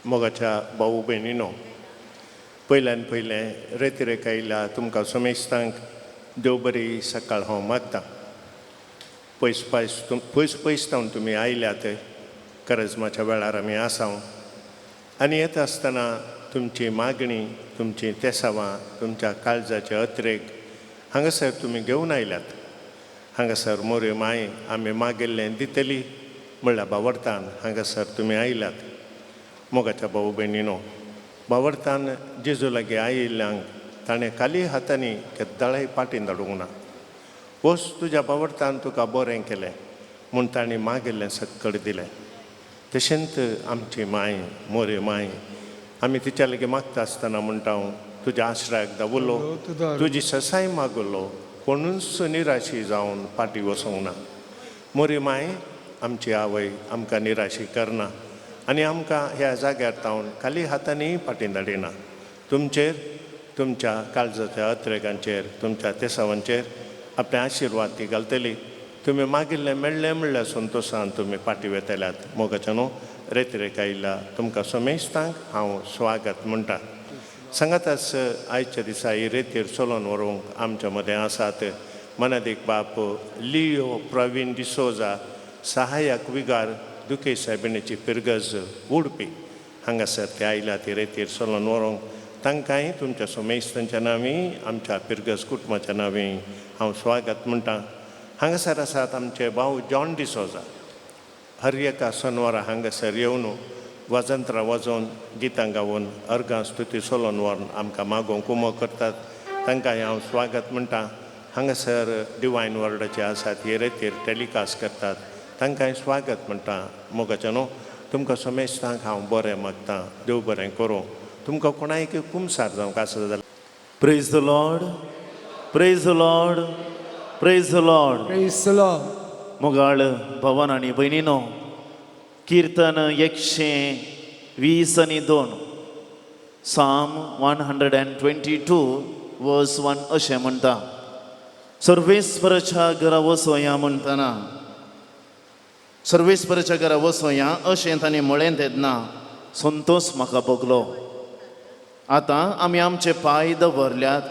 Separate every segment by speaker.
Speaker 1: मोगाच्या भाऊ भयणीनो, पयल्यान पयलें रेतिरेक आयिल्ल्या तुमकां समेस्तांक देव बरी सकाळ हांव मागतां. पयस पयस तुम पयस पयस तावन तुमी आयल्यात. करजमाच्या वेळार आमी आसाव आनी येता आसतना तुमची मागणी, तुमचीं तेसावां, तुमच्या काळजाचे अत्रेग हांगासर तुमी घेवन आयल्यात. हांगासर मोरे माय आमी मागिल्लें दितली म्हणल्यार बावडतान हांगासर तुमी आयल्यात. मोगाच्या भाऊ भयणीनो, बावडतान जेजू लागीं आयिल्ल्यांक ताणें खाली हातांनी केद्दाळाय पाटीन धाडूंक ना. वच, तुज्या बावडतान तुका बरें केलें म्हूण तांणी मागिल्लें सक्कड दिलें. तशेंच आमची माय मोरे माय, आमी तिच्या लागीं मागता आसतना म्हणटा हांव तुज्या आश्रयाक दावुलो, तुजी ससाय मागलो, कोणूच निराशी जावन फाटीं वचूंक ना. मोरी माय आमची आवय आमकां निराशी करना आनी आमकां ह्या जाग्यार तावन खाली हातांनी फाटीं धाडिना. तुमचेर, तुमच्या काळजाच्या अत्रेगांचेर, तुमच्या तेसावांचेर आपले आशिर्वाद ती घालतली. तुमी मागिल्लें मेळ्ळें म्हणल्यार संतोशान तुमी फाटीं वेतल्यात. मोगाच्या न्हू, रेतिरेक आयिल्ल्या तुमकां समेस्तांक हांव स्वागत म्हणटा. सांगाताच आयच्या दिसा ही रेतीर चलोवन व्हरूंक आमच्या मदें आसात मनादीक बाप लियो प्रवीण डिसोजा, सहायक विगार, दुखे सायबिणीची फिरगज, उडपी. हांगासर ते आयल्या ती रेतीर चलोवन व्हरूंक. तांकांय तुमच्या समेस्तांच्या नांवी, आमच्या पिरगज कुटुंबाच्या नांवी हांव स्वागत म्हणटा. हांगासर आसात आमचे भाव जॉन डिसोजा. हर एका शनवारा हांगासर येवन वाजंत्रां वाजोवन, गितां गावन, अर्गां स्तुती चलोवन व्हरून आमकां मागोवंक उमो करतात. तांकांय हांव स्वागत म्हणटा. हांगासर डिवायन वर्डाचे आसात, हे रेतीर टेलिकास्ट करतात, तांकांय स्वागत म्हणटा. मोगाच्या न्हू, तुमकां समेस्तांक हांव बरें मागता. देव बरें करूं तुमकां. कोणायक कुमसार जावंक आसा जाल्यार
Speaker 2: Praise the Lord. Praise the Lord. Praise the Lord.
Speaker 3: Praise the Lord.
Speaker 2: मोगाळ भवन आनी भयणीनो, किर्तन 122, Psalm 122 verse 1 अशें म्हणटा, सर्वेस्पराच्या घरा वचोया म्हणटना, सर्वेस्पराच्या घरा वचोया अशें ताणें म्हळें तेन्ना संतोश म्हाका भोगलो. आतां आमी आमचे पांय दवरल्यात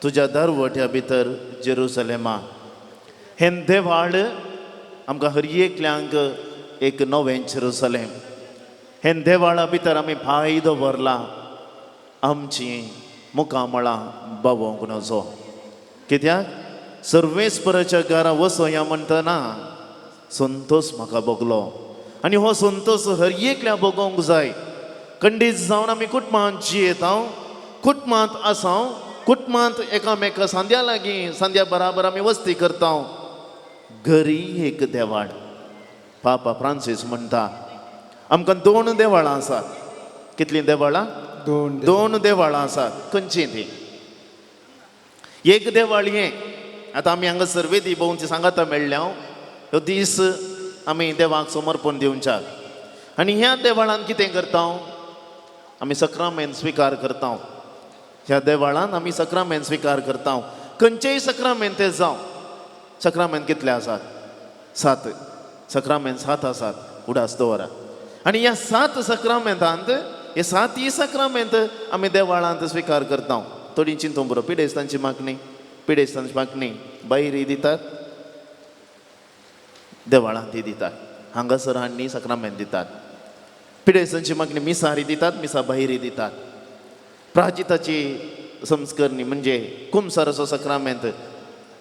Speaker 2: तुज्या दरवट्या भितर जेरुसलेमा. हें देवाळ आमकां हर एकल्यांक एक नवें जेरुसलेम. हें देवाळा भितर आमी पांय दवरला, आमची मुखामळां बावोंक नजो, कित्याक सर्वेस्पराच्या घरा वचोया म्हणटना संतोश म्हाका भोगलो आनी हो संतोश हर एकल्या भोगोवंक जाय. खंडीत जावन आमी कुटुंबांत जियेता, कुटुंबांत आसा, कुटुंबांत एकामेका सांद्या लागीं, सांद्या बराबर आमी वस्ती करता. घरी एक देवाळ. पापा फ्रांसीस म्हणटा, आमकां दोन देवाळां आसात. कितलीं देवाळां?
Speaker 3: दोन.
Speaker 2: दोन देवाळां आसात. खंयचीं ती? एक देवाळ हें आतां आमी हांगा सर्वेदी भोंवची सांगाता मेळ्ळ्या. ह्यो दीस आमी देवाक समर्पण दिवच्याक आनी ह्या देवाळान कितें करता? आमी सक्रामेंत स्विकार करता. ह्या देवाळान आमी सक्रामेंत स्विकार करता. खंयचेय सक्रामेंत ते जावं. सक्रामेंत कितले आसात? सात सक्रामेंत. सात आसात, उडास दवरा. आनी ह्या सात सक्रामेंतांत, हे सातय सक्रामेंत आमी देवाळांत स्विकार करता. थोडीं चिंतूंक पुरो. पिडेस्तांची मागणी, पिडेस्तांची मागणी भायरी दितात, देवाळांत ती दितात. हांगासर हाडणी सक्रामेंत दितात. पिडेस्तांची मागणी मिसारी दितात, मिसा भायरी दितात. प्राजिताची संस्करणी म्हणजे कुमसाराचो सक्रामेंत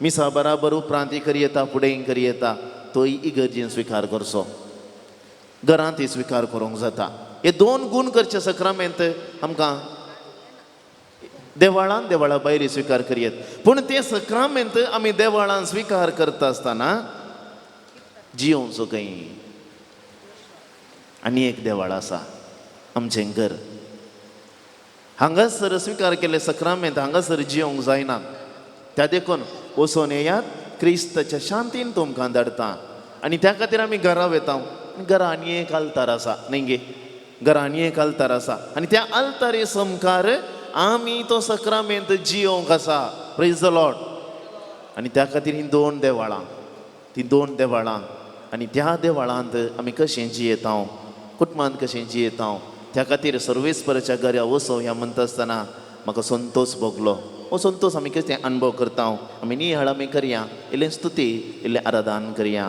Speaker 2: मिसा बराबर उपरांत करी येता, फुडें करी येता. तोय इगर्जेन स्विकार करचो, घरांतय स्विकार करूंक जाता. हे दोन गूण करचे सक्रामेंत आमकां देवाळान, देवाळा भायर स्विकार करयेत. पूण ते सक्रामेंत आमी देवाळान स्विकार करता आसतना जियोवचो खंय? आनी एक देवाळ आसा, आमचें घर. हांगासर स्विकार केल्ले सक्रामेंत हांगासर जियोंक जायना. त्या देखून वचोन येयात, क्रिस्ताच्या शांतीन तुमकां धाडटा. आनी त्या खातीर आमी घरा वेता. घरा आनी एक आल्तार आसा, न्ही गे? घरा आनी एक आल्तार आसा आनी त्या आल्तारी समकार आमी तो सक्रामेंत जियोंक आसा. Praise the Lord. आनी त्या खातीर ही दोन देवाळां, ती दोन देवाळां आनी त्या देवाळांत आमी कशें जियेता, कुटुंबांत कशें जियेता. त्या खातीर सर्वेस्पराच्या घरा वचो ह्या म्हणटा आसतना म्हाका संतोष भोगलो. हो संतोष आमी कितें अणभव करता, आमी नियाळ आमी करया, इल्लें स्तुती इल्लें आराधन करया.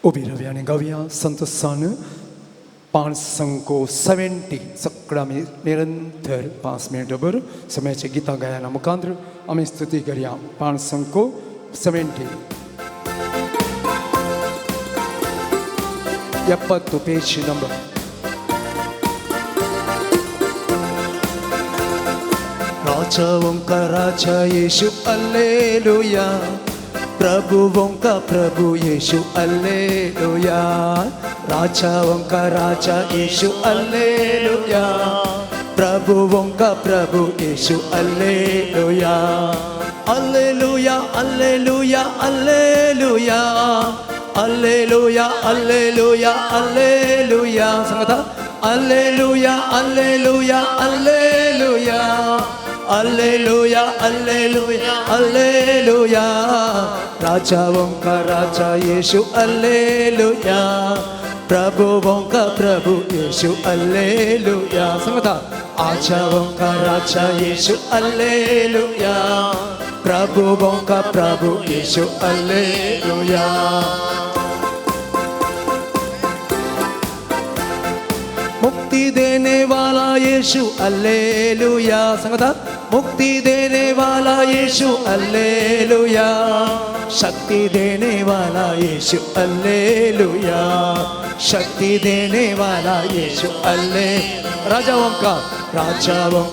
Speaker 3: उबी रावया आनी गावया संतोषान 570 सगळं आमी निरंतर 5 मिनटभर समयाचे गितां गायना मुखांतर आमी स्तुती करया. 570 70 पेज नंबर. राजाओं का राजा यीशु अल्लेलुया, प्रभुओं का प्रभु यीशु अल्लेलुया. राजाओं का राजा यीशु अल्लेलुया, प्रभुओं का प्रभु Yeshu alleluia. Alleluia alleluia alleluia alleluia alleluia alleluia. सांगता alleluia alleluia alleluia alleluia alleluia alleluia. राजाओं का राजा यीशु अल्लेलुया, प्रभुओं का प्रभु यीशु अल्लेलुया. सांगता आजाओं का राजा यीशु अल्लेलुया, प्रभुओं का प्रभु यीशु अल्लेलुया. मुक्ति देने वाला यीशु अल्लेलुया. सांगता मुक्ति देने वाला यीशु अल्लेलुया, शक्ति देने वाला यीशु अल्लेलुया, शक्ति देने वाला यीशु अल्ले. राजाओं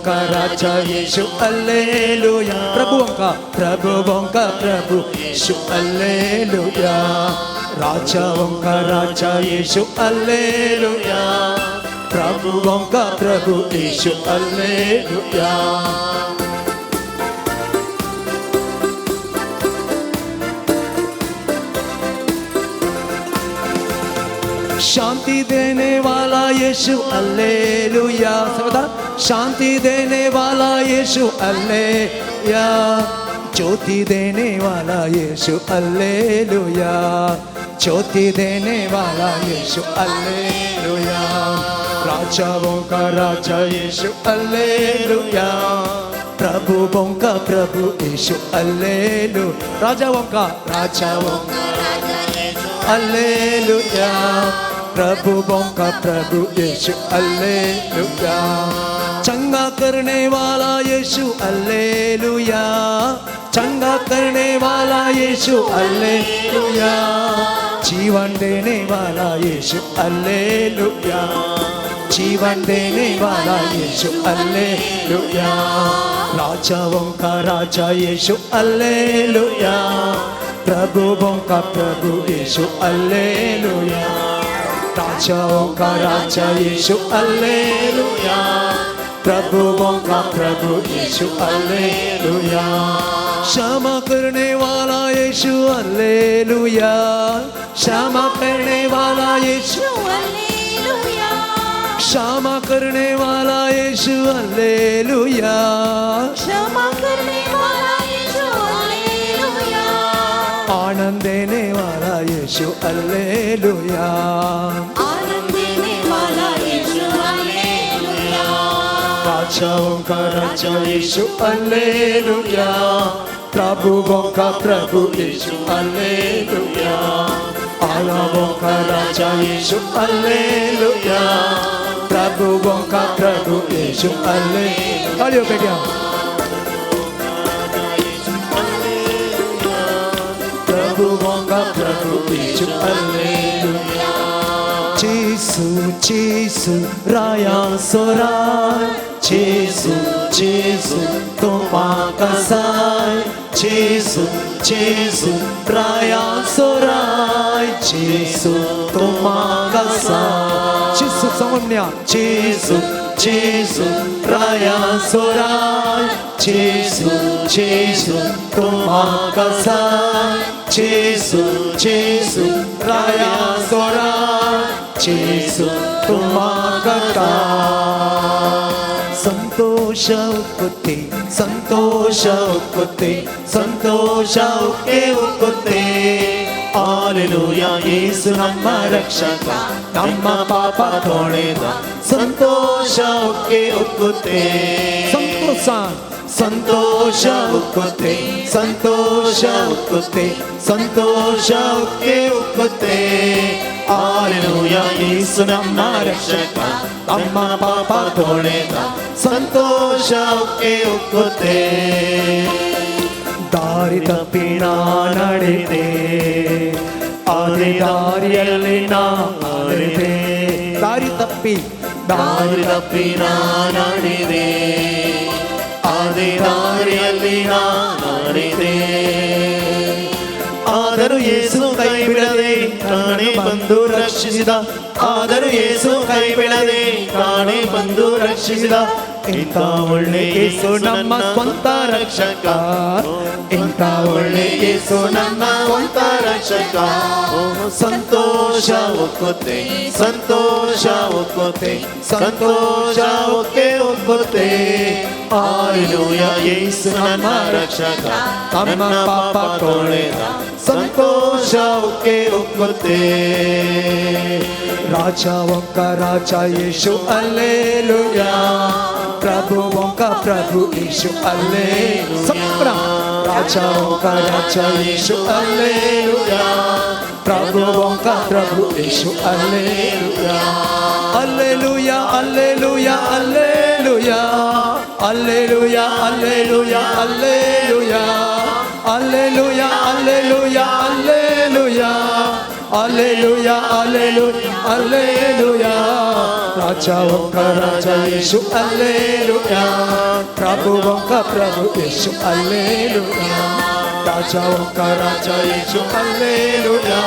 Speaker 3: का राजा यीशु अल्लेलुया, प्रभुओं का प्रभु यीशु अल्लेलुया. राजाओं का राजा यीशु अल्लेलुया, प्रभुओं का प्रभु यीशु अल्लेलुया. शांति देने वाला यीशु अल्लेलुया. समझा शांति देने वाला यीशु अल्लेलुया, ज्योति देने वाला यीशु अल्लेलुया, ज्योति देने वाला यीशु अल्लेलुया. राजाओं का राजा यीशु अल्लेलुया, प्रभुओं का प्रभु यीशु अल्लेलुया. राजाओं का अल्लेलुया, प्रभुओं का प्रभु यीशु अल्लेलुया. चंगा करने वाला यीशु अल्लेलुया, चंगा करने वाला यीशु अल्लेलुया, जीवन देने वाला यीशु अल्लेलुया, जीवन देने वाला यीशु अल्लेलुया. राजाओं का राजा यीशु अल्लेलुया, प्रभुओं का प्रभु यीशु अल्लेलुया. राजाओं का राजा यीशु अल्लेलुया, प्रभुओं का प्रभु यीशु अल्लेलुया. क्षमा करने वाला यीशु अल्लेलुया, क्षमा करने वाला यीशु
Speaker 4: अल्लेलुया,
Speaker 3: क्षमा करने वाला यीशु अल्लेलुया,
Speaker 4: क्षमा करने वाला यीशु अल्लेलुया,
Speaker 3: आनंद देने वाला यीशु अल्लेलुया,
Speaker 4: आनंद देने वाला यीशु अल्लेलुया.
Speaker 3: राजाओं का राजा यीशु अल्लेलुया, प्रभुओं का प्रभु यीशु अल्लेलुया. आलावों का राजा यीशु अल्लेलुया, प्रभुओं का प्रभु यीशु अल्लेलुया. तालियों पे क्या प्रभुओं का प्रभु यीशु अल्लेलुया. जेसु जेसु राया सोराय, जेसु जेसु तुम्हा कसाय, जेसु जेसु राया सोराय, जेसु तुम्हा कसाय. जेसु सांगून जेसु जेसु राया सोराय, जेसु जेसु तुम्हा कसाय, जेसु जेसु राया सोराय, जेसु तुम्हा कसाय. संतोष उकुते संतोष उकुते संतोष उके उकुते,
Speaker 2: ಹಾಲೆಲೂಯಾ ಯೇಸು ನಮ್ಮ ರಕ್ಷಕ, ನಮ್ಮ ಪಾಪ ತೊಳೆದ, ಸಂತೋಷ ಉಕ್ಕಿ ಉಕ್ಕುತ್ತೆ,
Speaker 3: ಸಂತೋಷ
Speaker 2: ಸಂತೋಷ ಉಕ್ಕುತ್ತೆ, ಸಂತೋಷ ಉಕ್ಕುತ್ತೆ, ಸಂತೋಷ ಉಕ್ಕಿ ಉಕ್ಕುತ್ತೆ. ಹಾಲೆಲೂಯಾ ಯೇಸು ನಮ್ಮ ರಕ್ಷಕ, ನಮ್ಮ ಪಾಪ ತೊಳೆದ, ಸಂತೋಷ ಉಕ್ಕಿ ಉಕ್ಕುತ್ತೆ.
Speaker 3: ದಾರಿ ತಪ್ಪಿ ನಾ ನಡೆದೆ, ಅದೇ ದಾರಿಯಲ್ಲಿ ನಾ ನಡೆದೆ. ದಾರಿ ತಪ್ಪಿ
Speaker 2: ದಾರಿ ತಪ್ಪಿ ನಾ ನಡೆದೆ, ಅದೇ ದಾರಿಯಲ್ಲಿ ನಾ ನಡೆದೆ. ಆದರೂ ಯೇಸು ಕೈ ಬಿಡದೆ ತಾನೇ ಬಂದು ರಕ್ಷಿಸಿದ, ಆದರೂ ಯೇಸು ಕೈ ಬಿಡದೆ ತಾನೇ ಬಂದು ರಕ್ಷಿಸಿದ. ಇಂಥ ಒಳ್ಳೆ ಯೇಸು ನಮ್ಮ ಸ್ವಂತ ರಕ್ಷಕ, ಇಂಥ ಒಳ್ಳೆ ಯೇಸು ನನ್ನ ಸ್ವಂತ ರಕ್ಷಕ. ಸಂತೋಷ ಉಕ್ಕುತ್ತೆ, ಸಂತೋಷ ಉಕ್ಕುತ್ತೆ, ಸಂತೋಷ ಉಕ್ಕೆ ಉಕ್ಕುತ್ತೆ. ಹಾಲೆಲೂಯಾ ಯೇಸು ನನ್ನ ರಕ್ಷಕ, ನನ್ನ ಪಾಪ ತೊಳೆದ, ಸಂತೋಷ ಉಕ್ಕೆ ಉಕ್ಕುತ್ತೆ.
Speaker 3: ರಾಜಾओं का राजा यीशु हालेलुया, प्रभुओं का प्रभु यीशु हालेलुया। सबका राजाओं का राजा यीशु हालेलुया, प्रभुओं का प्रभु Yeshu hallelujah. Hallelujah hallelujah hallelujah hallelujah hallelujah hallelujah hallelujah hallelujah hallelujah hallelujah hallelujah hallelujah. राजाओं का राजा यीशु हालेलुया, प्रभुओं का प्रभु यीशु हालेलुया। राजाओं का राजा यीशु हालेलुया,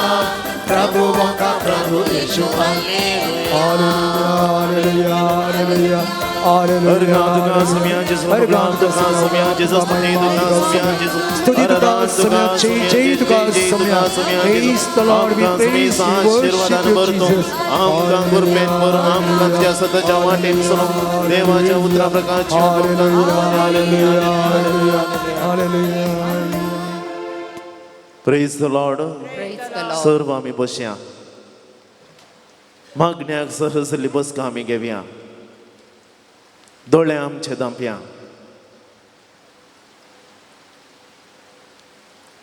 Speaker 3: प्रभुओं का प्रभु Yeshu hallelujah. Hallelujah hallelujah
Speaker 2: Hallelujah.
Speaker 3: Praise the Lord, we praise you, worship you, Jesus. Hallelujah, hallelujah.
Speaker 2: Praise the Lord.
Speaker 4: Praise the Lord.
Speaker 2: सर्व आमी बसया मागण्याक सहजली बसका आमी घेवया, दोळे आमचे दांपया.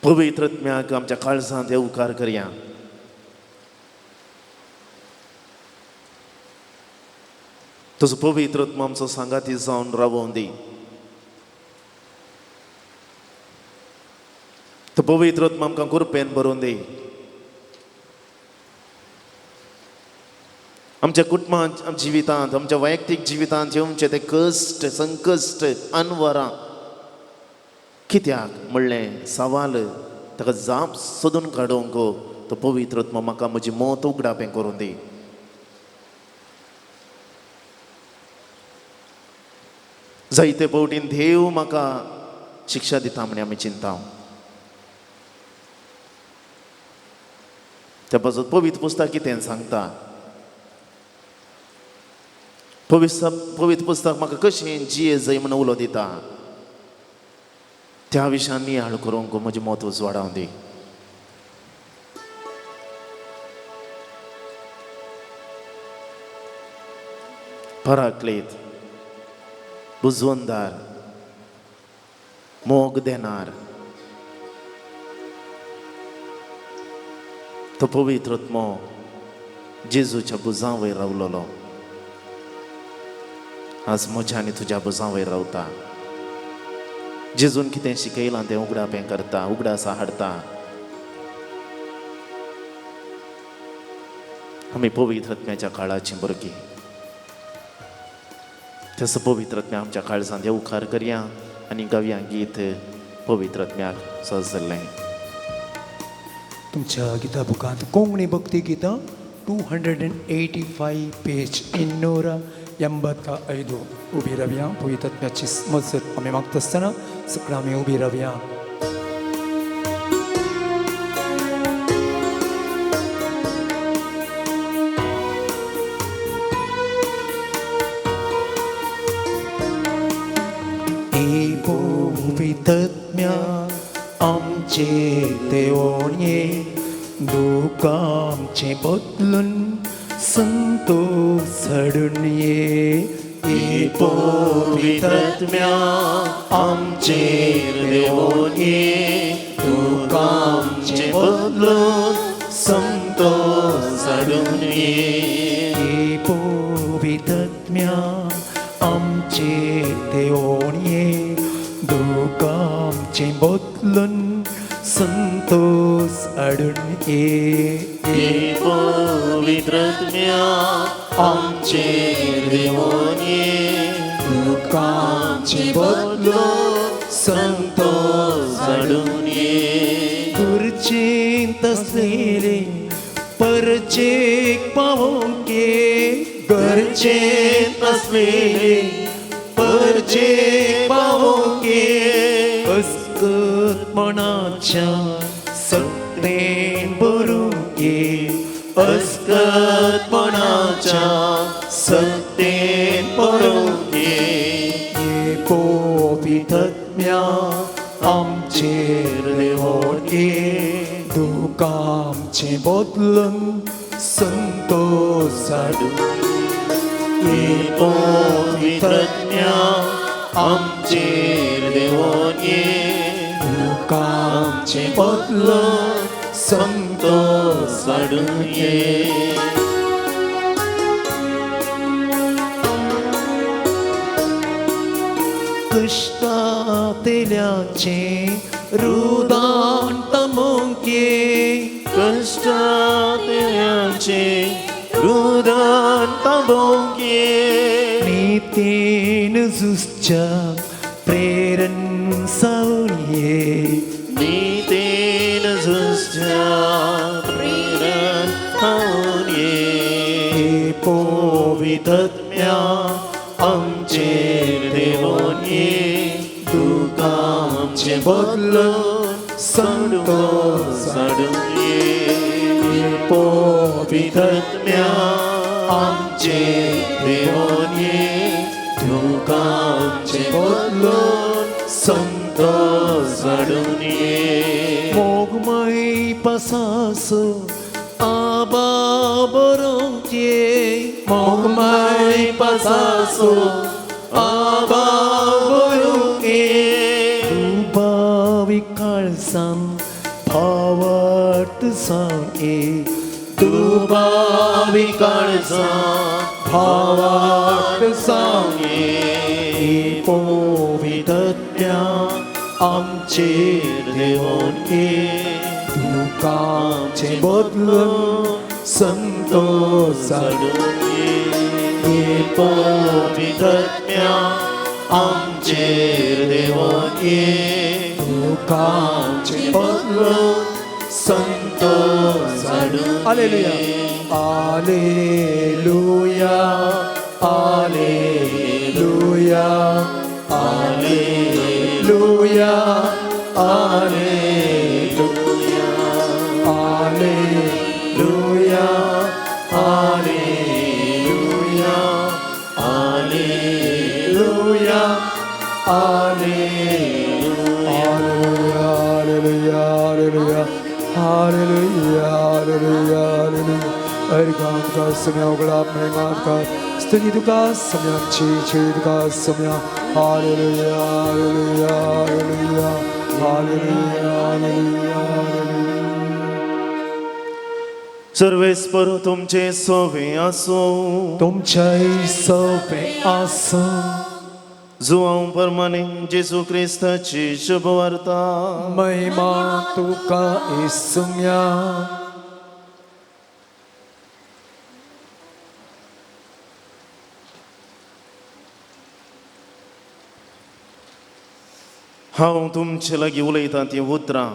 Speaker 2: पवित्र आत्म्याक आमच्या काळजांत येवकार करया. तसो पवित्र आत्मा आमचो सांगाती जावन रावोवन दी. तो पवित्र आत्मा आमकां कृपेन भरून दी. आमच्या कुटुंबांत, आमच्या जिवितांत, आमच्या वैयक्तीक जिवितांत येवचे ते कश्ट, संकश्ट, अनवरां कित्याक म्हणलें सवाल ताका जाप सोदून काडूंक तो पवित्र आत्मा म्हाका म्हजी मत उगडापें करून दी. जायते फावटीन देव म्हाका शिक्षा दिता म्हण आमी चिंता. त्या पासून पवित्र पुस्तक कितें सांगता, पवित्र पुस्तक म्हाका कशें जिये जाय म्हण उलो दिता, त्या विशयान नियाळ करूंक म्हजें मत उजवाडावन दी. पराक्लीत, बुजवंदार, मोग देणार तो पवित्र आत्मो जेजूच्या भुजां वयर रावलोलो आज म्हज्या आनी तुज्या भुजां वयर रावता. जेजून कितें शिकयलां तें उगडापें करता, उगडासा हाडता. आमी पवित्र आत्म्याच्या काळाची भुरगीं. तसो पवित्र आत्म्या आमच्या काळजांत येवकार करया आनी गावया गीत पवित्र आत्म्याक सजल्लें.
Speaker 3: तुमच्या गीता बुकांत कोंकणी भक्ती गीतां 285 पेज 285 उबी रावया. पवित्र आत्म्याची मजत आमी मागता आसतना सगळीं आमी उबी रावया.
Speaker 2: पवित्र आत्म्या आमचे देवोणये
Speaker 3: दुखांचें बदलून संतोष हाडून ये.
Speaker 2: पवित्रत्म्या आमचेर देवोन ये, दुखांचें बदलून संतोष हाडून ये.
Speaker 3: पवित्रत्म्या आमचेर देवोन ये, दुखांचें बदलून संतोष हाडून ये.
Speaker 2: पवित्रत्म्या आमचेर देवोन ये,
Speaker 3: दुखांचें बदलून
Speaker 2: संतोष हाडून ये.
Speaker 3: गरजेंत आसलेले परचेक पावोवंक ये,
Speaker 2: गरजेंत आसलेले परचेक पावोवंक ये.
Speaker 3: अस्कतपणाच्या सक्तेन भरूंक ये,
Speaker 2: अस्कतपणाच्या सक्तेन भरूंक ये.
Speaker 3: पवित्रत्म्या आमचेर देवोन ये, दुखांचें बदलून संतोष हाडून ये.
Speaker 2: पवित्रत्म्या आमचेर देवोन ये,
Speaker 3: दुखांचें बदलून
Speaker 2: संतोष हाडून ये.
Speaker 3: कश्टांतल्याचें रुदान तमोवंक ये,
Speaker 2: कश्टांतल्याचें रुदान थांबोवंक ये.
Speaker 3: नितीन झुजच्या प्रेरण सावन ये,
Speaker 2: नितीन झुजच्या प्रेरण सावन ये. पवित्रत्म्या आमचेर देवोन ये, दुखांचें बदलून संतोष हाडून ये. पवित्रत्म्या आमचेर देवोन ये, दुखांचें बदलून संतोष हाडून ये.
Speaker 3: मोगमय पसास आबा बरोवंक ये,
Speaker 2: मोगमय पसासो आबा बरोवंक ये.
Speaker 3: दुबावी काळसान भावार्थ जावन ये,
Speaker 2: दुबावी काळसान भावार्थ जावन ये.
Speaker 3: पवित्रत्म्या
Speaker 2: आमचेर देवोन ये,
Speaker 3: दुखांचें बदलून संतोष
Speaker 2: हाडून ये. पवित्रत्म्या आमचेर देवोन ये,
Speaker 3: दुखांचें बदलून
Speaker 2: संतोष हाडून.
Speaker 3: Hallelujah, hallelujah, hallelujah, hallelujah, hallelujah, hallelujah, hallelujah, hallelujah, hallelujah, hallelujah, hallelujah, hallelujah, hallelujah. अर्गाम का समय उगड़ा महिमा का स्तुति तुका समय ची ची तुका समय. Hallelujah, hallelujah, hallelujah, hallelujah, hallelujah.
Speaker 2: सर्वेस्पर तुमचे सोवे आसूं,
Speaker 3: तुमच्याय सोवे आसूं.
Speaker 2: जुआंव परमाने जेजू क्रिस्ताची शुभवार्ता.
Speaker 3: महिमा तुका येसुम्या.
Speaker 2: हांव तुमचे लागीं उलयतां तीं उतरां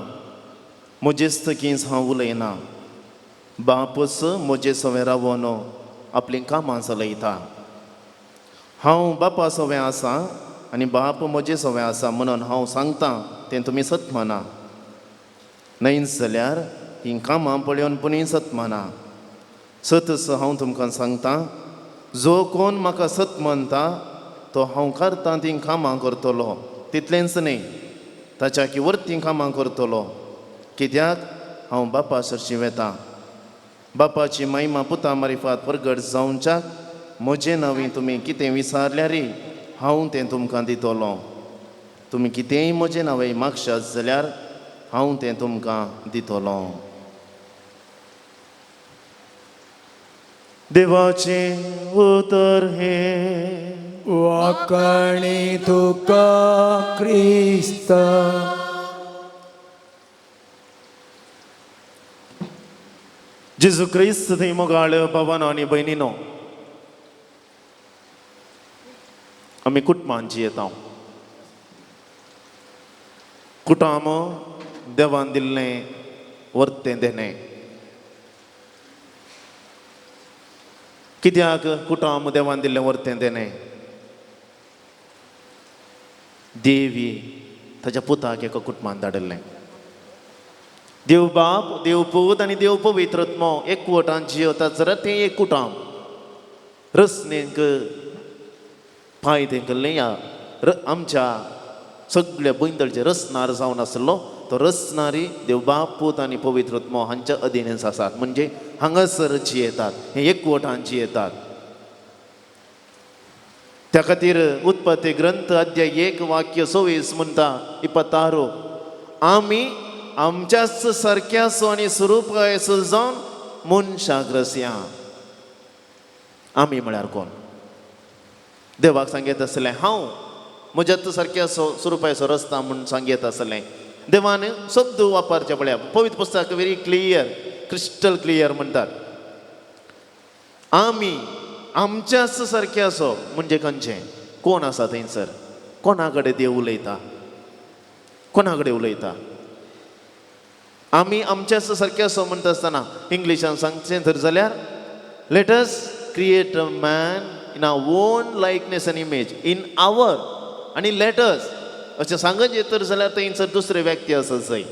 Speaker 2: म्हजेच हांव उलयना, बापूच म्हजे सवें रावन आपलीं कामां चलयता. हांव बापा सवें आसा आनी बाप म्हजे सवें आसा म्हणून हांव सांगतां तें तुमी सत माना, न्हयच जाल्यार हीं कामां पळोवन पुणी सत माना. सतच हांव तुमकां सांगतां, जो कोण म्हाका सत मानता तो हांव करतां तीं कामां करतलो, तितलेंच न्हय ताच्या की वरतीं कामां करतलो, कित्याक हांव बापा सरशी वेता. बापाची महिमा पुता मारिफात परगट जावच्याक म्हजे नांवी तुमी कितें विचारल्यार हांव तें तुमकां दितलो. तुमी कितेंय म्हजें नांवें मागशात जाल्यार हांव तें तुमकां दितलो. देवाचें उतर हें.
Speaker 3: वाकणी तुका क्रिस्ता.
Speaker 2: जेजू क्रिस्त थंय मोगाळ बाबानो आनी भयणीनो, आमी कुटुंबान जियेता. कुटुंब देवान दिल्लें वर्तें देणें. कित्याक कुटुंब देवान दिल्लें वर्तें देणें? देवी ताच्या पुताक एका कुटुंबान धाडिल्लें. देव बाप, देव पूत आनी देव पवित्र आत्मो एकवटान जियेतात जाल्यार तें एक कुटुंब. रचणेक पांय तेंकल्लें ह्या आमच्या सगळ्या बैंदळचे रचणार जावन आसलो तो रचणारी देव बाप, पूत आनी पवित्र आत्मो हांच्या अधीनच आसात. म्हणजे हांगासर जियेतात, हे एकवटान जियेतात. त्या खातीर उत्पत्ती ग्रंथ अध्याय 1 वाक्य 26 म्हणटा, 26, आमी आमच्याच सारक्याचो आनी स्वरुपाचो जावन मनशाक रसया. आमी म्हळ्यार कोण? देवाक सांगयत आसलें हांव म्हज्याच सारक्याचो स्वरुपाचो रचता म्हूण सांगयत आसलें. देवान शब्द वापरचे पळया, पवित्र पुस्तक व्हेरी क्लियर, क्रिस्टल क्लियर म्हणटात. आमी आमच्याच सारक्याचो म्हणजे खंयचें? कोण आसा थंयसर? कोणा कडेन देव उलयता? कोणा कडेन उलयता? आमी आमच्याच सारके असो म्हणटा आसतना इंग्लिशान सांगचें तर जाल्यार let us create a man in our own likeness and image in our आनी let us अशें सांगत तर जाल्यार थंयसर दुसरे व्यक्ती आसत जाय.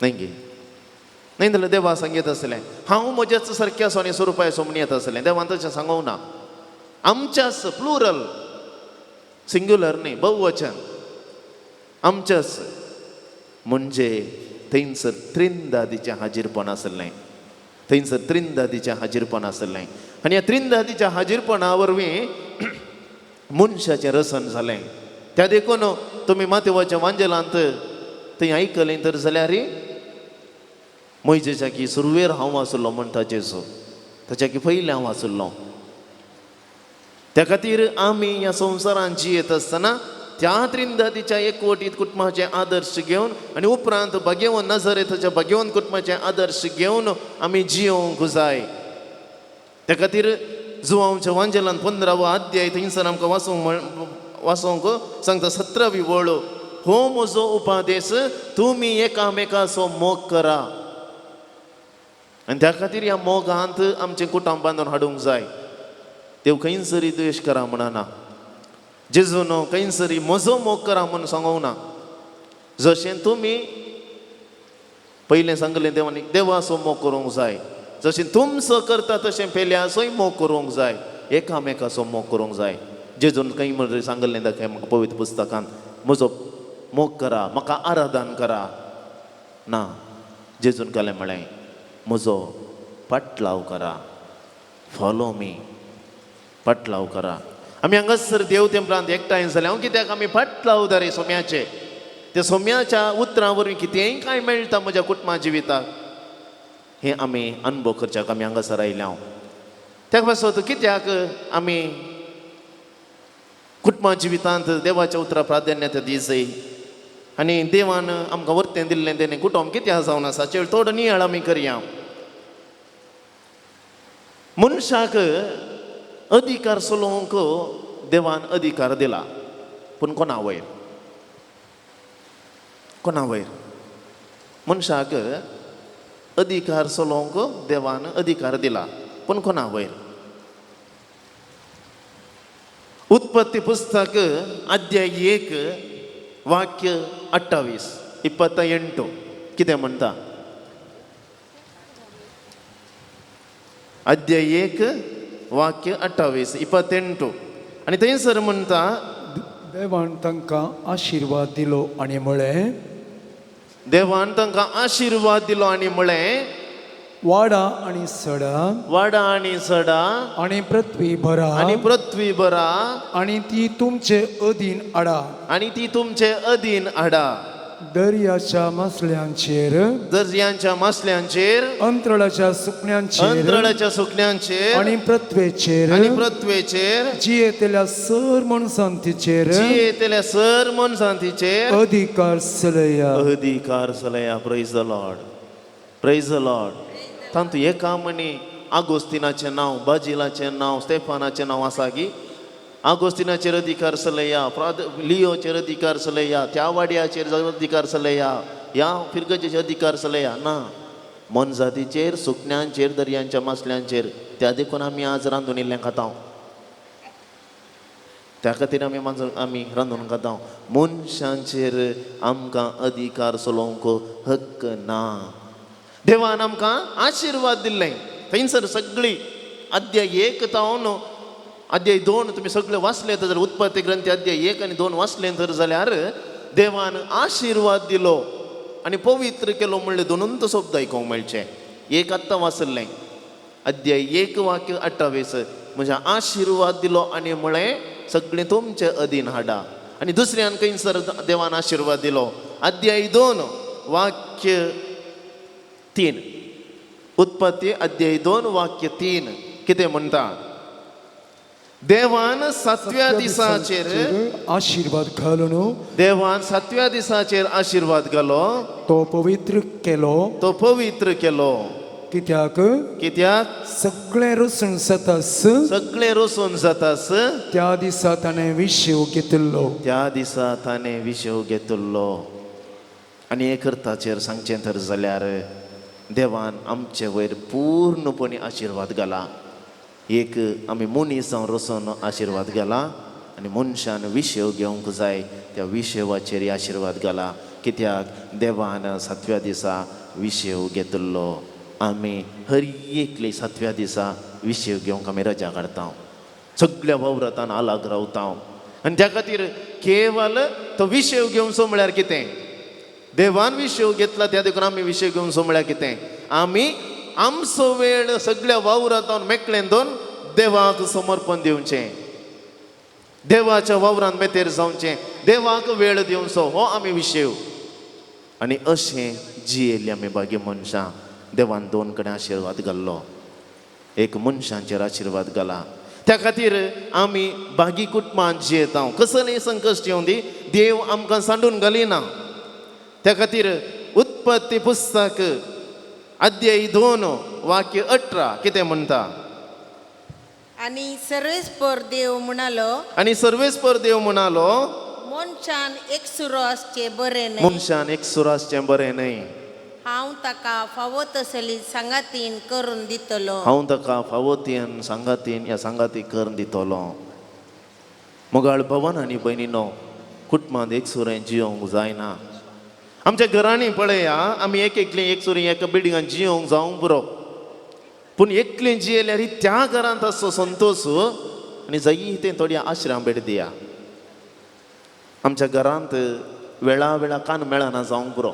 Speaker 2: न्हय गे? न्हय जाल्यार देवा सांगयत आसलें हांव म्हज्याच सारकें आसो आनी स्वरुपाय असो म्हण येत आसलें. देवान तशें सांगूंक ना. आमच्याच प्लुरल, सिंग्युलर न्ही, बहुवचन. आमच्याच म्हणजे थंयसर त्रिंदादीचें हाजीरपण आसलें. थंयसर त्रिंदादीचें हाजीरपण आसलें आनी ह्या त्रिंदादीच्या हाजीरपणा वरवीं मनशाचें रसन जालें. त्या देखून तुमी मातेवाच्या वांजेलांत थंय आयकलें तर जाल्यार म्हजेच्या की सुरवेर हांव आसलो म्हणटा जेजू, ताच्या की पयलें हांव आसलो. त्या खातीर आमी ह्या संवसारांत जियेत आसतना त्या त्रिंदादीच्या एकवटीत कुटुंबाचे आदर्श घेवन आनी उपरांत भाग्यवंत नजरेथाच्या भाग्यवंत कुटुंबाचे आदर्श घेवन आमी जियोवंक जाय. त्या खातीर जुवांवच्या वांजेलान 15वो अध्याय थंयसर आमकां वाचूंक सांगता 17वी वळ, हो म्हजो उपादेश तुमी एकामेकाचो मोग करा. आनी त्या खातीर ह्या मोगांत आमचें कुटुंब बांदून हाडूंक जाय. देव खंयसरी द्वेश करा म्हणना, जेजून खंयसरी म्हजो मोग करा म्हूण सांगूंक ना. जशें तुमी पयलें सांगलें देवान देवाचो मोग करूंक जाय, जशें तुमचो करता तशें पेल्याचोय मोग करूंक जाय, एकामेकाचो मोग करूंक जाय. जेजून खंय म्हणून सांगलें दाखय म्हाका पवित्र पुस्तकांत म्हजो मोग करा, म्हाका आराधन करा ना. जेजून कालें म्हळें म्हजो पाटलाव करा, फॉलो मी, पाटलाव करा. आमी हांगासर देव तेंपलांत एकठांय जाले हांव कित्याक आमी पाटलाव रे सोम्याचे, त्या सोम्याच्या उतरां वरवीं कितेंय कांय मेळटा म्हज्या कुटुंबा जिविताक, हें आमी अनुभव करच्याक आमी हांगासर आयले हांव. त्या पासत कित्याक आमी कुटुंबा जिवितांत देवाच्या उतरां प्राधान्य दिसय आनी देवान आमकां वर्तें दिल्लें तेणें कुटुंब कित्याक जावन आसा चेड थोडो नियाळ आमी करया. मनशाक अधिकार चलोवंक देवान अधिकार दिला, पूण कोणा वयर? कोणा वयर? मनशाक अधिकार चलोवंक देवान अधिकार दिला, पूण कोणा वयर? उत्पत्ती पुस्तक अध्याय 1 वाक्य 28 28 कितें म्हणटा? अध्याय 1 वाक्य 28 28 आनी थंयसर म्हणटा
Speaker 3: देवान तांकां आशिर्वाद दिलो आनी म्हळें,
Speaker 2: देवान तांकां आशिर्वाद दिलो आनी म्हळें,
Speaker 3: वाडा आनी सडा,
Speaker 2: वाडा आनी सडा,
Speaker 3: आनी पृथ्वी भरा,
Speaker 2: आनी पृथ्वी भरा,
Speaker 3: आनी ती तुमचे अधीन हाडा,
Speaker 2: आनी ती तुमचे अधीन हाडा,
Speaker 3: दर्याच्या मासल्यांचेर,
Speaker 2: दर्यांच्या मासल्यांचेर,
Speaker 3: अंतराळाच्या सुकण्यांचेर,
Speaker 2: अंतराळाच्या सुकण्यांचेर,
Speaker 3: आनी पृथ्वेचेर,
Speaker 2: आनी पृथ्वेचेर,
Speaker 3: जियेतल्या सर मनशांचेर,
Speaker 2: जियेतल्या सर मनशांचेर
Speaker 3: अधिकार चलया.
Speaker 2: अधिकार चलया. Praise the Lord, praise the Lord. तातूंत एका म्हणी आगोस्तिनाचें नांव, बाजिलाचें नांव, स्टेफानाचें नांव आसा की आगोस्तिनाचेर अधिकार चलया, लियोचेर अधिकार चलया, त्या वाड्याचेर अधिकार चलया, ह्या फिरगजेचेर अधिकार चलया ना. मोनजातीचेर, सुकण्यांचेर, दर्यांच्या मासल्यांचेर. त्या देखून आमी आज रांदून इल्लें खाता, त्या खातीर आमी आमी रांदून खाता. मनशांचेर आमकां अधिकार चलोवंक हक्क ना. देवान आमकां आशिर्वाद दिल्लें. थंयसर सगळी अध्याय 1 तावन अध्याय 2 तुमी सगळे वाचले तर, उत्पत्ती ग्रंथ अध्याय 1 आनी 2 वाचले तर जाल्यार देवान आशिर्वाद दिलो आनी पवित्र केलो म्हणलें दोनूच शब्द आयकूंक मेळचे. एक आत्तां वाचल्लें अध्याय 1 वाक्य 28, म्हणजे आशिर्वाद दिलो आनी म्हळें सगळें तुमचे अधीन हाडा. आनी दुसऱ्यान खंयसर देवान आशिर्वाद दिलो, अध्याय 2 वाक्य 3, उत्पत्ती अध्याय 2 वाक्य 3 कितें म्हणटा, देवान सातव्या दिसाचेर
Speaker 3: आशिर्वाद घालून,
Speaker 2: देवान सातव्या दिसाचेर आशिर्वाद घालो,
Speaker 3: तो पवित्र केलो,
Speaker 2: तो पवित्र केलो.
Speaker 3: कित्याक,
Speaker 2: कित्याक,
Speaker 3: सगळें रसून जातास,
Speaker 2: सगळें रसून जातास,
Speaker 3: त्या दिसा ताणें विशेव घेतिल्लो,
Speaker 2: त्या दिसा ताणें विशेव घेतिल्लो. आनी एक अर्थाचेर सांगचें तर जाल्यार देवान आमचे वयर पूर्णपणी आशिर्वाद घाला. एक आमी मनीस जावन रसून आशिर्वाद घाला आनी मनशान विशेव घेवंक जाय त्या विशेवाचेर आशिर्वाद घाला. कित्याक, देवान सातव्या दिसा विशेव घेतिल्लो. आमी हर एकली सातव्या दिसा विशेव घेवंक आमी रजा काडटा, सगळ्या वावरातान आलाग रावता. आनी त्या खातीर केवल तो विशेव घेवचो म्हळ्यार कितें, देवान विशेव घेतला त्या देखून आमी विशेव घेवचो म्हळ्यार कितें, आमी आमचो वेळ सगळ्या वावरांत मेकळें दोन देवाक समर्पण दिवचें, देवाच्या वावरान मेतेर जावचें, देवाक वेळ दिवचो, हो आमी विशेव. आनी अशें जियेल्ली आमी बागी मनशां. देवान दोन कडेन आशिर्वाद घाल्लो, एक मनशांचेर आशिर्वाद घाला. त्या खातीर आमी बागी कुटुंबांत जियेता. कसलेय संकश्ट येवं दी, देव आमकां सांडून घालिना. त्या खातीर उत्पत्ती पुस्तक अध्याय 2 वाक्य 18 कितें म्हणटा,
Speaker 4: आनी सर्वेस्पर देव म्हणालो,
Speaker 2: आनी सर्वेस्पर देव म्हणालो,
Speaker 4: मनशान एकसुरो आसचें बरें न्हय,
Speaker 2: मनशान एकसुरो आसचें बरें न्हय,
Speaker 4: हांव ताका फावो तसली सांगातीन करून दितलो,
Speaker 2: हांव ताका फावो तीन सांगातीन ह्या सांगाती करून दितलो. मोगाळ भवन आनी भयणीनो, कुटुंबांत एकसुरें जियोंक जायना. आमच्या घरांनी पळया, आमी एक एकली एकसुरी एका बिल्डिंगान जियोंक जावंक पुरो, पूण एकलें जियेल्यार त्या घरांत आसचो संतोश आनी जायी तें थोड्या आश्राम भेट दिया. आमच्या घरांत वेळा वेळा कान मेळना जावंक पुरो.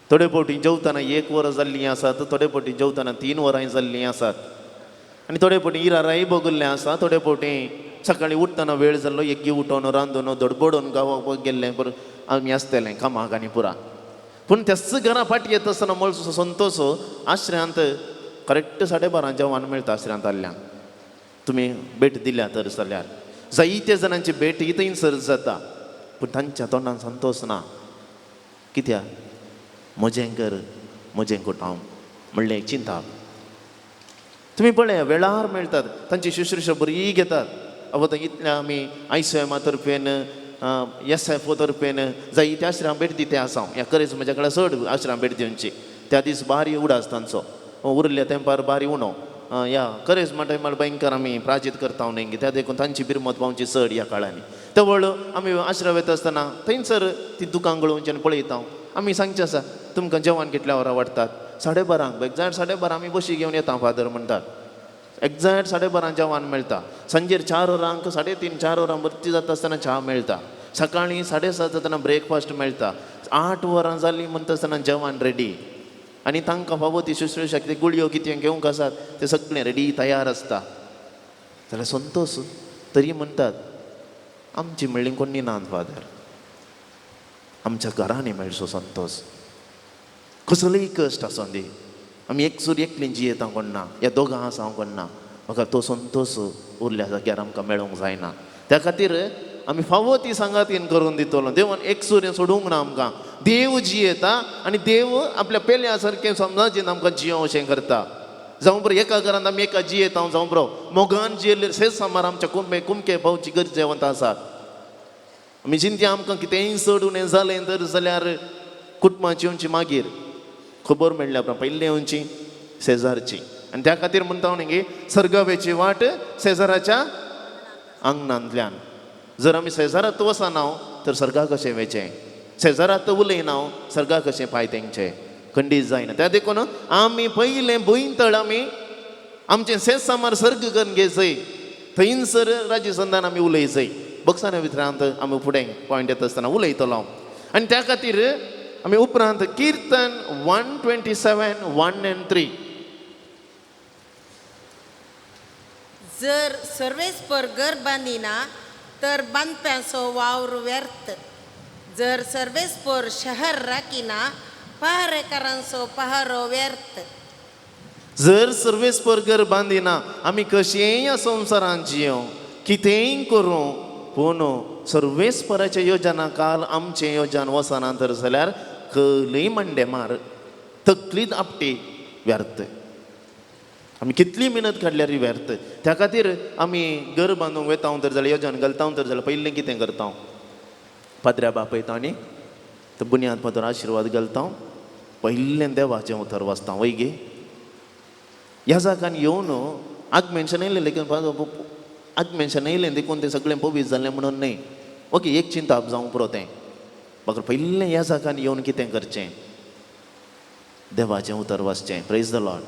Speaker 2: थोडे फावटी जेवतना 1 वरां जाल्लीं आसात, थोडे फावटी जेवतना 3 वरां जाल्लीं आसात, आनी थोडे फावटी इराराय बगल्लें आसा, थोडे फावटी सकाळीं उठ्ठना वेळ जाल्लो, एग्गी उठोवन रांदून दडबडोन गांवाक गेल्लें बरें आमी आसतलें कामाक आनी पुरा. पूण त्याच घरा फाटी येता आसतना मळसो संतोष आश्रयांत करेक्ट 12:30 जेवण मेळटा. आश्रयांत आल्ल्यांक तुमी भेट दिल्या तर जाल्यार जायते जाणांची भेट ही थंयसर जाता, पूण तांच्या तोंडान संतोष ना. कित्याक, म्हजें कर म्हजें कुटाम म्हणलें एक चिंता. तुमी पळया वेळार मेळटात, तांची शुश्रूषा बरी घेतात. अव इतल्या आमी आयसीएमा तर्फेन, एस एफ ओ तर्फेन जायते आश्रम भेट दिते आसा. ह्या करेज म्हज्या कडेन चड आश्रम भेट दिवची. त्या दीस बारी उडास तांचो उरल्या तेंपार बारी उणो ह्या करेज म्हणटा भयंकर आमी प्राजीत करता न्ही, त्या देखून तांची बिरमत पावची चड ह्या काळांनी. तवळ आमी आश्रम येता आसतना थंयसर ती दुकान गळोवची आनी पळयता. आमी सांगचें आसा, तुमकां जेवण कितल्या वरां वाडटात, 12:30 एग्जॅक्ट 12:30 आमी बशी घेवन येता फादर म्हणटात. एग्जॅक्ट 12:30 जेवण मेळटा. सांजेर 4 वरांक 3:30 4 वरां भरती जाता आसतना च्या मेळटा. सकाळीं 7:30 जातना ब्रेकफास्ट मेळटा. 8 वरां जालीं म्हणटा आसतना जेवण रेडी आनी तांकां फावो ती शुश्रूषा कितें गुळयो कितें घेवंक आसात तें सगळें रेडी तयार आसता. जाल्यार संतोश तरी म्हणटात आमची म्हणली कोणी नात फादर, आमच्या घरांनी मेळचो संतोश. कसलोय कश्ट आसूं दी, आमी एकसूर एकलीं जियेता कोण ना, ह्या दोगां आसा कोण ना, म्हाका तो संतोश उरल्या जाग्यार आमकां मेळोंक जायना. त्या खातीर आमी फावो ती सांगातीन करून दितलो. देवान एकसुरें सोडूंक ना आमकां. देव जियेता आनी देव आपल्या पेल्या सारकें समजाचें आमकां जियों अशें करता. जावं बरो एका घरांत आमी एका जियेता, जावं बरो मोगान जियेल्ले सेज सामार आमच्या कुंबे कुमके पावची गरजेवंत आसात. आमी चिंतया आमकां कितेंय चड उणें जालें तर जाल्यार कुटुंबाची येवची मागीर खबर मेळ्ळ्या उपरांत पयलीं येवची शेजारची. आनी त्या खातीर म्हणटा न्ही की सर्गावेची वाट शेजाराच्या आंगणांतल्यान. जर आमी शेजारात वचना तर सर्गा कशें वेचें, शेजारात उलयना सर्गा कशें पांय तेंचे खंडीत जायना. त्या देखून आमी पयलें भुंयतळ आमी आमचें शेज सामार सर्ग करून घेयचय, थंयसर राजसंधान आमी उलयचय. बक्साना भितरांत आमी फुडें पॉयंट येता आसतना उलयतलो. आनी त्या खातीर आमी उपरांत किर्तन 127, 1 and 3.
Speaker 4: जर सर्वेस्पर घर बांदिना तर बांदप्यांचो वावर व्यर्थ, जर सर्वेस्पर शहर राखिना पहारेकारांचो पहारो व्यर्थ.
Speaker 2: जर सर्वेस्पर घर बांदिना आमी कशेंय ह्या संवसारांत जियों कितेंय करूं, पूण सर्वेस्पराच्या योजना काल आमचें योजन वचना तर जाल्यार कलय मंडे मार तकलीत आपटी व्यर्थ. आमी कितली मेहनत काडल्यार व्यर्थ. त्या खातीर आमी घर बांदूंक वेता तर जाल्यार योजन घालता तर जाल्यार पयलीं कितें करता, पाद्र्या बापयता आनी तो बुन्याद पातोर आशिर्वाद घालता, पयलें देवाचें उतर वाचता वय गे. ह्या जाग्यान येवन आग मेन्शन येयलें लेगीन आग मेन्शन येयलें देखून तें सगळें पवीज जालें म्हणून न्हय. ओके, एक चिंताप जावंक पुरो तें. बगर पयलें ह्या जाग्यान येवन कितें करचें, देवाचें उतर वाचचें. Praise the lord.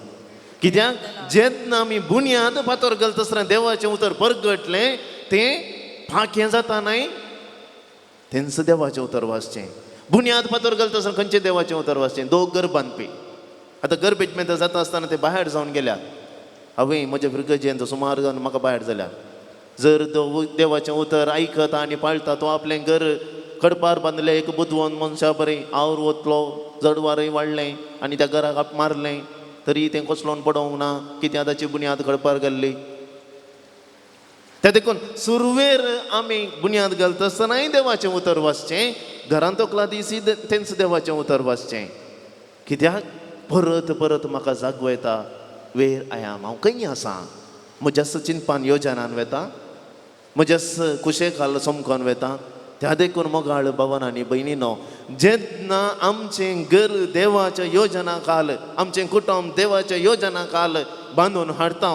Speaker 2: कित्याक जेन्ना आमी बुन्याद फातर घालता आसतना देवाचें उतर परगटलें तें फाकें जाता न्हय, तेंच देवाचें उतर वाचचें. बुन्याद फातर घालता आसतना खंयचें देवाचें उतर वाचचें? दोग घर बांदपी आतां घर बेजमेंत जाता आसतना ते भायर जावन गेल्यात. हांवें म्हज्या फिरगजेंत सुमार जावन म्हाका भायर जाल्यात. जर तो देवाचें उतर आयकता आनी पाळटा तो आपलें घर खडपार बांदलें एक बुदवंत मनशा बरें आवर वतलो, जडवारय वाडलें आनी त्या घराक आप मारलें तरी तें कोसलोन पडोवंक ना, कित्याक ताची बुन्याद खडपार घाल्ली. त्या देखून सुरवेर आमी बुन्याद घालता आसतनाय देवाचें उतर वाचचें, घरांत तकला दिसी तेंच देवाचें उतर वाचचें. कित्याक परत परत म्हाका जागो येता वेर I am, हांव खंय आसा, म्हज्याच चिंतपान योजनान वेता, म्हज्याच कुशेखाल समकोन वेता. त्या देखून मोगाळ भवन आनी भयणीनो, जेन्ना आमचें घर देवाच्या योजना खाल, आमचें कुटुंब देवाच्या योजना खाल बांदून हाडटा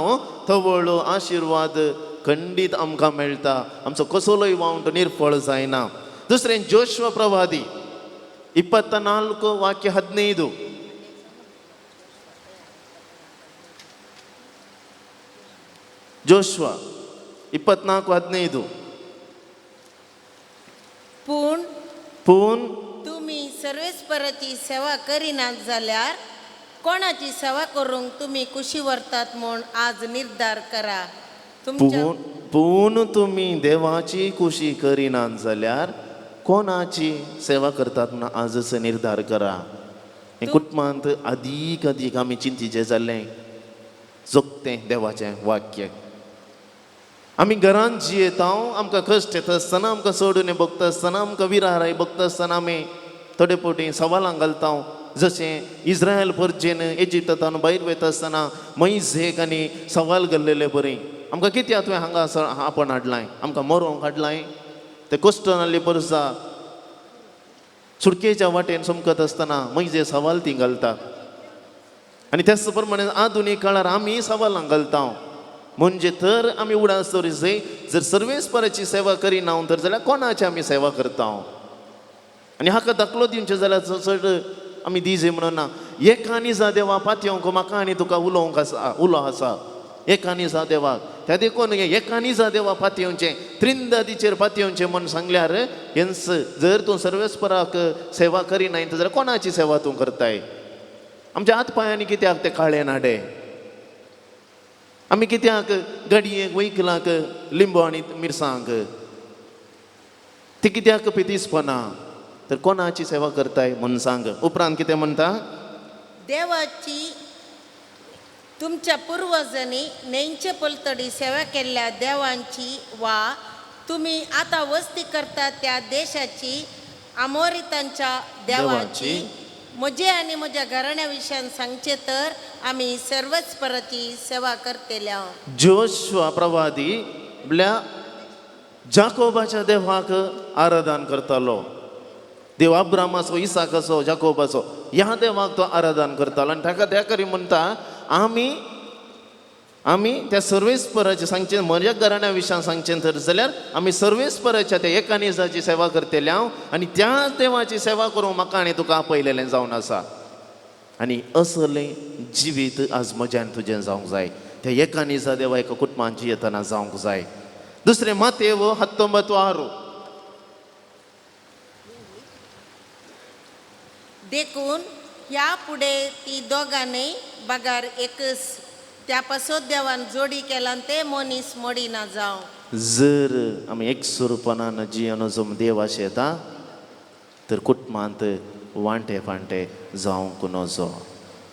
Speaker 2: तवळो आशिर्वाद खंडीत आमकां मेळटा. आमचो कसलोय वावंट निर्फळ जायना. दुसरें जोश्व प्रवादी 24:15. जोश्वा 24:15.
Speaker 4: पूण
Speaker 2: पूण
Speaker 4: तुमी सर्वेस्पराची सेवा करिनात जाल्यार कोणाची सेवा करूंक तुमी कुशी व्हरतात म्हूण आज निर्धार करा. तुमच्या
Speaker 2: पूण तुमी देवाची कुशी करिनात जाल्यार कोणाची सेवा करतात म्हूण आजच निर्धार करा. हें कुटुंबांत अदीक अदीक आमी चिंतीचें जालें जोगतें देवाचें वाक्य. आमी घरांत जियेता, आमकां कश्ट येता आसतना, आमकां चड भोगता आसतना, आमकां विराराय भोगता आसतना आमी थोडे फावटी सवालां घालता. जशें इस्रायल परजेन इजिप्तांत भायर वयता आसतना मैझेक आनी सवाल घाल्लेले बरी, आमकां कित्याक तुवें हांगा आपण हाडलाय, आमकां मरोंक हाडलाय. ते कश्ट नासली परसा सुटकेच्या वाटेन चमकत आसतना मैजे सवाल ती घालता. आनी त्याच प्रमाणे आधुनीक काळार आमी सवालां घालता. म्हणजे तर आमी उडास दवरी जर सर्वेस्पराची सेवा करिना तर जाल्यार कोणाची आमी सेवा करता. आनी हाका दाखलो दिवचें जाल्यार चड आमी दिजे म्हणून ना. एकानी जा देवा पातयोंक म्हाका आनी तुका उलोवंक आसा, उलो आसा. एकानिजा देवाक. त्या देखून एकानिजा देवा पातयेवचें, त्रिंदादीचेर पातयेवचें म्हूण सांगल्यार हेंच. जर तूं सर्वेस्पराक सेवा करिनाय जाल्यार कोणाची सेवा तूं करताय? आमच्या हात पांयांनी कित्याक ते काळे नाडे? आमी कित्याक गाडयेक वैकलाक लिंबू आनी मिरसांग ती कित्याक पितीसपणां? तर कोणाची सेवा करताय म्हूण सांग. उपरांत कितें म्हणटा?
Speaker 4: देवाची तुमच्या पुर्वजांनी न्हंयचे पलतडी सेवा केल्ल्या देवांची वा तुमी आतां वस्ती करता त्या देशाची आमोरितांच्या देवाची
Speaker 2: देवाची.
Speaker 4: म्हजे आनी म्हज्या घराण्या विशयान सांगचें तर आमी सर्वस्पराची सेवा करतले.
Speaker 2: जोशुआ प्रवादी म्हळ्यार जाकोबाच्या देवाक आराधन करतालो. देव अब्रामाचो, इसाकाचो, जाकोबाचो, ह्या देवाक तो आराधन करतालो. आनी ताका त्या करी म्हणटा आमी आमी त्या सर्वेस्पराचें सांगचें, म्हज्या घराण्या विशयान सांगचें तर जाल्यार आमी सर्वेस्पराच्या त्या एका निजाची सेवा करतले हांव आनी त्या देवाची सेवा करूंक म्हाका आनी तुका आपयलेलें जावन आसा. आनी असलें जिवीत आज म्हजें आनी तुजें जावंक जाय. त्या एका निजा देवा एका कुटुंबान जियेतना जावंक जाय. दुसरें मातेव 19:6.
Speaker 4: देखून ह्या फुडें ती दोगांनी बगार एकच, त्या पासत देवान जोडी केला ते मनीस मोडिना जावं.
Speaker 2: जर आमी एकसुरपणान जियेवन जम देवाशें येता तर कुटुंबांत वांटे फांटे जावंक नजो,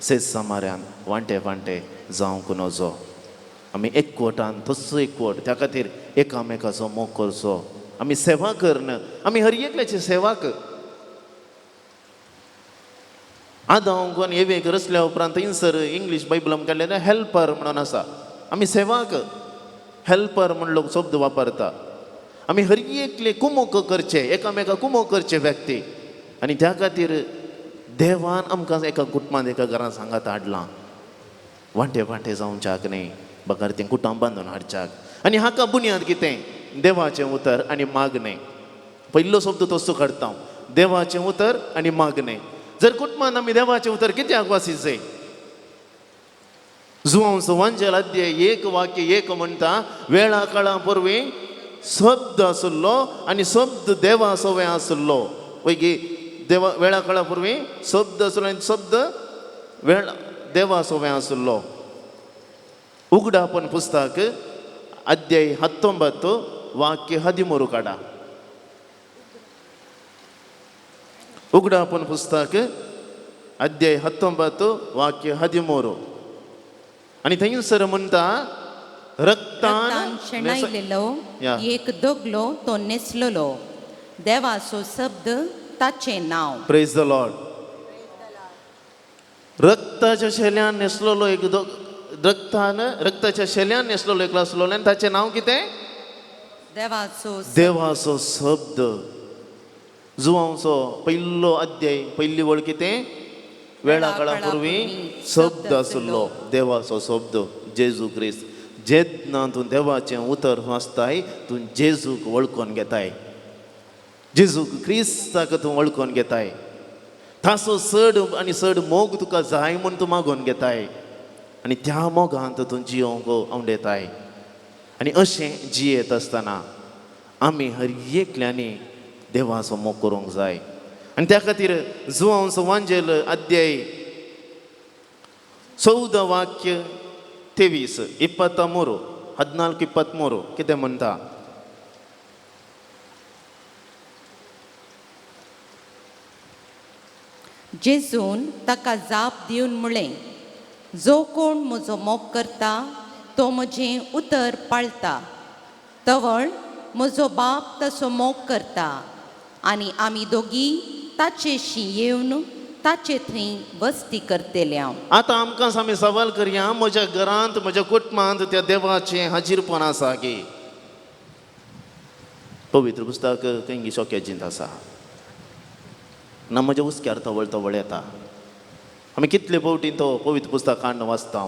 Speaker 2: सेज समाऱ्यान वांटे फांटे जावंक नजो. आमी एकवटान तसो एकवट, त्या खातीर एकामेकाचो मोग करचो. आमी सेवा करन, आमी हर एकल्याची सेवा कर. आदांव आनी एवेक रचल्या उपरांत थंयसर इंग्लीश बायबल आमकां काडलें हेल्पर म्हणून आसा. आमी सेवाक हेल्पर म्हण लोक शब्द वापरता. आमी हर एकले कुमोक करचे, एकामेका कुमोक करचे व्यक्ती. आनी त्या खातीर देवान आमकां एका कुटुंबांत एका घरान सांगात हाडलां. वांटे वांटे जावच्याक न्ही, बगर तें कुटुंब बांदून हाडच्याक. आनी हाका बुन्याद कितें? देवाचें उतर आनी मागणें. पयलो शब्द तसो काडटा हांव, देवाचें उतर आनी मागणें. जर कुटुंबान आमी देवाचें उतर कित्याक वासीचें? जुवांव वांजेल अध्याय 1 वाक्य 1 म्हणटा, वेळा काळा पूर्वी शब्द आसलो आनी शब्द देवा सवे आसलो. वयगी देवा वेळा काळा पूर्वी शब्द आसलो आनी शब्द वेळा देवा सवे आसलो. उगडापण पुस्तक अध्याय 19 वाक्य 13 काडा. उगडापण पुस्तक अध्याय 19 वाक्य 13. आनी थंयसर म्हणटा रक्तान
Speaker 5: रक्तान शेणायलेलो
Speaker 2: या.
Speaker 5: एक दगलो तो नेसलेलो, देवाचो शब्द ताचें नांव.
Speaker 2: प्रेज the Lord. रक्ताच्या शेल्यान न्हेसलेलो एक रक्तान रक्ताच्या शेल्यान न्हेसलेलो एकलो आसलेलो आनी ताचें नांव कितें?
Speaker 5: देवाचो
Speaker 2: देवाचो शब्द. जुवांचो पयलो अध्याय पयली वळ कितें? वेळा काळा पूर्वी शब्द आसलो, देवाचो शब्द जेजू क्रिस्त. जेन्ना तूं देवाचें उतर वाचताय तूं जेजूक वळखून घेताय, जेजू क्रिस्ताक तूं वळखून घेताय. ताचो चड आनी चड मोग तुका जाय म्हूण तूं मागून घेताय आनी त्या मोगांत तूं जियोंक आवडेताय. आनी अशें जियेत आसतना आमी हर एकल्यांनी देवाचो मोग करूंक जाय. आनी त्या खातीर जुवांचो वांजेल अध्याय 14 वाक्य 23 23 14 23 कितें म्हणटा?
Speaker 5: जेजून ताका जाप दिवन म्हळें, जो कोण म्हजो मोग करता तो म्हजें उतर पाळता, तवळ म्हजो बाप तसो मोग करता आनी आमी दोगी ताचेशी येवन ताचे थंय वस्ती करतले हांव.
Speaker 2: आतां आमकां आमी सवाल करया, म्हज्या घरांत म्हज्या कुटुंबांत त्या देवाचें हाजीरपण आसा की? पवित्र पुस्तक खंय शोक्याजींत आसा ना? म्हज्या हुस्क्यार तवळ तवळ येता. आमी कितले फावटी तो पवित्र पुस्तक काडून वाचता.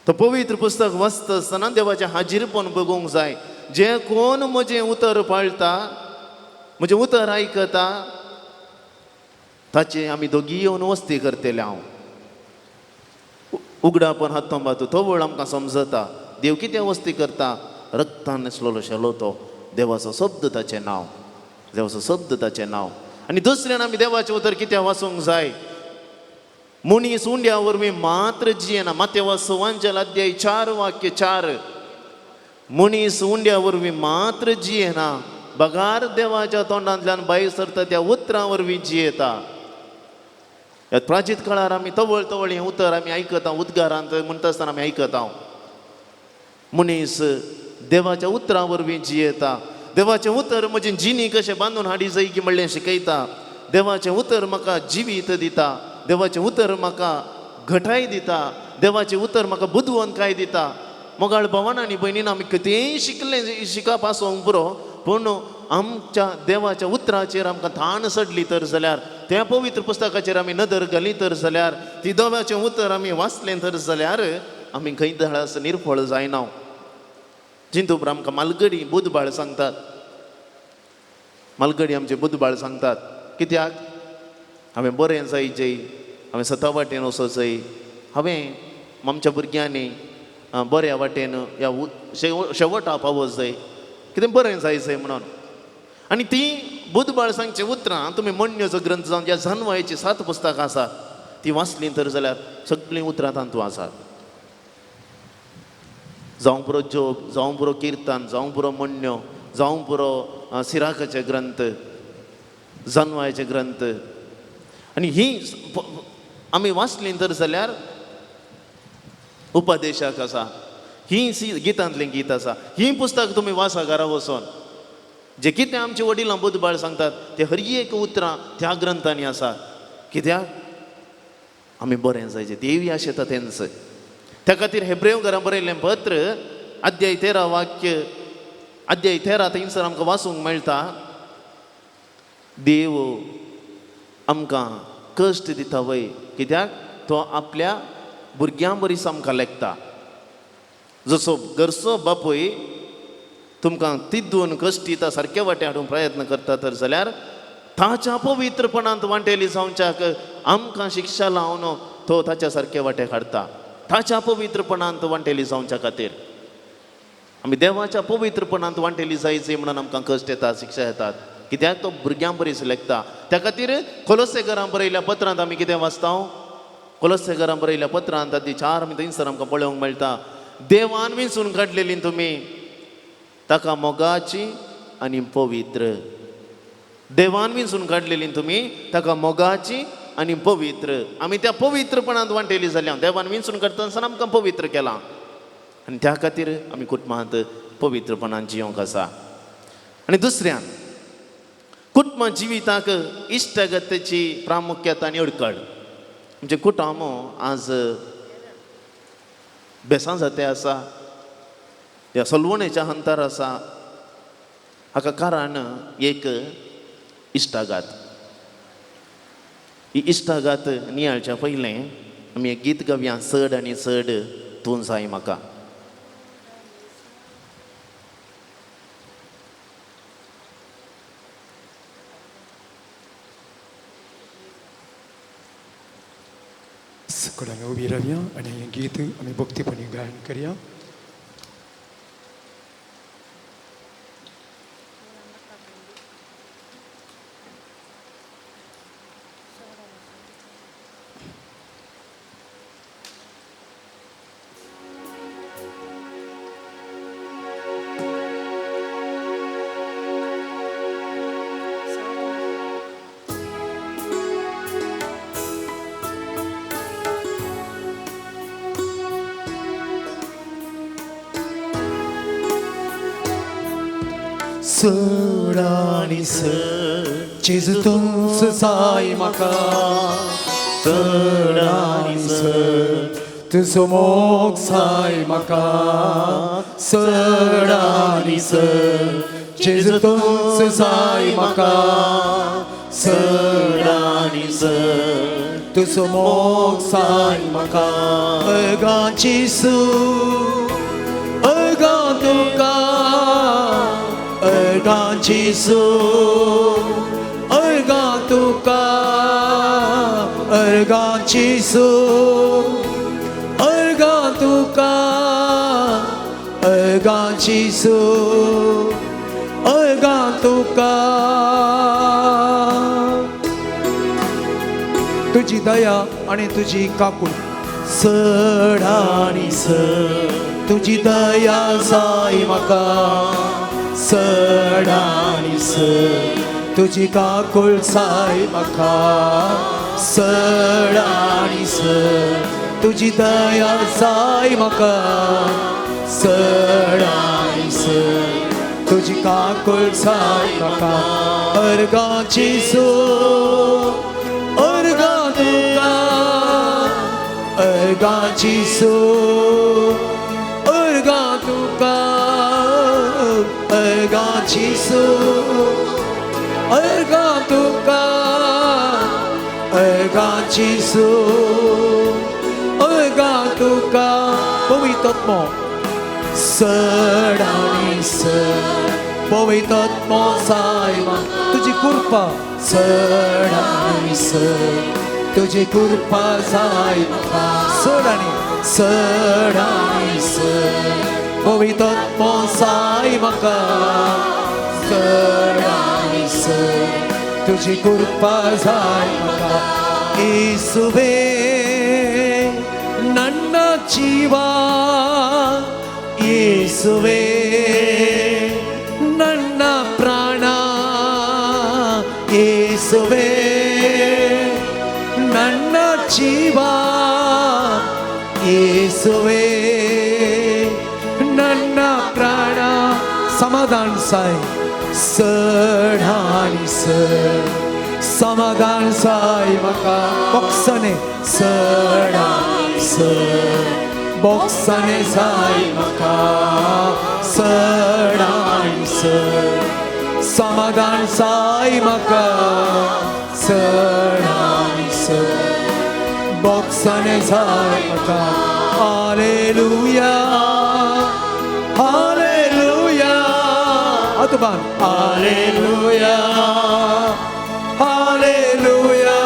Speaker 2: तो पवित्र पुस्तक वाचता आसतना देवाचें हाजीरपण बगूंक जाय. जे कोण म्हजें उतर पाळटा, म्हजें उतर आयकता, ताचे आमी दोगी येवन वस्ती करतले हांव. उगडापण हातोंबात तवळ आमकां समजता देव कितें वस्ती करता. रक्तान न्हेसलेलो शेलो तो देवाचो शब्द ताचें नांव, देवाचो शब्द ताचें नांव. आनी दुसऱ्यान आमी देवाचें उतर कितें वाचूंक जाय. मनीस उंड्या वरवीं मात्र जियेना. मातेवा सुवांजल अध्याय 4 वाक्य 4. मनीस उंड्या वरवीं मात्र जियेना, बगार देवाच्या तोंडांतल्यान भायर सरता त्या उतरां वरवीं जियेता. ह्या प्राचीत काळार आमी तवळ तवळ हें उतर आमी आयकता, उद्गारांत म्हणटा आसतना आमी आयकता. मनीस देवाच्या उतरां वरवीं जियेता. देवाचें उतर म्हजें जिणी कशें बांदून हाडी जाय की म्हणलें शिकयता. देवाचें उतर म्हाका जिवीत दिता, देवाचें उतर म्हाका घटाय दिता, देवाचें उतर म्हाका बुदवंतकाय दिता. मोगाळ भावान आनी भयणीन आमी कितेंय शिकलें शिकप आसूंक पुरो, पूण आमच्या देवाच्या उतराचेर आमकां ताण चडली तर जाल्यार, त्या पवित्र पुस्तकाचेर आमी नदर घाली तर जाल्यार, ती देवाचें उतर आमी वाचलें तर जाल्यार आमी खंय धाडस निर्फळ जायना. जिंतूर आमकां मालगडी बुधबाळ सांगतात, मालगडी आमचे बुधबाळ सांगतात. कित्याक हांवें बरें जायचें, हांवें सता वाटेन वचो जाय, हांवें आमच्या भुरग्यांनी बऱ्या वाटेन ह्या शेवटा पावस जाय, कितें बरें जाय जाय म्हणून. आनी ती बुधबाळ सांगची उतरां तुमी म्हणण्याचो ग्रंथ जावन ज्या जानवायची 7 पुस्तकां आसात ती वाचलीं तर जाल्यार सगळीं उतरां तातूंत आसात. जावं पुरो जोग, जावं पुरो किर्तन, जावं पुरो म्हणण्यो, जावं पुरो सिराकाचे ग्रंथ, जानवायचे ग्रंथ. आनी ही आमी वाचलीं तर जाल्यार उपदेशाक आसा, ही गितांतलें गीत आसा. ही पुस्तक तुमी वाचा घरा वचोन. जे कितें आमचे वडिलां बुधबाळ सांगतात ते हर एक उतरां त्या ग्रंथांनी आसा. कित्याक आमी बरें जायचें, देवी आशेता तेंच. त्या खातीर हेब्रेव घरां बरयल्लें पत्र अध्याय 13 वाक्य, अध्याय 13 थंयसर आमकां वाचूंक मेळटा. देव आमकां कश्ट दिता वय, कित्याक तो आपल्या भुरग्यां बरीच आमकां लेखता. जसो घरचो बापूय तुमकां तिद्दून कश्ट दिता, सारके वाटे हाडूंक प्रयत्न करता तर जाल्यार ताच्या पवित्रपणांत वांटेली जावच्याक आमकां शिक्षा लावन तो ताच्या सारके वाटे हाडटा. ताच्या पवित्रपणांत वांटेली जावच्या खातीर आमी देवाच्या पवित्रपणांत वांटेली जायची म्हणून आमकां कश्ट येतात, शिक्षा येतात. कित्याक तो भुरग्यां बरीच लेखता. त्या खातीर कोलोसेकरां बरयल्या पत्रांत आमी कितें वाचता? कोलोसेकरां बरयल्या पत्रांत आदी 4 आमी थंयसर आमकां पळोवंक मेळटा. देवान विंचून काडलेली तुमी ताका मोगाची आनी पवित्र. देवान विंचून काडलेली तुमी ताका मोगाची आनी पवित्र. आमी त्या पवित्रपणांत वांटेली जाल्या. देवान विंचून काडटा आसतना आमकां पवित्र केलां आनी त्या खातीर आमी कुटुंबांत पवित्रपणान जियोंक आसा. आनी दुसऱ्यान कुटुंब जिविताक इश्टागतीची प्रामुख्यता आनी अडकळ. आमचें कुटुंब आज बेसां जाते आसा, ह्या सलवणेच्या हंतार आसा. हाका कारण एक इश्टागात. ही इश्टागात नियाळच्या पयलें आमी एक गीत गावया, चड आनी चड तूं जाय म्हाका.
Speaker 3: सगळ्यांनी उबी रावया आनी हें गीत आमी भक्तीपणी गायन करया. चड आनी चड जेजू तूंच जाय म्हाका, चड आनी चड तुजो मोग जाय म्हाका, चड आनी चड जेजू तूंच जाय म्हाका, चड आनी चड तुजो मोग जाय म्हाका. अगा जेजू, अगा तुका, अर्गां जेजू, अर्गां तुका, अर्गां जेजू,
Speaker 6: अर्गां जेजू, अर्गां तुका. तुजी दया आनी तुजी काकूळ चड आनी चड, तुजी दया जाय म्हाका चड आनी चड, तुजी काकूळ जाय म्हाका चड आनी चड, तुजी दया जाय म्हाका चड आनी चड, तुजी काकूळ जाय म्हाका. अर्गां जेजू, अर्गां तुका, अर्गां जेजू, अर्गां तुका, अर्गां जेजू, अर्गां तुका, अर्गां जेजू, अर्गां तुका. पवित्र आत्मो चड आनी चड, पवित्र आत्मो जाय म्हाका, तुजी कृपा चड आनी चड, तुजी कृपा जाय म्हाका चड आनी चड आनी चड, पवित्र आत्मो जाय म्हाका चड आनी चड, तुजी कृपा जाय म्हाका. येसुवे ನನ್ನ ಜೀವ, ಯೇಸುವೇ ನನ್ನ ಪ್ರಾಣ, ಯೇಸುವೇ ನನ್ನ ಜೀವ, ಯೇಸುವೇ ನನ್ನ ಪ್ರಾಣ. समाधान जाय चड आनी चड, समाधान जाय म्हाका बोक्साने चड आनी चड, बोक्साने जाय म्हाका चड आनी चड, समाधान जाय म्हाका चड आनी चड, बोक्साने जाय म्हाका. हालेलुया, हालेलुया, आतुबान hallelujah, hallelujah,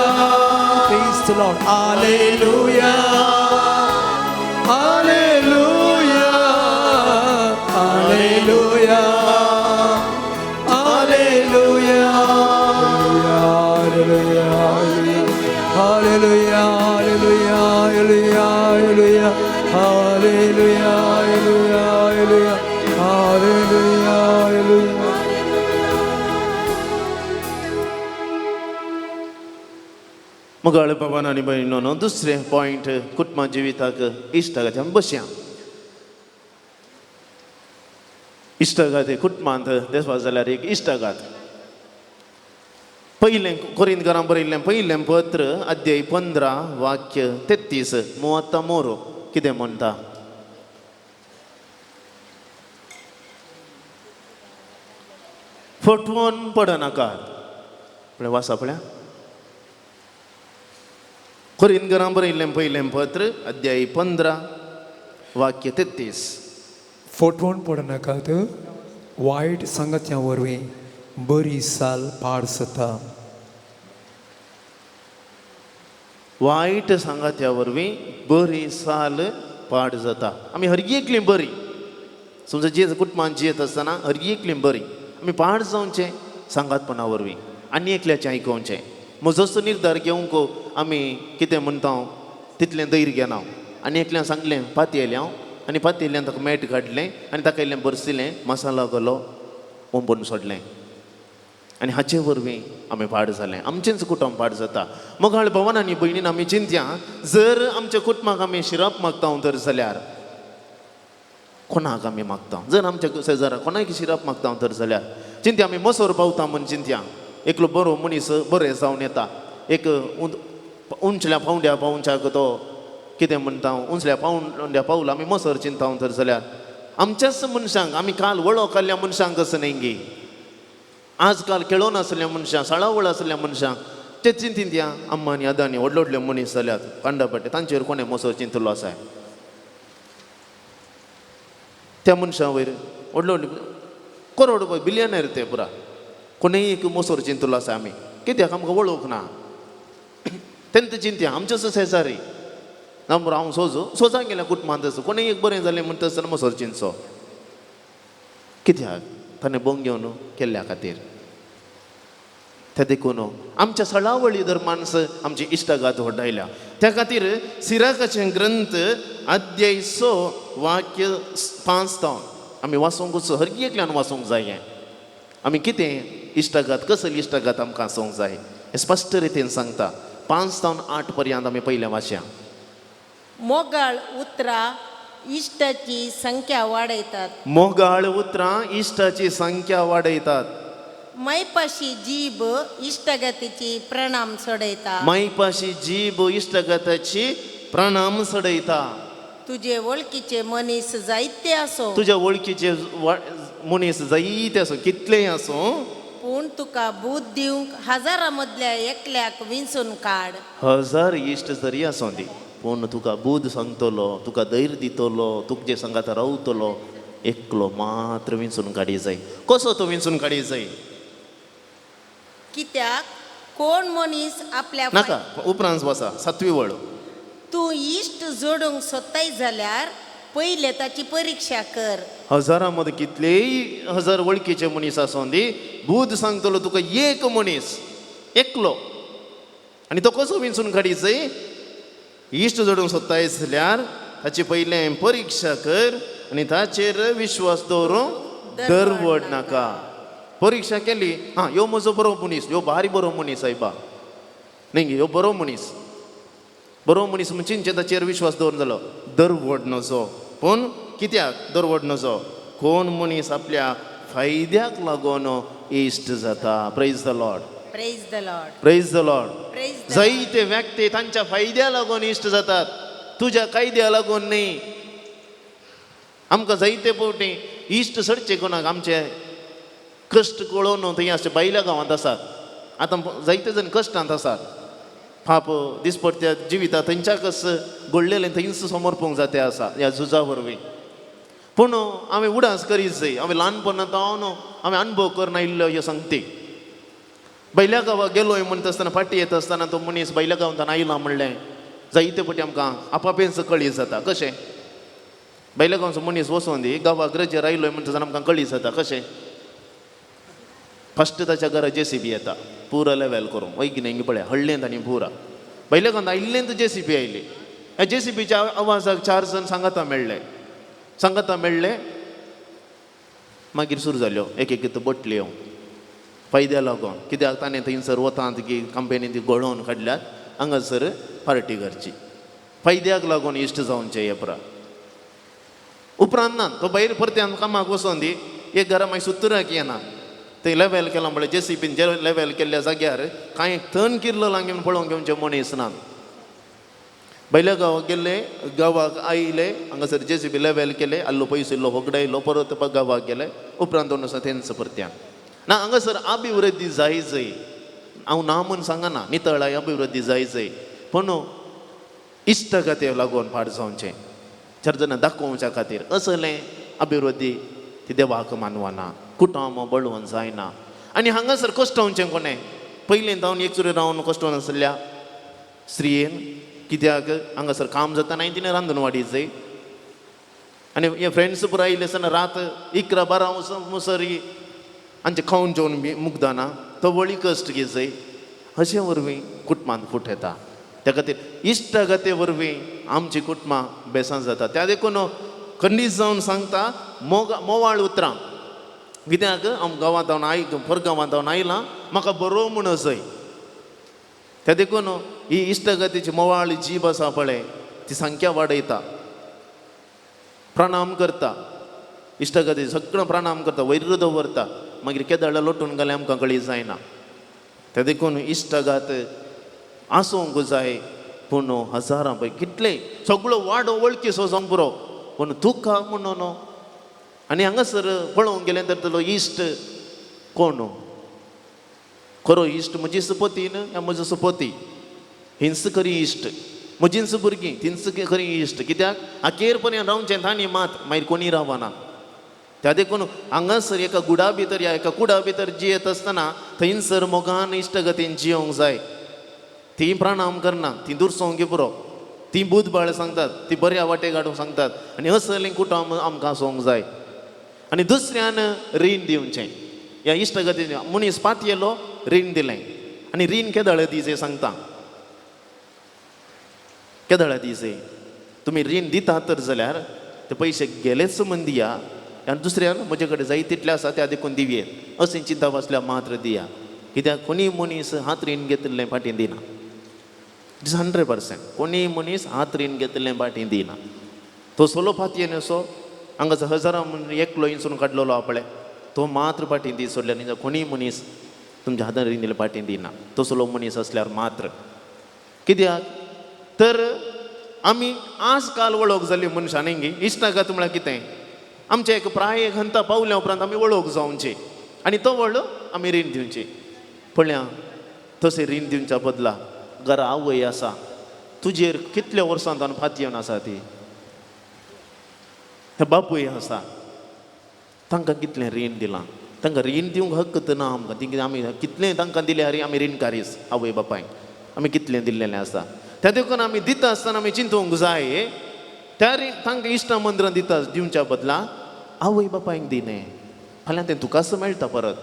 Speaker 6: praise the Lord, hallelujah, hallelujah, hallelujah, hallelujah, hallelujah, hallelujah, hallelujah, hallelujah, hallelujah, hallelujah, hallelujah.
Speaker 2: मुगाळ बाबान आनी भयणीनो, दुसरें पॉयंट कुटुंबा जिविताक इश्टागत. आमी बसया. इश्टागत कुटुंबांत देसपा जाल्यार एक इश्टागत. पयलें कोरिंदकारां बरयल्लें पयलें पत्र अध्याय 15 वाक्य 33 मुवात्ता मोरो कितें म्हणटा? फटवून पडनाकात. पळय वाचा पळया. कोरिंदकारां बरयल्लें पयलें पत्र अध्याय 15 वाक्य 33.
Speaker 3: फटवण पडनाकात, वायट सांगात्या वरवीं बरी साल पाड जाता.
Speaker 2: वायट सांगात्या वरवीं बरी साल पाड जाता. आमी हर एकली बरी समजा जे कुटुंबान जियेत आसतना हर एकली बरी आमी पाड जावचें सांगातपणा वरवीं आनी एकल्याचें आयकोवचें. म्हजोच निर्धार घेवंक आमी कितें म्हणटा तितलें धैर्य घेना. आनी एकल्यान सांगलें पातयेलें हांव आनी पातयेल्यान ताका मेट काडलें आनी ताका इल्लें बरसिलें मसालो घालो ओंपून सोडलें आनी हाचे वरवीं आमी पाड जालें. आमचेंच कुटुंब पाड जाता. मोगाळ भवन आनी भयणीन आमी चिंतया, जर आमच्या कुटुंबाक आमी शिरप मागता तर जाल्यार कोणाक आमी मागता? जर आमच्या शेजारा कोणाक शिरप मागता तर जाल्यार चिंतया आमी मोसोर पावता म्हूण चिंतया. एकलो बरो मनीस बरें जावन येता, एक उंचल्या पावंड्या पावंच्याक तो कितें म्हणटा उंचल्या पावंड्या पावला आमी मोसर चिंता तर जाल्यार आमच्याच मनशांक आमी काल वळख काडल्या मनशांक असो न्ही गी आजकाल खेळोन आसल्या मनशां साळावळ आसल्या मनशांक ते चिंतीन त्या अम्मा आनी अदानी व्हडले व्हडले मनीस जाल्यात कांडापट्टे तांचेर कोणें मोसर चिंतलो आसा त्या मनशां वयर व्हडले व्हडले करोड बिलियनर ते पुरा कोणेय एक मोसोर चिंतलो आसा आमी कित्याक आमकां वळोवंक ना तेन्ना चिंतया आमचेच शेजारी नंबर हांव सोजो सोजां गेल्या कुटुंबांत आसा कोणेय एक बरें जालें म्हणटा आसतना मोसोर चिंतचो. कित्याक ताणें बोंग घेवन केल्ल्या खातीर. त्या देखून आमच्या सळावळी धर्मांस आमची इश्टागात व्हडायल्या. त्या खातीर सिराकाचे ग्रंथ अध्याय 6 वाक्य 5 तावन आमी वाचूंकूच, हर एकल्यान वाचूंक जाय. हें आमी कितें इश्टागात, कसली इश्टागात आमकां आसूंक जाय हें स्पश्ट रितीन सांगता. 5 तावन 8 पर्यंत आमी पयलें वाचया.
Speaker 4: मोगाळ उतरां इश्टाची संख्या वाडयतात.
Speaker 2: मोगाळ उतरां इश्टाची संख्या वाडयतात.
Speaker 4: मायपाशी जीब इश्टागतीची प्रणाम सोडयता.
Speaker 2: मायपाशी जीब इश्टागताची प्रणाम चडयता.
Speaker 4: तुजे वळखीचे मनीस जायते आसो,
Speaker 2: तुज्या वळखीचे मनीस जायते आसूं, कितलेय आसूं,
Speaker 4: पूण तुका बूद दिवंक हजारां मदल्या एकल्याक विंचून काड.
Speaker 2: हजार इश्ट जरी आसूं दी, पूण तुका बूद सांगतलो, तुका धैर्य दितलो, तुजे सांगात रावतलो एकलो मात्र विंचून काडी जाय. कसो तो विंचून काडी जाय?
Speaker 4: कित्याक कोण मनीस आपल्या
Speaker 2: नाका, उपरांत वसा 7वी वळ.
Speaker 4: तूं इश्ट जोडूंक सोदताय जाल्यार पयले ताची परिक्षा कर.
Speaker 2: हजारां मदीं कितलेय हजार वळखीचे मनीस आसूं दी, बूद सांगतलो तुका एक मनीस एकलो. आनी तो कसो विंचून काडी जाय? इश्ट जोडूंक सोदताय जाल्यार ताची पयलें परिक्षा कर आनी ताचेर विश्वास दवरूंक दरवड नाका. परिक्षा केली, आं ह्यो म्हजो बरो मनीस, ह्यो भारी बरो मनीस सायबा, न्ही ह्यो बरो मनीस, बरो मनीस म्हण चिंचे ताचेर विश्वास दवरून जालो, दरवड नजो. पूण कित्याक दरवड नजो? कोण मनीस आपल्या फायद्याक लागून इश्ट जाता. Praise the Lord.
Speaker 4: Praise the Lord.
Speaker 2: Praise the Lord.
Speaker 4: Praise the
Speaker 2: जायते व्यक्ती तांच्या फायद्या लागून इश्ट जातात, तुज्या कायद्या लागून न्ही. आमकां जायते फावटी इश्ट सडचे कोणाक आमचे कश्ट कळोवन थंय आसचे भायल्या गांवांत आसात. आतां जायते जाण कश्टांत आसात, पाप दिसपडत्या जिविता थंयच्याकच घडलेलें थंयच समर्पूंक जाते आसा ह्या झुजा वरवीं. पूण हांवें उडास करीत जाय, हांवें ल्हानपणांत हांव हांवें अणभव करून आयिल्लो ह्यो सांगती. बैल्या गांवाक गेलो म्हणटा आसतना फाटी येता आसतना तो मनीस बैल्या गांवांत आयला म्हणलें जायते फावटी आमकां आपापेंच कळी जाता. कशें बैल्या गांवचो मनीस वचोन दी गांवाक रजेर आयलो म्हणटा आसतना आमकां कळी जाता. कशें? फस्ट ताच्या घरा जेसीबी येता पुरा लेवल करूंक वैगी न्ही पळय हळ्ळेंत आनी पुरा बैल्या गांवांत आयिल्लेंत जेसीबी आयली. ह्या जेसीबीच्या आवाजाक 4 जाण सांगाता मेळ्ळे, सांगाता मेळ्ळे, मागीर सुरू जाल्यो एक एक बटल्यो फायद्या लागून. कित्याक ताणें थंयसर वतांत की कंपनीन ती गळोवन काडल्यात हांगासर पार्टी करची, फायद्याक लागून इश्ट जावचे हे पुरा. उपरांत ना तो भायर परत्यान कामाक वचोन दी एक घरा मागीर सुत्तुराक येना, थंय लेवल केलां म्हळ्यार जेसीबीन जे लेवल केल्ल्या जाग्यार कांय थंय किरलो लागीं पळोवंक घेवचे मनीस ना. बैल्या गांवाक गेल्ले, गांवाक आयले, हांगासर जेसीबी लेवल केले, आल्लो पयसो इल्लो होगडायलो, परत गांवाक गेले. उपरांत दोन आसा तेंच परत्यान ना. हांगासर अभिवृद्धी जाय जाय, हांव ना म्हूण सांगना, नितळाय अभिवृद्धी जाय जाय, पूण इश्टागतीक लागून फाट जावचें, 4 जाणां दाखोवच्या खातीर असलें अभिवृद्धी ती देवाक मानवना, कुटुंब बळोवन जायना. आनी हांगासर कश्टवचें कोणें? पयलीं जावन एक चुरी रावन कश्टोवन आसल्या स्त्रियेन, कित्याक हांगासर काम जाता नाय तिणें रांदून वाडी जाय. आनी हे फ्रेंड्स पुराय आयिल्ले आसतना रात 11 12 मुसर आमचें खावन जेवन बी मुगदाना तो वळी कश्ट घेत जाय. अशें वरवीं कुटुंबांत फूट येता. त्या खातीर इश्टागते वरवीं आमची कुटुंबां बेसां जाता. त्या देखून खंडीत जावन सांगता मोवाळ उतरां, कित्याक हांव गांवांत हांव I परगांवांत हांव आयलां म्हाका बरो म्हूण जाय. त्या देखून ही इश्टागतीची मोवाळ जीब आसा पळय ती संख्या वाडयता, प्रणाम करता, इश्टागती सगळें प्रणाम करता, वैर दवरता, मागीर केदाळा लोटून घालें आमकां कळी जायना. त्या देखून इश्टागात आसूंक जाय, पूण हजारां पळय कितले सगळो वाडो वळखीचो जावंक पुरो, पूण तुका म्हणून. आनी हांगासर पळोवंक गेलें तर तुलो इश्ट कोण खरो इश्ट? म्हजी सुपती न्हय ह्या म्हजो सुपती, हिंच खरी इश्ट, म्हजींच भुरगीं तींच खरी इश्ट. कित्याक अखेर पर्यंत रावचें तांणी मात, मागीर कोणी रावना. त्या देखून हांगासर एका गुडा भितर या एका कुडा भितर जियेत आसतना थंयसर मोगान इश्टगतीन जियोंक जाय. ती प्रणाम करना, ती दुरसोंक पुरो, ती बुधबाळ सांगतात, ती बऱ्या वाटेक हाडूंक सांगतात. आनी असलें कुटुंब आमकां आसूंक जाय. आनी दुसऱ्यान रीण दिवचें. ह्या इश्टागतीन मनीस पातयेलो रीण दिलें आनी रीण केदळ दिजे सांगता, केदळ दिजे. तुमी रीण दिता तर जाल्यार ते पयशे गेलेच म्हण दिया आनी दुसऱ्यान म्हजे कडेन जाय तितले आसा त्या देखून दिवयेत अशें चिंता आसल्यार मात्र दिया. कित्याक कोणीय मनीस हात रीण घेतिल्लें फाटीं दिना. It is 100%. कोणीय मनीस हात रीण घेतिल्लें फाटीं दिना. तो सोलो फातयेन असो हांगासर हजारां म्हण एकलो इंचून काडलेलो आपले तो मात्र फाटीं दी सोडल्यार न्ही. कोणीय मनीस तुमच्या हातान रीण दिलें फाटीं दिना तसलो मनीस आसल्यार मात्र. कित्याक तर आमी आज काल वळख जाली मनशां न्ही गी. इश्टागत म्हळ्यार कितें, आमचे एक प्राय एक हंता पावल्या उपरांत आमी वळख जावची आनी तो व्हडलो आमी रीण दिवची. पळया तशें रीण दिवच्या बदला घरा आवय आसा तुजेर कितल्या वर्सां तावन फातयेवन आसा ती, हे बापूय आसा तांकां कितलें रीण दिलां, तांकां रीण दिवंक हक्क ना आमकां. ती आमी कितलें तांकां दिल्यार आमी रीणकारीच आवय बापायक आमी कितलें दिल्लेलें आसा. त्या देखून आमी दिता आसतना आमी चिंतूंक जाय त्या रीण तांकां इश्टा मंदिरां दिता दिवच्या बदला आवय बापायक दिलें फाल्यां तें तुकाच मेळटा परत.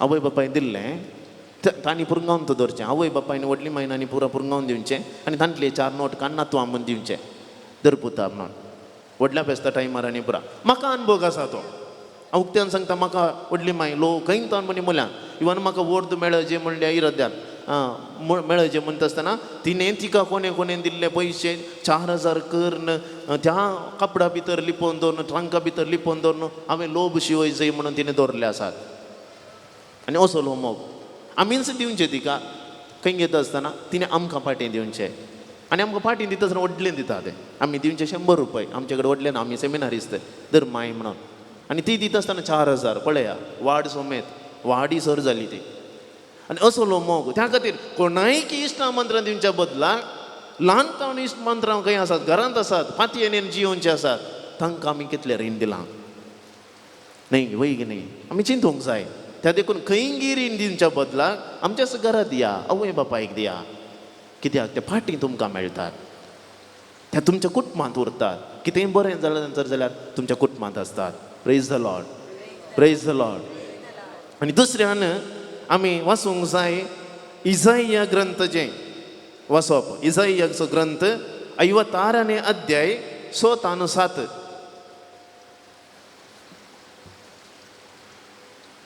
Speaker 2: आवय बापायक दिल्लें तांणी पुरंगावन तो दवरचें. आवय बापायन व्हडली मायनांनी पुरा पुरंगावन दिवचें आनी तांतले 4 नोट काडना तूं आमून दिवचें दर पुता म्हणून व्हडल्या फेस्ता टायमार आनी पुरा. म्हाका अनभोग आसा तो हांव उक्त्यान सांगता. म्हाका व्हडली माय लोक खंय तावन म्हणी मुल्यान इवन म्हाका वर्द मेळचे म्हणल्यार इराद्यान मेळचे म्हणटा आसतना तिणें तिका कोणे कोणे दिल्ले पयशे 4000 करून त्या कापडा भितर लिपोवन दवरून ट्रंका भितर लिपोवन दवरून हांवें लोब शिवय जय म्हणून तिणें दवरले आसात. आनी असो लो मोग आमीच दिवचें तिका खंय घेता आसतना तिणें आमकां फाटीं दिवचें आनी आमकां फाटीं दिता आसतना व्हडलें दिता तें. आमी दिवचें 100 रुपये आमचे कडेन व्हडलें ना आमी सेमिनारिस्त दर माय म्हणून आनी ती दिता आसतना 4000 पळया वाड समेत वाडी सर जाली ती. आनी असलो मोग त्या खातीर कोणायकी इश्टा मंत्रां दिवच्या बदला ल्हान तावन इश्ट मंत्रां खंय आसात घरांत आसात फातयेन जियोवचे आसात तांकां आमी कितलें रीण दिलां न्ही वय की न्ही. आमी चिंतूंक जाय. त्या देखून खंय रीण दिवच्या बदलाक आमच्याच घरांत दिया आवय बापायक दिया. कित्याक ते फाटीं तुमकां मेळटात त्या तुमच्या कुटुंबांत उरतात. कितेंय बरें जालें जर जाल्यार तुमच्या कुटुंबांत आसतात. Praise the Lord, praise the Lord. आनी दुसऱ्यान आमी वाचूंक जाय इजाइया ग्रंथ जें वाचप. इजाइयाचो ग्रंथ 56 अध्याय 6 7.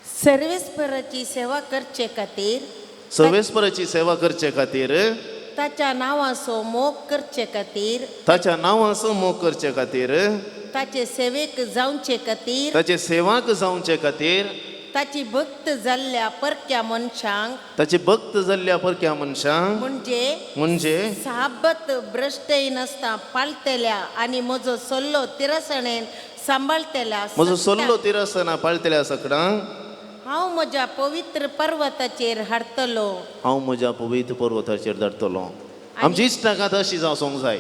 Speaker 4: सर्वेस्पराची सेवा करचे खातीर,
Speaker 2: सर्वेस्पराची सेवा करचे खातीर,
Speaker 4: ताच्या नांवाचो मोग करचे खातीर,
Speaker 2: ताच्या नांवाचो मोग करचे खातीर,
Speaker 4: ताचे सेवेक जावचे खातीर,
Speaker 2: ताचे सेवाक जावचे खातीर,
Speaker 4: ताची भक्त जाल्ल्या परक्या मनशांक,
Speaker 2: ताची भक्त जाल्ल्या परक्या मनशांक,
Speaker 4: म्हणजे
Speaker 2: म्हणजे
Speaker 4: साबत भ्रश्टय नासता पाळटेल्या आनी म्हजो सल्लो तिरसणेन सांबाळटेल्या,
Speaker 2: म्हजो सल्लो तिरसना पाळटेल्या सकडांक
Speaker 4: हांव म्हज्या पवित्र पर्वताचेर हाडटलो.
Speaker 2: हांव म्हज्या पवित्र पर्वताचेर धाडटलो. आमची इश्टागत अशी जावंक जाय.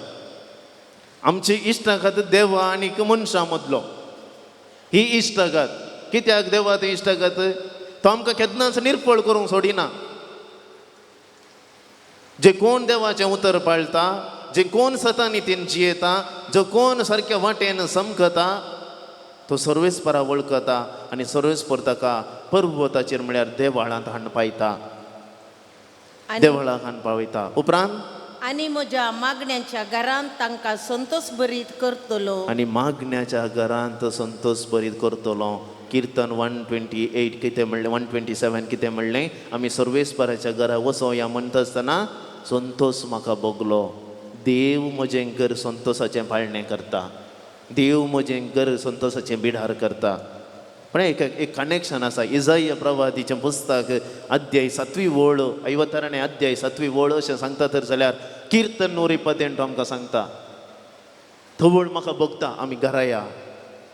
Speaker 2: आमची इश्टागत देवा आनी मनशां मदलो ही इश्टागत. कित्याक देवा ती इश्टागत तो आमकां केन्नाच निर्फळ करूंक सोडिना. जे कोण देवाचें उतर पाळटा, जे कोण सतानितीन जियेता, जो कोण सारक्या वाटेन समकता तो सर्वेस्परा वळखता आनी सर्वेस्पर ताका पर्वताचेर म्हळ्यार देवाळांत हाडून पायता, देवळाक हाडून पावयता. उपरांत
Speaker 4: आनी म्हज्या मागण्याच्या घरांत तांकां संतोष भरीत करतलो.
Speaker 2: आनी मागण्याच्या घरांत संतोष भरीत करतलो. किर्तन 128 कितें म्हणलें, 127 कितें म्हणलें, आमी सर्वेस्पराच्या घरा वचोया म्हणटा आसतना संतोष म्हाका भोगलो. देव म्हजें घर संतोषाचें पाळणें करता, देव म्हजें घर संतोषाचें बिडार करता. पण एक एक कनेक्शन आसा. इजाइया प्रवादीचें पुस्तक अध्याय 7वी वळ, 56 अध्याय 7वी वळ अशें सांगता तर जाल्यार किर्तन 125 आमकां सांगता थवळ म्हाका भोगता. आमी घरा या,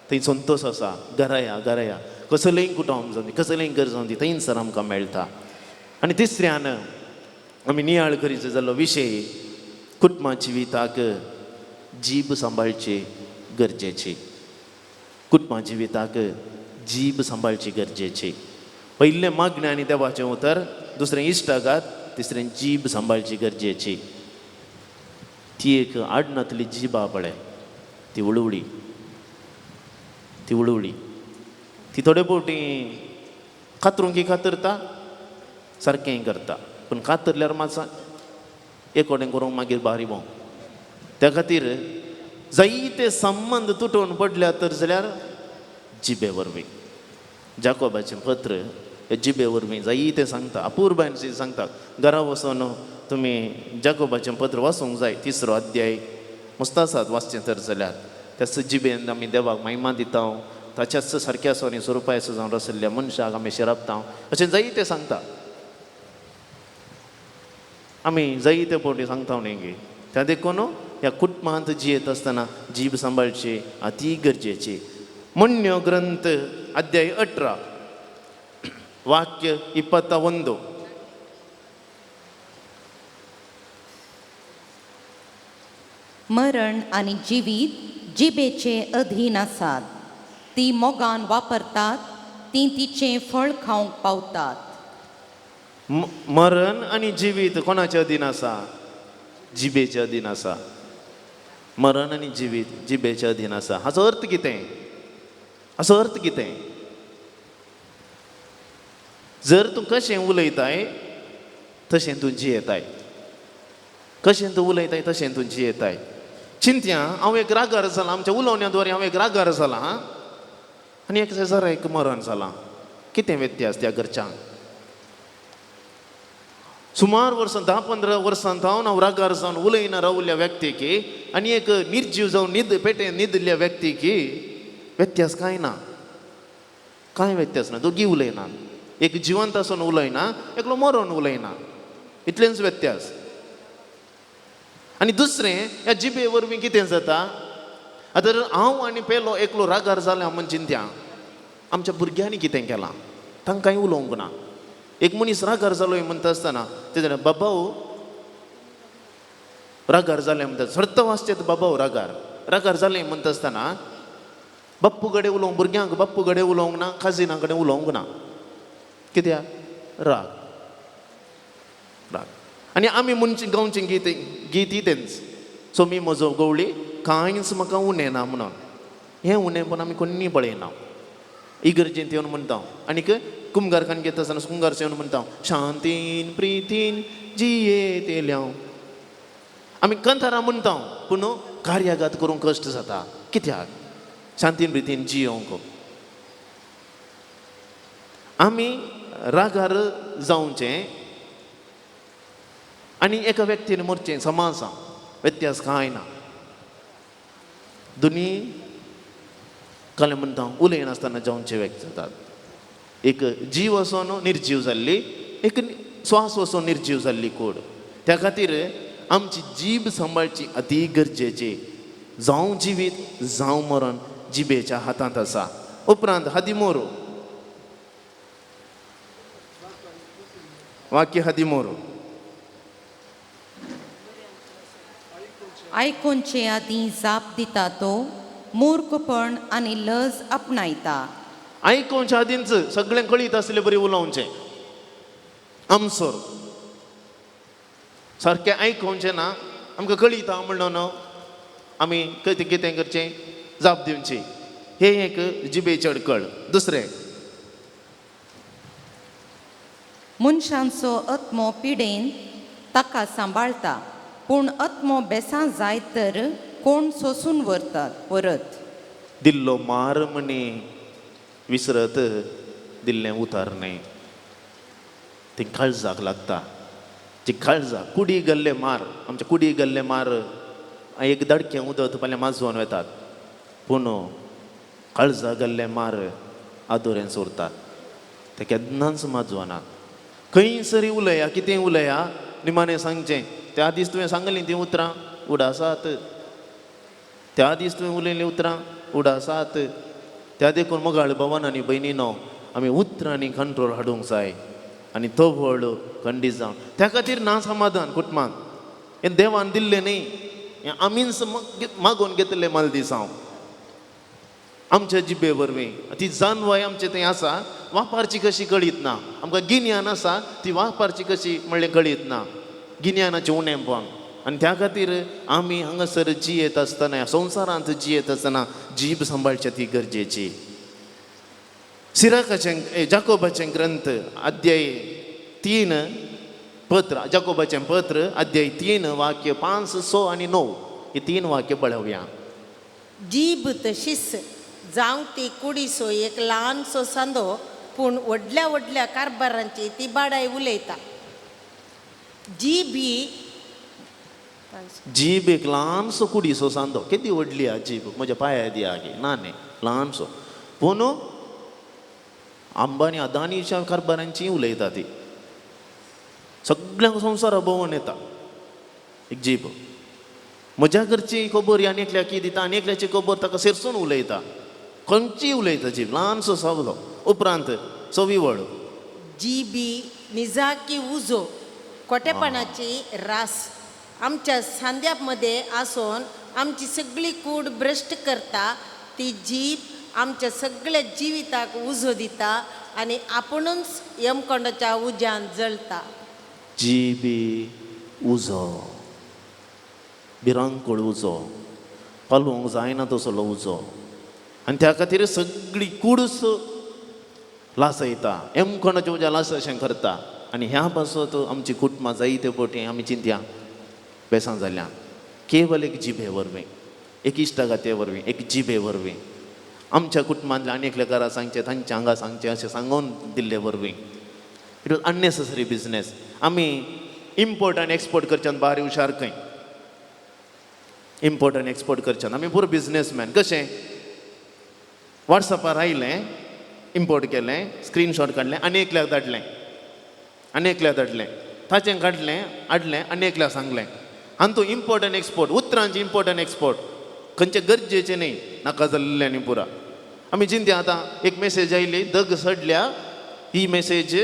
Speaker 2: थंय संतोष आसा. घरा या, घरा या, कसलेंय कुटुंब जावं दी, कसलेंय घर जावं दी, थंयसर आमकां मेळटा. आनी तिसऱ्यान आमी नियाळ करीत जाल्लो विशय कुटुंबा जिविताक जीब सांबाळची गरजेची. कुटुंबा जिविताक जीब सांबाळची गरजेची. पयलें मागणें आनी देवाचें उतर, दुसरें इश्टागात, तिसरें जीब सांबाळची गरजेची. ती एक आडनातली जिबा पळय, ती उळवळी, ती उडवली ती थोडे फावटी कातरूंक कातरता सारकें करता पूण कातरल्यार मातसो एक कडेन करूंक मागीर बारी भोंव. त्या खातीर जायते संबंद तुटोवन पडल्या तर जाल्यार जिबे वरवीं. जाकोबाचें पत्र हे जिबे वरवीं जायते सांगता, अपुरबायन सांगता. घरा वचून तुमी जाकोबाचें पत्र वाचूंक जाय, 3रो अध्याय मस्त आसात वाचचें तर जाल्यार. त्याच जिबेन आमी देवाक महिमा दिता, ताच्याच सारक्या आसो आनी स्वरुपायसो जावन आशिल्ल्या मनशाक आमी शिरापता अशें जायते सांगता. आमी जायते फावटी सांगता न्ही गे. त्या देखून ह्या कुटुंबांत जियेत आसतना जीब सांबाळची अती गरजेची. म्हण्ण्यो ग्रंथ अध्याय 18 वाक्य 21.
Speaker 5: मरण आनी जिवीत जिबेचे अधीन आसात, ती मोगान वापरतात, ती तिचें फळ खावंक पावतात.
Speaker 2: मरण आनी जिवीत कोणाचे अधीन आसा? जिबेचे अधीन आसा. मरण आनी जिवीत जिबेचे अधीन आसा. हाचो अर्थ कितें? हाचो अर्थ कितें? जर तूं कशें उलयताय तशें तूं जियेताय, कशें तूं उलयताय तशें तूं जियेताय. चिंत्या हांव एक रागार जाला, आमच्या उलोवण्या द्वारे हांव एक रागार जाला आनी एक जरा एक मरण जालां, कितें व्यत्यास त्या घरच्यांक? सुमार वर्सां 10-15 वर्सां जावन हांव रागार जावन उलयना रावल्ल्या व्यक्तीक आनी एक निर्जीव जावन न्हीद पेटे न्हिदल्या व्यक्तीक व्यत्यास कांय ना, कांय व्यत्यास ना. दोगी उलयना, एक जिवंत आसून उलयना, एकलो मरोन उलयना, इतलेंच व्यत्यास. आनी दुसरें ह्या जिबे वरवीं कितें जाता? आतां हांव आनी पेलो एकलो रागार जालें म्हण चिंत्या आमच्या भुरग्यांनी कितें केलां, तांकांय उलोवंक ना. एक मनीस रागार जालो म्हणटा आसतना ते जाणा बाबाव रागार जालें म्हणटा, सर्त वाचचें बाबाव रागार रागार जालें म्हणटा आसतना बाप्पू कडेन उलोवंक, भुरग्यांक बाप्पू कडेन उलोवंक ना, काजिना कडेन उलोवंक ना. कित्याक? राग राग. आनी आमी म्हणचे गांवचें गीत गीत तेंच, सो मी म्हजो गवळी कांयच म्हाका उणें ना म्हणून. हें उणें पण आमी कोन्नी पळयना. इगर्जेंत येवन म्हणटा आनीक कुमगारखान घेता आसतना कुमगार येवन म्हणटा शांतीन प्रितीन जियेतेल्या. आमी कंथारां म्हणटा पूण कार्याघात करूंक कश्ट जाता. कित्याक? शांतीन प्रितीन जियोवंक. आमी रागार जावचें आनी एका व्यक्तीन मरचें समाज व्यत्यास कांय ना. दोनी कालें म्हणटा उलयनासतना जावचे व्यक्ती जातात. एक जीव वचोन निर्जीव जाल्ली, एक श्वास वचोन निर्जीव जाल्ली कोड. त्या खातीर आमची जीब सांबाळची अती गरजेची. जावं जिवीत जावं मरण जिबेच्या हातांत आसा. उपरांत 13 वाक्य 13.
Speaker 5: आयकोनचे आदीं जाप दिता तो मूर्खपण आनी लज आपणायता.
Speaker 2: आयकोनच्या आदींच सगळें कळीत आसले बरी उलोवचें. आमसोर सारकें आयकोवचें ना, आमकां कळीत म्हणून आमी कितें कितें करचें जाप दिवची. हें एक जिबेची अडकळ. दुसरें,
Speaker 5: मनशांचो आत्मो पिडेन ताका सांबाळता, पूण आत्मो बेसां जायत तर कोण सोसून व्हरतात परत.
Speaker 2: दिल्लो मार म्हणी विसरत दिल्लें उतार न्हय, तें काळजाक लागता. जी काळजाक कुडी गल्ले मार, आमच्या कुडी गल्ले मार एक दडकें उदक फाल्यां माजोवन वेतात, पूण काळजा गल्ले मार आदोरेंच उरतात, ते केन्नाच माजवनात. खंयसरी उलया कितें उलया निमाणें सांगचें त्या दीस तुवें सांगलीं तीं उतरां उडासात, त्या दीस तुवें उलयलीं उतरां उडासात. त्या देखून मोगाळ भवन आनी भयणीनो आमी उतरांनी कंट्रोल हाडूंक जाय आनी तो व्हड खंडीत जावन त्या खातीर ना समाधान कुटुंबांत. हें देवान दिल्लें न्ही, हें आमीच मागोवन घेतिल्लें मालदिसांव आमच्या जिबे वरवीं. ती जानवाय आमचे थंय आसा, वापरची कशी कळीत ना. आमकां गिन्यान आसा, ती वापरची कशी म्हणलें कळीत ना. गिन्यानाचें उणेंपण. आनी त्या खातीर आमी हांगासर जियेत आसतना, ह्या संवसारांत जियेत आसतना जीब सांबाळची ती गरजेची. सिराकाचें, जाकोबाचें ग्रंथ अध्याय 3, पत्र जाकोबाचें पत्र अध्याय 3 वाक्य 5, 6 आनी 9 ही 3 वाक्य पळोवया.
Speaker 4: जीब तशीच जावंक ती कुडीसो एक ल्हानसो सांदो, पूण व्हडल्या व्हडल्या कारभारांची ती बाडाय उलयता. जीब ही
Speaker 2: जीब एक ल्हानसो कुडीसो सांदो. केदी व्हडली आ जीब, म्हज्या पांया दी आगे ना न्ही, ल्हानसो, पूण अंबानी अदानीच्या कारभारांची उलयता ती, सगळ्यांक संवसारा भोंवून येता एक जीब. म्हज्या घरची खबर आनी एकल्याक दिता आनी एकल्याची खबर ताका सिरसून उलयता, खंयची उलयता जीब, ल्हानसो सगलो. उपरांत चवी वळ.
Speaker 4: जीबी निजाकी उजो कोटेपणाची रास आमच्या सांद्या मध्ये आसून आमची सगळी कूड भ्रश्ट करता. ती जीब आमच्या सगळ्या जिविताक उजो दिता आनी आपुणूच यमकोंडाच्या उज्यान जळता.
Speaker 2: जिबी उजो, भिरांकूळ उजो, पालोवंक जायना तसलो उजो. आनी त्या खातीर सगळी कूडच लासयता, यमकोंडाच्या उज्या लास अशें करता. आनी ह्या पासत आमची कुटुंबां जायते पटी आमी चिंतया बेसां जाल्या केवल एक जिबे वरवीं, एक इश्टागाते वरवीं, एक जिबे वरवीं. आमच्या कुटुंबांतल्या आनी एकल्या घरा सांगचें, तांच्या हांगा सांगचें अशें सांगून दिल्ले वरवीं. It was unnecessary business. आमी इम्पोर्ट आनी एक्सपोर्ट करच्यान बारी हुशार खंय, इम्पोर्ट आनी एक्सपोर्ट करच्यान आमी पुरो बिजनेसमॅन. कशें वॉट्सॅपार आयलें, इम्पोर्ट केलें, स्क्रीनशॉट काडलें आनी एकल्याक धाडलें, आनी एकल्याक धाडलें, ताचें काडलें हाडलें आनी एकल्याक सांगलें. आनी तूं इम्पोर्ट आनी एक्सपोर्ट, उतरांची इम्पोर्ट आनी एक्सपोर्ट खंयचे गरजेचें न्ही, नाका जाल्लें आनी पुरा. आमी चिंत्या आतां एक मेसेज आयली, दग सडल्या, ही मेसेज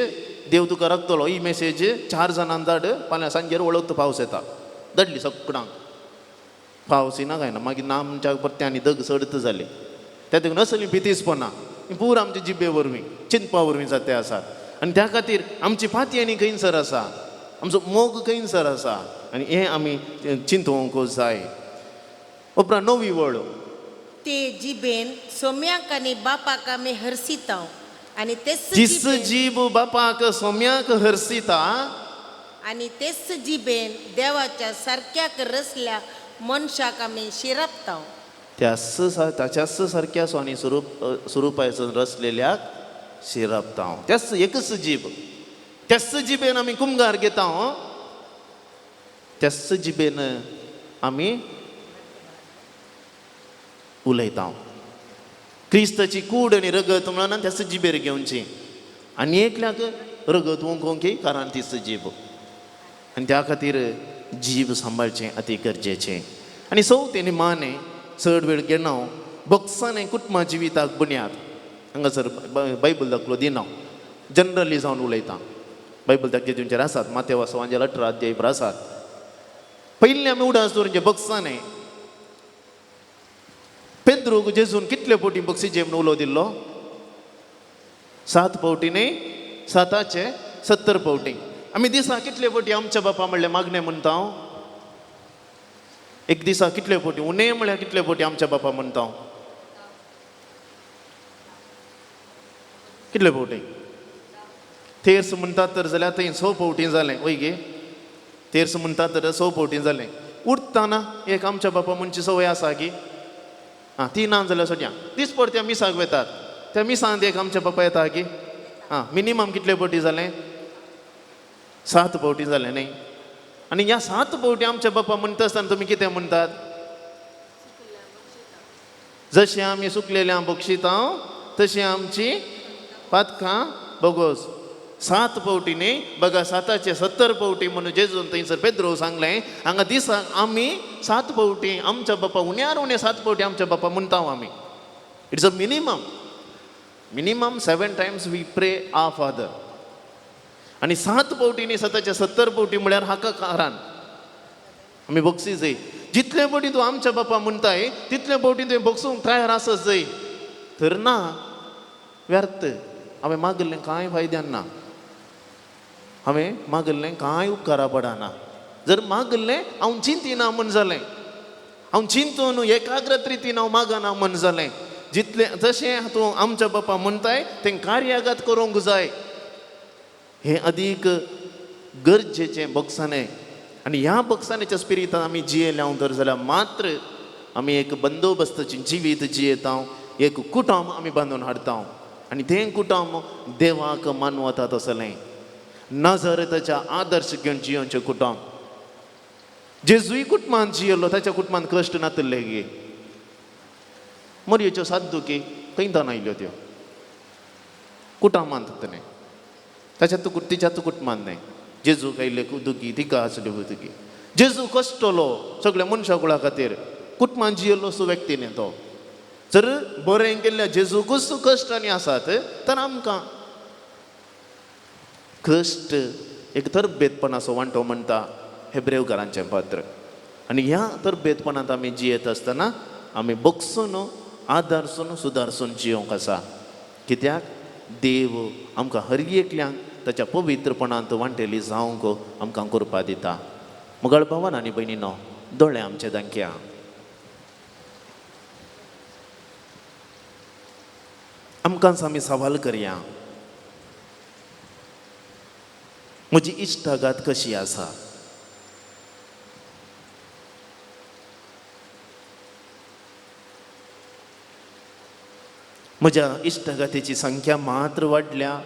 Speaker 2: देव तुका राखतलो, ही मेसेज 4 जाणांक धाड, फाल्यां सांजेर वळख पावस येता. धाडली सगळ्यांक, पावस येना काय ना, मागीर ना आमच्या परते आनी दग सडत जाली. त्या देखून असली भितीसपणां पूर आमचे जिबे वरवीं, चिंतपा वरवीं जाते आसात. आनी त्या खातीर आमची फाती आनी खंयसर आसा, आमचो मोग खंयसर आसा, आनी हें आमी चिंतूंक जाय. उपरांत 9वी वळ.
Speaker 4: ते जिबेन सोम्याक आनी बापाक आमी हरसिताव आनी तेच
Speaker 2: जिस जीब बापाक सोम्याक हरसिता
Speaker 4: आनी तेच जिबेन देवाच्या सारक्याक रसल्या मनशाक आमी शिरापताव.
Speaker 2: त्याच ताच्याच सारक्या स्वानी स्वरूपायचो रसलेल्याक शिरापताव. त्याच एकच जीब, त्याच जिबेन आमी कुमगार घेता, त्याच जिबेन आमी उलयता. क्रिस्ताची कूड आनी रगत म्हणून त्याच जिबेर घेवची आनी एकल्याक रगत वोंकोंकी कारण तीच जीब. आनी त्या खातीर जीब सांबाळचें अती गरजेचें. आनी चवथें निमाणें चड वेळ घेना, बक्षांनी कुटुंबा जिविताक बुन्याद. हांगासर बायबल दाखलो दिना, जनरली जावन उलयता. बायबल दाखले तुमचेर आसात, मातेव वांजेल 18 अध्याय आसात. पयलीं आमी उडास दवरूंचे बक्षांनी. पेद्रूक जेजून कितले फावटी बक्षीचे म्हणून उलो दिल्लो? 7 फावटी न्ही, 7 70 फावटी. आमी दिसा कितले फावटी आमच्या बापा म्हणलें मागणें म्हणटा? एक दिसा कितले फावटी, उणें म्हळ्यार कितले फावटी आमच्या बापा म्हणटा? कितले फावटी? तेर्स म्हणटात तर जाल्यार थंय 6 फावटी जालें, वय गे? तेर्स म्हणटात तर 6 फावटी जालें. उठताना एक आमच्या बापा म्हणची संवय आसा की आं, ती ना जाल्यार सोडया. दीसभर त्या मिसाक वेतात, त्या मिसांत एक आमच्या बापा येता की आं, मिनिमम कितले फावटी जालें? 7 फावटी जालें न्ही. आनी ह्या 7 फावटी आमच्या बापा म्हणटा आसतना तुमी कितें म्हणटात? जशें आमी सुकलेल्या बक्षिता तशी आमची पातकां बोगोस. 7 फावटी न्ही, बघा 7 70 फावटी म्हणून जेजून थंयसर पेद्रो सांगलें. हांगा दिसाक आमी 7 फावटी आमच्या बापा, उण्यार उणे 7 फावटी आमच्या बापा म्हणटा आमी. It's a minimum, minimum 7 times we pray our father. आनी 7 फावटी न्ही, 7 70 फावटी म्हळ्यार हाका कारण आमी बक्षी जाय. जितले फावटी तूं आमच्या बापा म्हणटाय तितले फावटी तुवें बक्षूंक तयार आसत जाय. तर ना व्यर्थ, हांवें मागिल्लें कांय फायद्यान ना, हांवें मागिल्लें कांय उपकारा पडना. जर मागलें हांव चिंतिना म्हण जालें, हांव चिंतून एकाग्रत रितीन हांव मागना म्हण जालें. जितलें जशें तूं आमच्या बापा म्हणटाय तें कार्यागत करूंक जाय. हें अदीक गरजेचें बक्षाणें आनी ह्या बक्षाण्याच्या स्पिरितान आमी जियेले हांव तर जाल्यार मात्र आमी एक बंदोबस्ताचें जिवीत जियेता, एक कुटुंब आमी बांदून हाडटा आनी तें कुटुंब देवाक मानवता तसलें नाजरेताच्या आदर्श घेवन जियोवचें कुटुंब. जेजूय कुटुंबान जियेलो, ताच्या कुटुंबान कश्ट नातिल्ले गे. मरयेच्यो सात दुखी खंयतान आयल्यो त्यो कुटुंबांत न्हय, ताच्या तिच्या कुटुंबान न्हय. जेजूक आयिल्ले दुखी तिका आसल्यो दुखी. जेजू कश्टलो सगळ्या मनशा कुळा खातीर, कुटुंबान जियेल्लो असो व्यक्ती न्ही तो. जर बरें केल्ल्या जेजूकूच कश्ट आनी आसात तर आमकां कश्ट एक तरबेतपणाचो वांटो म्हणटा हेब्रेवकारांचें पत्र. आनी ह्या तरबेतपणांत आमी जियेत आसतना आमी बगसून आदारसून सुदारसून जियोंक आसा. कित्याक देव आमकां हर एकल्यांक ताच्या पवित्रपणांत वांटेली जावंक आमकां कृपा दिता. मुगाळ भावान आनी भयणीनो, दोळे आमचे दांकया. आमकांच आमी सवाल करया, म्हजी इश्टागात कशी आसा? म्हज्या इश्टागातीची संख्या मात्र वाडल्या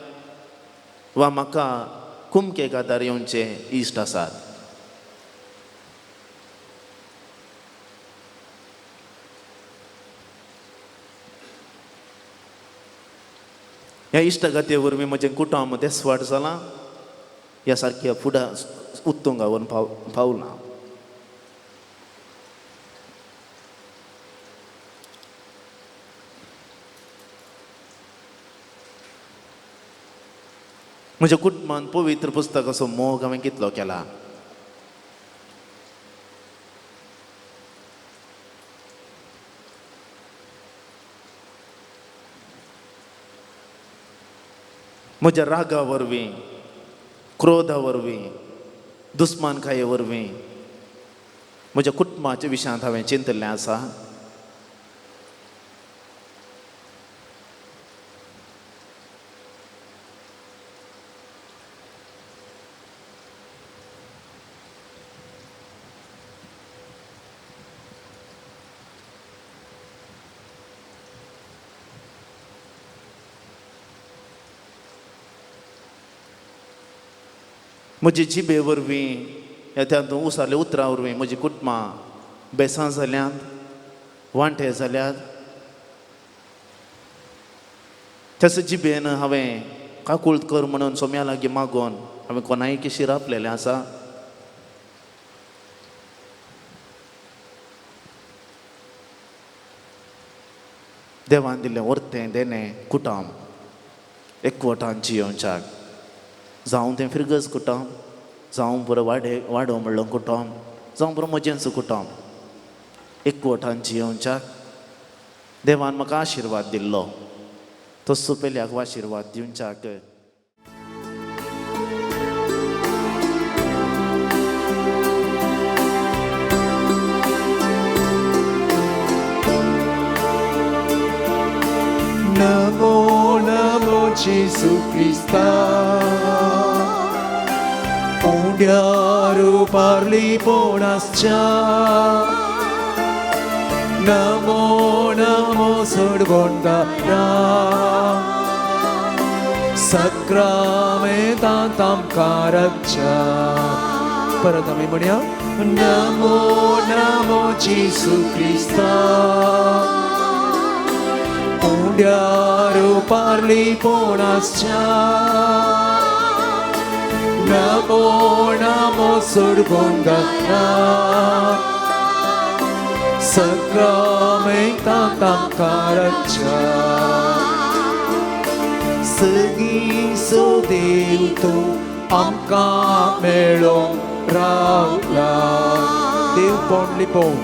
Speaker 2: वा म्हाका कुमकेक आदार येवचे इश्ट आसात? ह्या इश्टागाती वरवीं म्हजें कुटुंब देसवाट जालां, ह्या सारक्या फुडा उत्तुंगावर पावलां. म्हज्या कुटुंबान पवित्र पुस्तकाचो मोग हांवें कितलो केला? म्हज्या रागा वरवीं, क्रोधा वरवीं, दुस्मानकाये वरवीं म्हज्या कुटुंबाच्या विशयांत हांवें चिंतलें आसा? म्हजी जिबे वरवीं ह्या त्या उसारल्या उतरां वरवीं म्हजी कुटुंबां बेसां जाल्यांत, वांटे जाल्यात. त्याच जिबेन हांवें काकूळत कर म्हणून सोम्या लागीं मागोन हांवें कोणाय शिरापलेलें आसा? देवान दिल्लें वर्तें देणें कुटुंब एकवटान जियोवच्याक, जावं तें फिरगज कुटुंब, जावं पुरो वाडे वाडो म्हणलो कुटुंब, जावं पुरो म्हजेंच कुटुंब, एकवटान जियोवच्याक देवान म्हाका आशिर्वाद दिल्लो तसो पेल्याक आशिर्वाद दिवच्याक.
Speaker 6: नमो नमो जेजू क्रिस्ता, उंड्यार उबारलीपण आसच्या. नमो नमो सडगोंडारा, सक्रामेंतांत आमकां राखच्या. परत आमी म्हणया, नमो नमो जेजू क्रिस्ता, उंड्यार उबारलीपण आसच्या. नमो नमो सडगोंडारा, सक्रामेंतांत आमकां राखच्या. सगीं सो देव तूं आमकां मेळोंक रावला. देव पोण लिपोवन,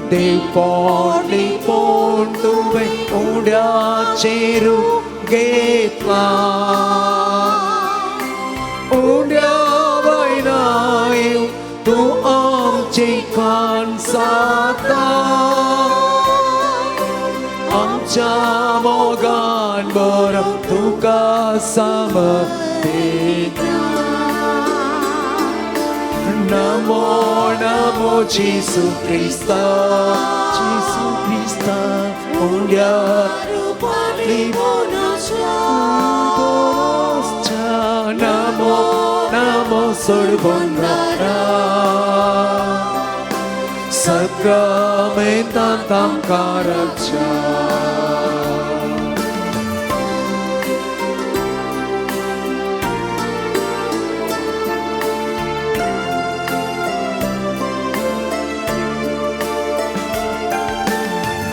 Speaker 6: देव पोण लिपोवन तुवें उंड्याचेर घेतला. उंड्या वयल्यान तूं मोगान बरो तुका समर्पिता. नमो नमो जेसू क्रिस्ता, जेसू क्रिस्ता, उंड्या नमो नमो सोडबंदारा, सक्रामेंतान तांकां रक्षा.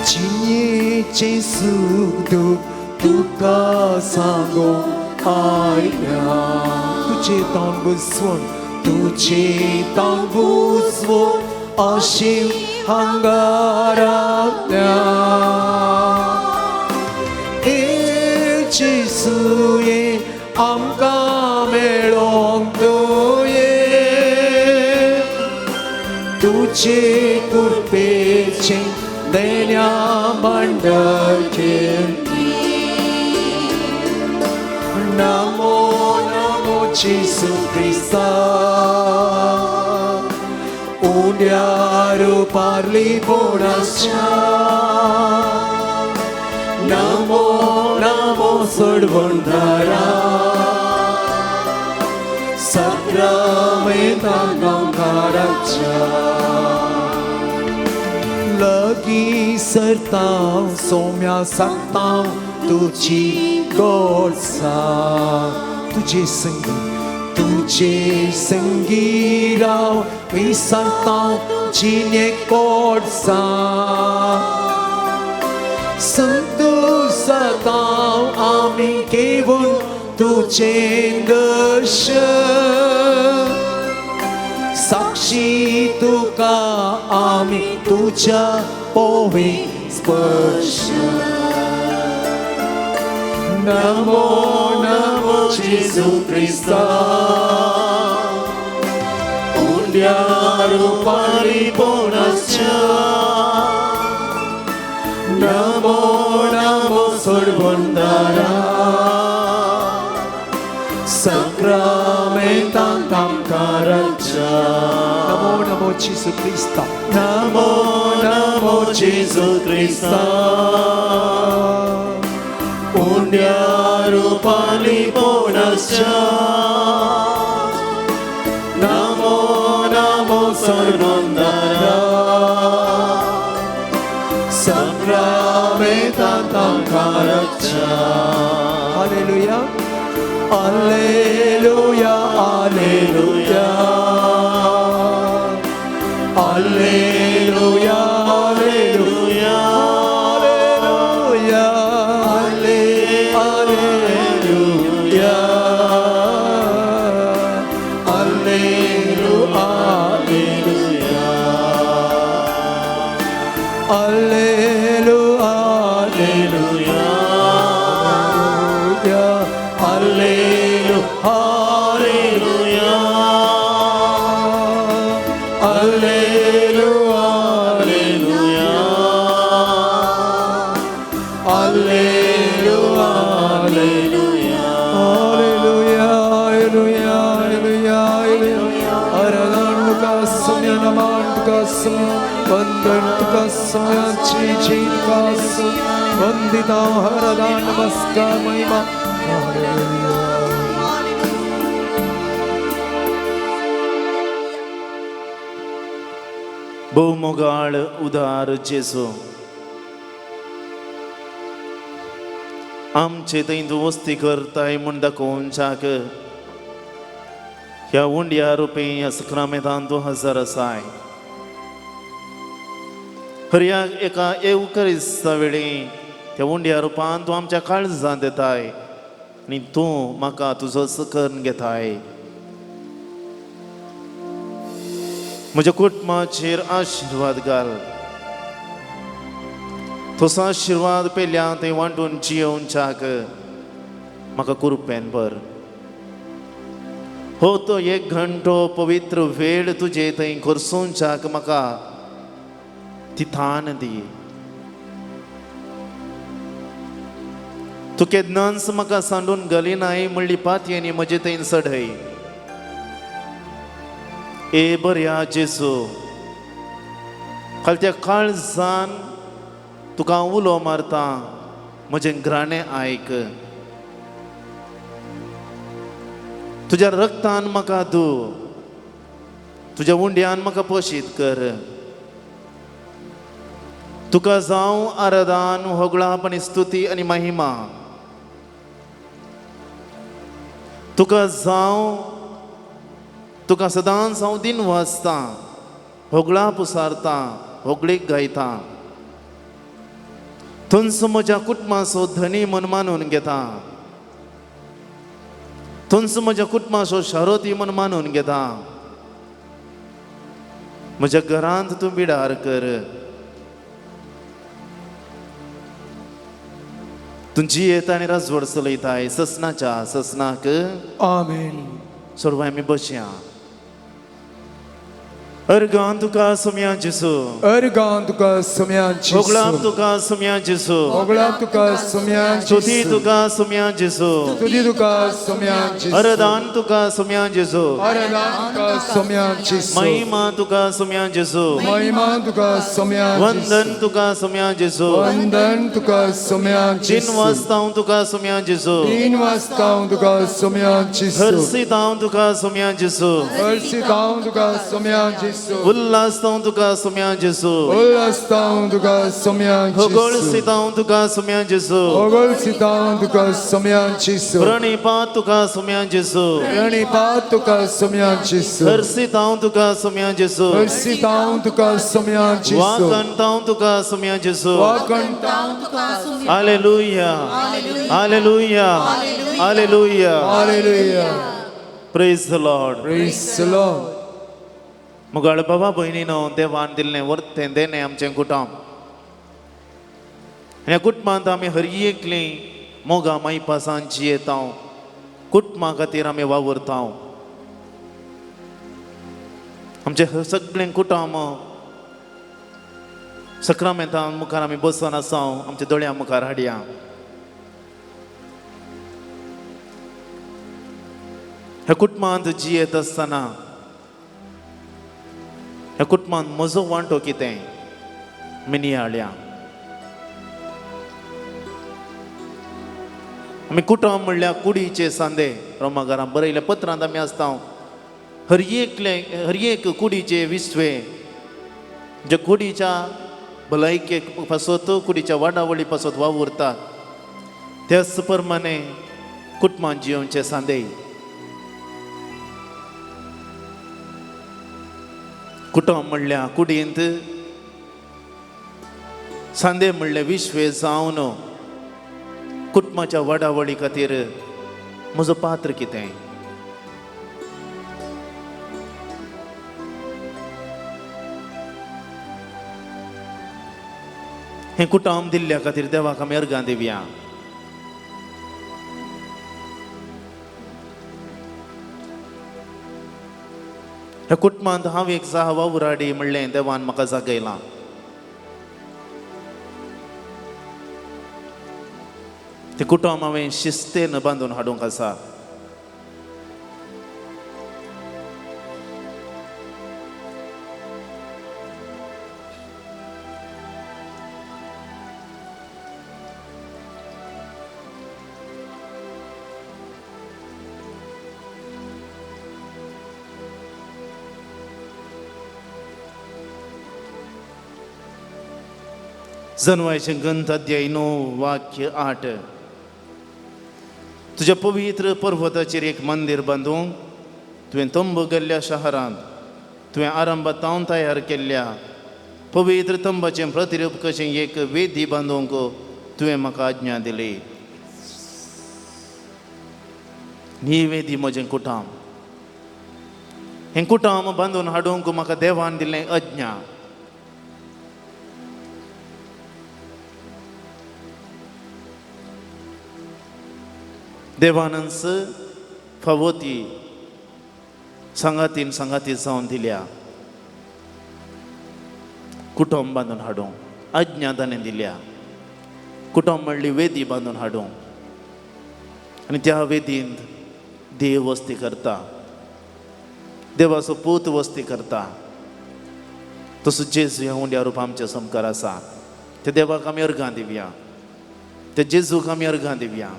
Speaker 6: जिणेचें सूख दूख तुका सांगूंक आयल्या, तुजें तोंड बुजवून, तुजें तोंड बुजवून अशें हांगा रावल्या. जेसूये आमकां मेळोंक तुवें, तुजे कृपेचें देण्या भांडार केली. नमो नमो जेसू क्रिस्ता, उंड्यार पारली बोणाच्या. नमो नमो सोडवणदारा, सक्रामेंतान गांवकाराच्या. लगीं सरतां सोम्या सांगतां तुजी गोडसा, तुजे संगी, तुजे संगी राव विसरतां जिणे कोडसा. संतोषतां आमी घेवन तुजें दर्शन, साक्षी तुका आमी तुज्या पोवे स्पर्श. नमो नमो जेसू क्रिस्ता, उंड्या रुपारी पोणाच्या. नमो नमो सोडवणदारा, सक्रामेंतान तांकां रक्षा. नमो नमो जेसू क्रिस्ता, नमो नमो जेसू क्रिस्ता, उंड्या रुपाली पोणाच्या. नमो नमो सोडवणदारा, सक्रामेंतान तांकां रक्षा. Hallelujah, hallelujah, hallelujah, hallelujah, hallelujah, hallelujah, hallelujah, hallelujah, hallelujah, hallelujah, hallelujah, hallelujah, hallelujah, hallelujah, hallelujah, hallelujah, hallelujah. आराधन तुका सम्या, नमन तुका सम्या, वंदन तुका सम्या, जी तुका सम्या, वंदिता हरदा नमस्कार महिमा. हालेलुया.
Speaker 2: भोवमोगाळ उदार जेजू, आमचे थंय तूं वस्ती करताय म्हूण दाखोवच्याक ह्या उंड्या रुपी ह्या सक्रामेंतान तूं हजर आसाय. हरया एका एवकरिस्ता वेळी त्या उंड्या रुपान तूं आमच्या काळजांत येताय आनी तूं म्हाका तुजो करून घेताय. म्हज्या कुटुंबाचेर आशिर्वाद घाल, तसो आशिर्वाद पेल्या थंय वांटून जियोवच्याक म्हाका कुरपेन भर. हो तो एक घंटो पवित्र वेळ तुजे थंय खर्चोवच्याक म्हाका ती थान दी. तूं केन्नाच म्हाका सांडून घालिनाय म्हणली पातयेनी म्हजे थंय चडय. ए बऱ्या जेजू, खालत्या काळजान तुका हांव उलो मारता, म्हजें घराणें आयक. तुज्या रक्तान म्हाका दू, तुज्या उंड्यान म्हाका पोशीत कर. तुका जावं आराधन, होगळाप आनी स्तुती आनी महिमा. तुका जावं, तुका सदांच हांव दिन वाचतां, होगळां पुसारतां, होगळीक गायता. थंयच म्हज्या कुटुंबाचो धनी म्हूण मानून घेता, थंयच म्हज्या कुटुंबाचो शारोती म्हूण मानून घेता. म्हज्या घरांत तूं बिडार कर. तूं जियेता आनी राजवड चलयताय ससनाच्या ससनाक.
Speaker 3: आमेन.
Speaker 2: सोडवाय आमी बसया. अर्गान तुका सोम्या जेसू,
Speaker 3: अर्गान तुका सोम्या जेसू,
Speaker 2: होगळाप तुका सोम्या जेसू,
Speaker 3: होगळाप तुका सोम्या
Speaker 2: स्तुती
Speaker 3: जेसू,
Speaker 2: तुका सोम्या जेसू,
Speaker 3: स्तुती तुका सोम्या जेसू,
Speaker 2: अरदान तुका सोम्या जेसू,
Speaker 3: अरदान तुका सोम्या जेसू,
Speaker 2: महिमा तुका सोम्या जेसू,
Speaker 3: महिमा तुका सोम्या जेसू,
Speaker 2: वंदन तुका सोम्या जेसू,
Speaker 3: वंदन तुका सोम्या
Speaker 2: दिन
Speaker 3: जेसू,
Speaker 2: वाचतांव तुका सोम्या जेसू,
Speaker 3: दिन वाचतांव तुका सोम्या जेसू,
Speaker 2: हर्षितांव तुका सोम्या जेसू,
Speaker 3: हर्षितांव तुका सोम्या जेसू,
Speaker 2: उल्हासतांव तुका सोम्या जेसू,
Speaker 3: उल्हासतांव तुका सोम्या जेसू,
Speaker 2: होगळसितांव तुका सोम्या जेसू,
Speaker 3: होगळसितांव तुका सोम्या जेसू,
Speaker 2: प्रणिपात तुका सोम्या जेसू,
Speaker 3: प्रणिपात तुका सोम्या जेसू,
Speaker 2: हर्षितांव तुका सोम्या जेसू,
Speaker 3: हर्षितांव तुका सोम्या जेसू,
Speaker 2: वाकणतांव तुका Saumya जेसू.
Speaker 3: वाकणतांव
Speaker 2: hallelujah, hallelujah, hallelujah,
Speaker 3: hallelujah.
Speaker 2: Praise the Lord.
Speaker 3: Praise the Lord.
Speaker 2: मुगाळ बाबा भयणीनो, देवान दिल्लें वर्तें देणें आमचें कुटुंब. ह्या कुटुंबांत आमी हर एकलीं मोगा मायपासान जियेता, कुटुंबा खातीर आमी वावुरता. आमचें सगळें कुटुंब सक्रामेंता मुखार आमी बसून आसा, आमच्या दोळ्यां मुखार हाडया. ह्या कुटुंबांत जियेत आसतना ह्या कुटुंबांत म्हजो वांटो कितें आमी नियाळया. आमी कुटुंब म्हणल्यार कुडीचे सांदे. रोमागारां बरयल्या पत्रांत आमी आसता, हर एकले हर एक कुडीचे विस्वे जे कुडीच्या भलायके पासत, कुडीच्या वाडावळी पासत वावुरतात, त्याच प्रमाणे कुटुंबान जियोवचे सांदे. कुटुंब म्हणल्यार कुडींत सांदे म्हणल्यार विश्वे जावन कुटुंबाच्या वाडावळी खातीर म्हजो पात्र कितें. हें कुटुंब दिल्ल्या खातीर देवाक आमी अर्गां दिवया. ह्या कुटुंबांत हांव एक जाह वावुराडी म्हणलें देवान म्हाका जागयलां. तें कुटुंब हांवें शिस्तेन बांदून हाडूंक आसा. जनवायचें ग्रंथ अध्याय 9 वाक्य 8. तुज्या पवित्र पर्वताचेर एक मंदीर बांदूंक तुवें तंबू गेल्ल्या शहरांत तुवें आरंभातावन तयार केल्ल्या पवित्र तंबाचें प्रतिरूप कशें एक वेदी बांदूंक तुवें म्हाका आज्ञा दिली. ही वेदी म्हजें कुटाम. हें कुटाम बांदून हाडूंक म्हाका देवान दिल्लें आज्ञा. देवानंच फावो ती सांगातीन सांगाती जावन दिल्या. कुटुंब बांदून हाडूंक आज्ञा ताणें दिल्या. कुटुंब म्हणली वेदी बांदून हाडूंक. आनी त्या वेदींत देव वस्ती करता, देवाचो पूत वस्ती करता. तसो जेजू ह्या उंड्या रूप आमच्या सामकार आसा. त्या देवाक आमी अर्गां दिवया, त्या जेजूक आमी अर्गां दिवया.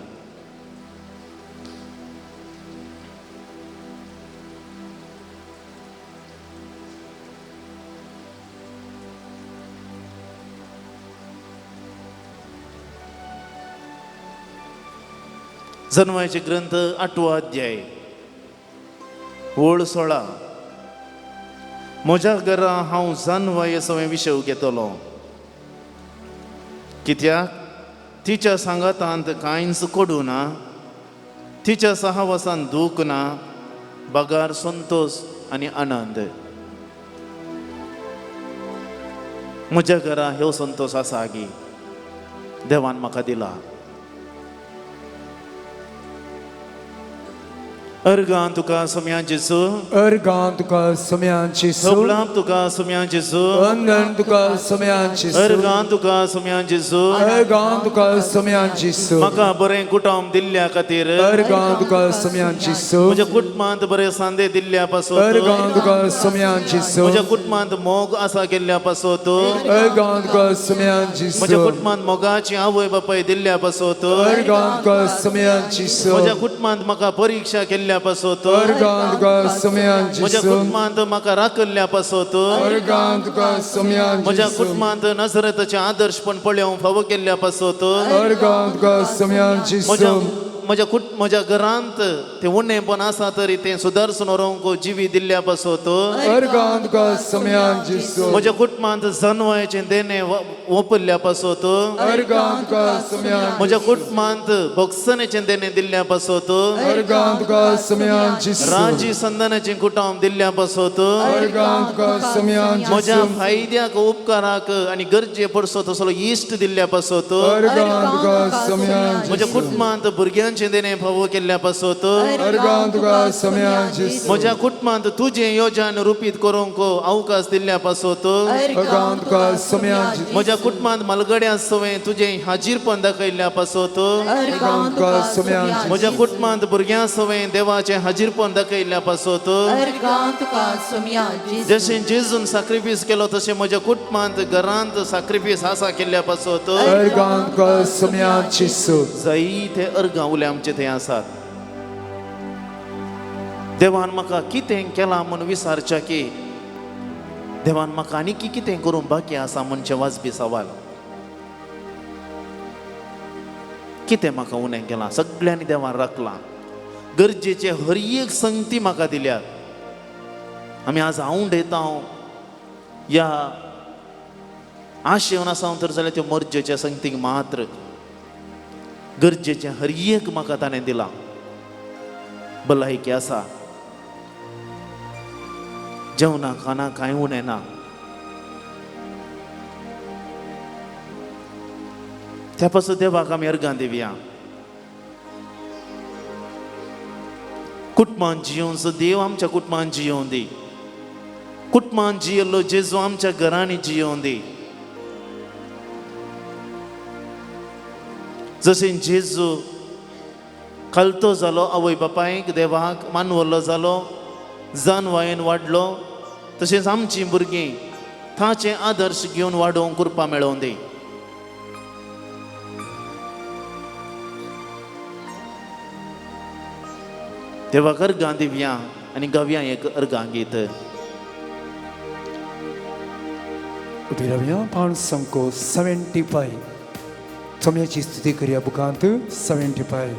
Speaker 2: जन्माचे ग्रंथ 8वो अध्याय ओळ 16. म्हज्या घरा हांव जानवाय सवें विशय घेतलो, कित्याक तिच्या सांगातांत कांयच कोडू ना, तिच्या सहावासान दूख ना, बगार संतोष आनी आनंद. म्हज्या घरा ह्यो संतोष आसा गी देवान म्हाका दिला. अर्गां तुका सोम्या जेजू,
Speaker 3: अर्गां तुका सोम्या जेजू,
Speaker 2: सगळां तुका सोम्या जेजू,
Speaker 3: वंदन तुका सोम्या जेजू,
Speaker 2: अर्गां तुका सोम्या जेजू,
Speaker 3: अर्गां तुका सोम्या जेजू,
Speaker 2: म्हाका बरें कुटुंब दिल्ल्या खातीर,
Speaker 3: अर्गां तुका सोम्या जेजू,
Speaker 2: म्हज्या कुटुंबांत बरें सांदे दिल्ल्या पासत,
Speaker 3: अर्गां तुका सोम्या जेजू,
Speaker 2: म्हज्या कुटुंबांत मोग आसा केल्ल्या पासत,
Speaker 3: अर्गां तुका सोम्या जेजू,
Speaker 2: म्हज्या कुटुंबांत मोगाची आवय बापाय दिल्ल्या पासत,
Speaker 3: अर्गां तुका सोम्या जेजू,
Speaker 2: म्हज्या कुटुंबांत म्हाका परीक्षा केल्ल्या पासत,
Speaker 3: अर्गां तुका सोम्या
Speaker 2: म्हज्या
Speaker 3: जेजू,
Speaker 2: कुटुंबांत म्हाका राखल्ल्या पासत,
Speaker 3: अर्गां तुका सोम्या
Speaker 2: म्हज्या
Speaker 3: जेजू,
Speaker 2: कुटुंबांत नजरेताचें आदर्शपण पळोवंक फावो केल्ल्या पासत,
Speaker 3: अर्गां तुका सोम्या जेजू,
Speaker 2: म्हज्या म्हज्या घरांत तें उणेपण आसा तरी तें सुदारसून व्हरूंक जिवी दिल्ल्या पासत,
Speaker 3: अर्गां तुका सोम्या जेजू,
Speaker 2: म्हज्या कुटुंबांत जनवायचें देणें ओंपिल्ल्या पासत,
Speaker 3: अर्गां तुका सोम्या,
Speaker 2: म्हज्या कुटुंबांत भोगसणेचें देणें दिल्ल्या पासत,
Speaker 3: अर्गां तुका सोम्या जेजू,
Speaker 2: राजी संदानाचें कुटुंब दिल्ल्या पासत,
Speaker 3: अर्गां तुका सोम्या
Speaker 2: म्हज्या
Speaker 3: जेजू,
Speaker 2: फायद्याक उपकाराक आनी गरजे पडसो तसलो इश्ट दिल्ल्या पासत,
Speaker 3: अर्गां तुका सोम्या
Speaker 2: म्हज्या
Speaker 3: जेजू,
Speaker 2: कुटुंबांत भुरग्यांचें देणें फावो केल्ल्या पासत,
Speaker 3: अर्गां तुका सोम्या जेजू,
Speaker 2: म्हज्या कुटुंबांत तुजें योजन रुपीत करूंक अवकाश दिल्ल्या पासत,
Speaker 3: अर्गां तुका सोम्या जेजू,
Speaker 2: म्हज्या कुटुंबांत मालगड्यां सवें तुजें हाजीरपण दाखयल्ल्या पासत,
Speaker 3: अर्गां तुका सोम्या जेजू,
Speaker 2: म्हज्या कुटुंबांत भुरग्यां सवें देवाचें हाजीरपण दाखयल्ल्या पासत,
Speaker 5: अर्गां तुका सोम्या जेजू,
Speaker 2: जशें जेजून साक्रिफीस केलो तशें म्हज्या कुटुंबांत घरांत साक्रिफीस आसा केल्ल्या पासत,
Speaker 3: अर्गां तुका सोम्या जेजू,
Speaker 2: जायते अर्गां उले आमचे थंय आसात. देवान म्हाका कितें केलां म्हूण विचारच्या की देवान म्हाका आनी कितें करूंक बाकी आसा म्हणचें वाजपी सवाल. कितें म्हाका उणें केलां, सगळ्यांनी देवान राखलां, गरजेचे हर एक संगती म्हाका दिल्यात. आमी आज हांव ह्या आशेवन आसा तर जाल्यार त्यो मर्जेच्या संगतीक मात्र गरजेचें हर एक म्हाका ताणें दिलां. भलायकी आसा, जेवणा खाणा कांय उणें ना. त्या पासून देवाक आमी अर्गां दिवया. कुटुंबान जियोवचो देव आमच्या कुटुंबान जियोवं दी, कुटुंबान जियेल्लो जेजू आमच्या घरांनी जियोवं दी. जशें जेजू खालतो जालो आवय बापायक देवाक मानवल्लो जालो, जानवायेन वाडलो, तशेंच आमचीं भुरगीं ताचें आदर्श घेवन वाडोवंक कृपा मेळोवं दी. देवाक अर्गां दिवया आनी गावया एक अर्गां गीत.
Speaker 3: उबी रावया पांच संको 75 सोम्याची स्तुती करया बुकांत 75.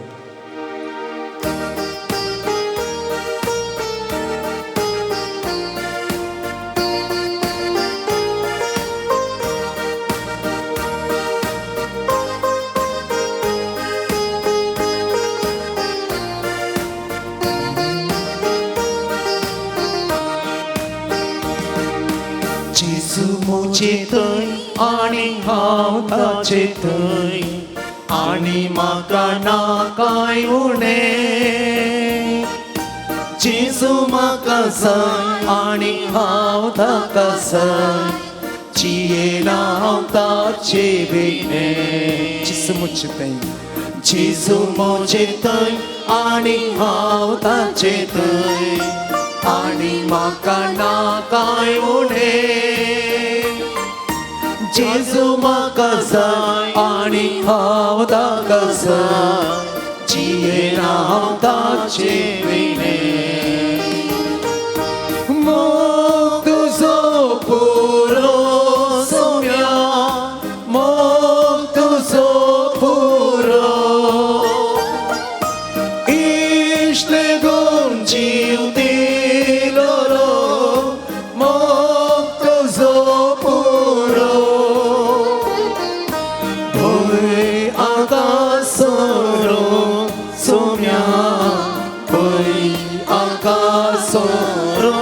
Speaker 6: जेजू म्हजे थंय आनी हांव ताचे थंय, आनी म्हाका ना कांय उणें. जेजू म्हाका जाय आनी हांव ताका जाय, जियेना हांव ताचे विणें.
Speaker 3: जेजू म्हजे थंय,
Speaker 6: जेजू म्हजे थंय आनी हांव ताचे थंय आनी म्हाका ना कांय उणें. जेजू म्हाका जाय आनी हांव ताका जाय, जियेना हांव ताचे विणें. मोग तुजो पुरो सोम्या, मोग तुजो पुरो, इश्ट लागून जीव दिलो रो, मोग तुजो पुरो. भंय आकासरो सोम्या, भंय आकासरो,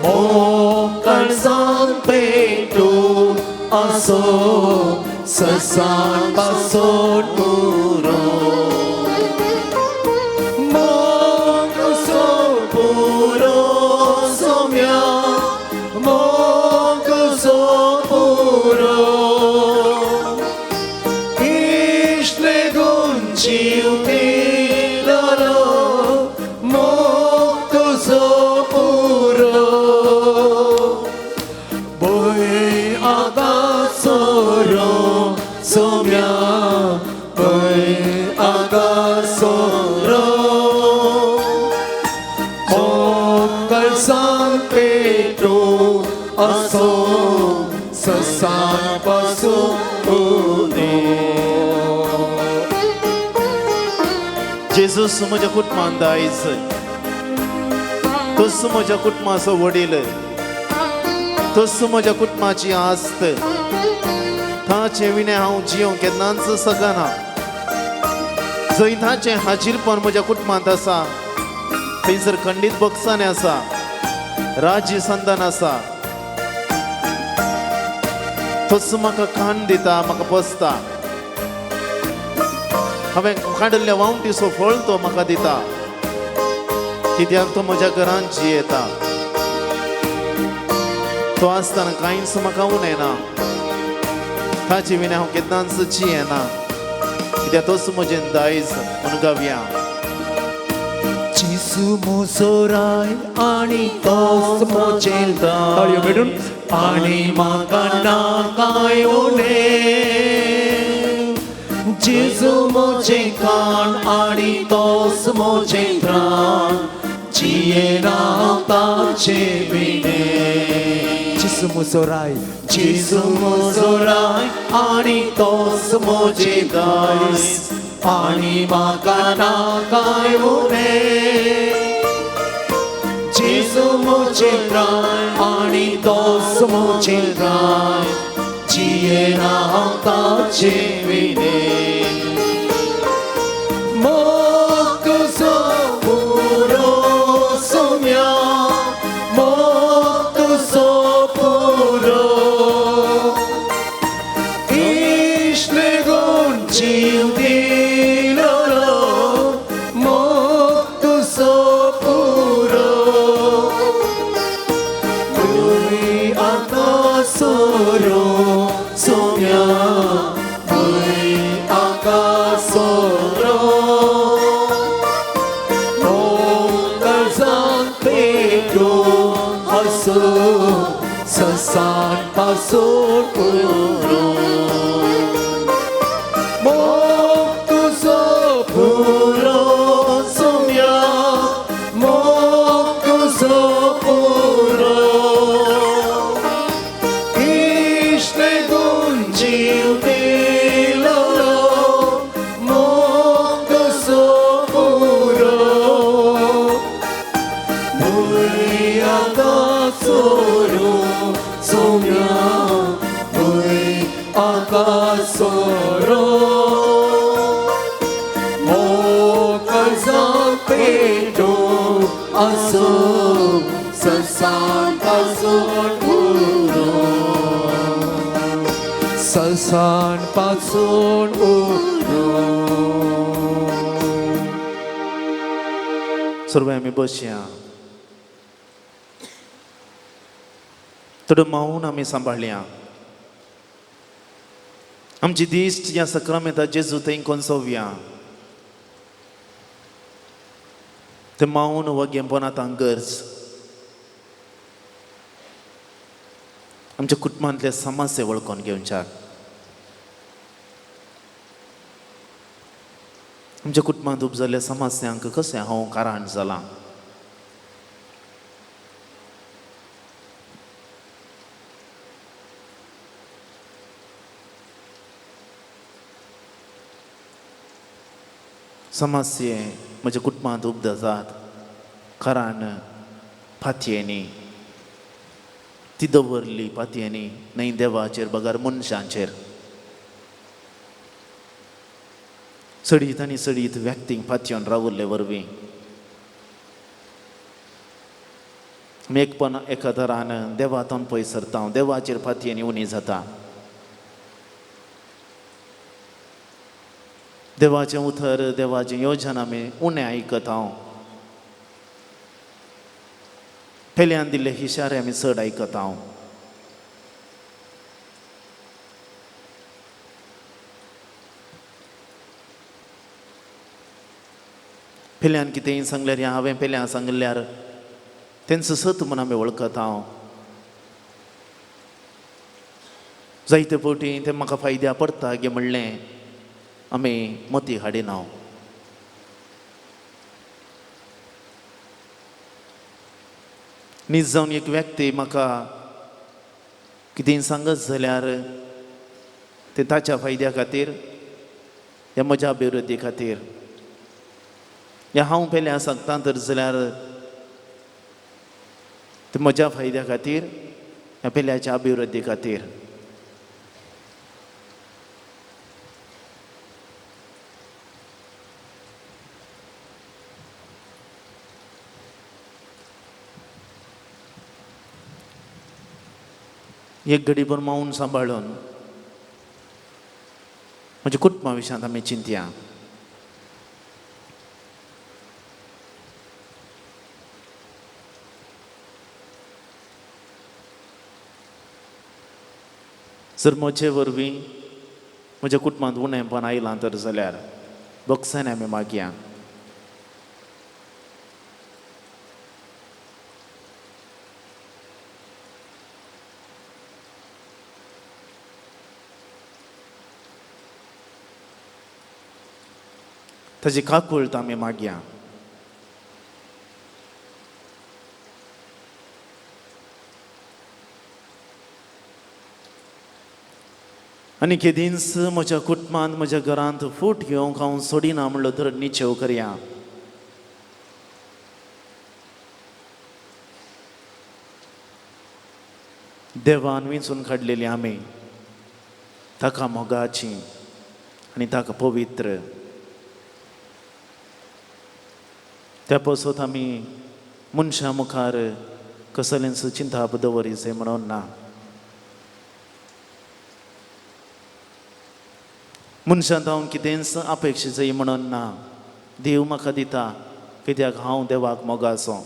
Speaker 6: मोग काळजांत पेटू आसो, ससान पासून पुरो. मोग तुजो पुरो सोम्या, मोग तुजो पुरो, इश्ट लागून जीव दिलो रो, मोग तुजो पुरो. भंय आकासरो सोम्या, भंय आकासरो, मोग काळजांत पेटू आसो, ससान पासून पुरो.
Speaker 2: जेजूस म्हज्या कुटुंबान दायज, तोच म्हज्या कुटुंबाचो वडील, तोच म्हज्या कुटुंबाची आस्त. ताचे विणें हांव जियोंक केन्नाच शकना. जंय ताचें हाजीरपण म्हज्या कुटुंबांत आसा थंयसर खंडीत बक्षाणें आसा, राज्य संदान आसा. तोच म्हाका कान दिता, म्हाका पोसता. हांवें काडिल्ल्या वावटीचो फळ तो म्हाका दिता, कित्याक तो म्हज्या घरांत जियेता. तो आसतना कांयच म्हाका उणेना. ताचे विणें हांव केन्नाच जियेना, कित्याक तोच म्हजें दायज म्हूण गावया.
Speaker 6: जेजू म्हजो राय आनी तोच म्हजें
Speaker 3: ताळयो पेटून.
Speaker 6: आनी म्हाका ना कांय उणें. जेजू म्हजें कान आनी तोच म्हजें प्राण, जियेना हांव ताचे विणें.
Speaker 3: जेजू म्हजो राय,
Speaker 6: जेजू म्हजो राय आनी तोच म्हजें दायज, आनी म्हाका ना कांय उणें. जेजू म्हजें प्राण आनी तोच म्हजें राय, जियेना हांव ताचे विणें. मोग तुजो पुरो सोम्या, मोग तुजो पुरो, इश्ट लागून जीव दिलो रो, मोग तुजो पुरो. भंय आकासरो सोम्या, भंय आकासरो, मोग काळजांत पेटू आसो, ससान पासून पुरो. मोग तुजो पुरो सोम्या, मोग तुजो पुरो, इश्ट लागून जीव दिलो रो, मोग तुजो पुरो. भंय आकासरो सोम्या, भंय आकासरो, मोग काळजांत पेटू आसो, ससान पासून पुरो,
Speaker 3: ससान पासून पुरो.
Speaker 2: सर्व आमी बसया. थोडो मौन आमी सांबाळया. आमची दिश्ट ह्या सक्रामेंता जेजू थंय कोनसोवया. ते मावन वगेंपण आतां गरज. आमच्या कुटुंबांतले समस्या वळखून घेवच्याक, आमच्या कुटुंबांत उपजल्ल्या समस्यांक कशें हांव कारण जालां. समस्ये म्हज्या कुटुंबांत उपजतात कारण फातयेंनी ती दवरली, पातयेंनी न्हय देवाचेर बगर मनशांचेर. चडीत आनी चडीत व्यक्तींक पातयेवन रावल्ले वरवीं आमी एकपण एका तरान देवातून पयस सरता, देवाचेर पातयेंनी उणी जाता. देवाचें उतर, देवाचें योजन आमी उणें आयकता. हांव पेल्यान दिल्ले हिशारे आमी चड आयकता. हांव पेल्यान कितेंय सांगल्यार ह्या हांवें पेल्यान सांगल्यार तेंचो सत म्हूण आमी वळखता. हांव जायते फावटी तें म्हाका फायद्या पडटा गे म्हणलें आमी मती हाडिना. नीज जावन एक व्यक्ती म्हाका कितेंय सांगत जाल्यार तें ताच्या फायद्या खातीर या म्हज्या अभिवृद्धी खातीर, या हांव पेल्या सांगता तर जाल्यार तें म्हज्या फायद्या खातीर या पेल्याच्या अभिवृद्धी खातीर. एक घडीभर मौन सांबाळून म्हज्या कुटुंबा विशयांत आमी चिंतया. जर म्हजे वरवीं म्हज्या कुटुंबांत उणेंपण आयलां तर जाल्यार बक्षांनी आमी मागया. ताजी काकूळट आमी मागया. आनी केदींच म्हज्या कुटुंबांत म्हज्या घरांत फूट घेवंक हांव सोडिना म्हणलो तर निचेव करया. देवान विंचून काडलेली आमी ताका मोगाची आनी ताका पवित्र, त्या पासत आमी मनशां मुखार कसलेंच चिंताप दवरीचें म्हणून ना. मनशां जावन कितेंच अपेक्षीचें म्हणून ना. देव म्हाका दिता कित्याक हांव देवाक मोगाचो.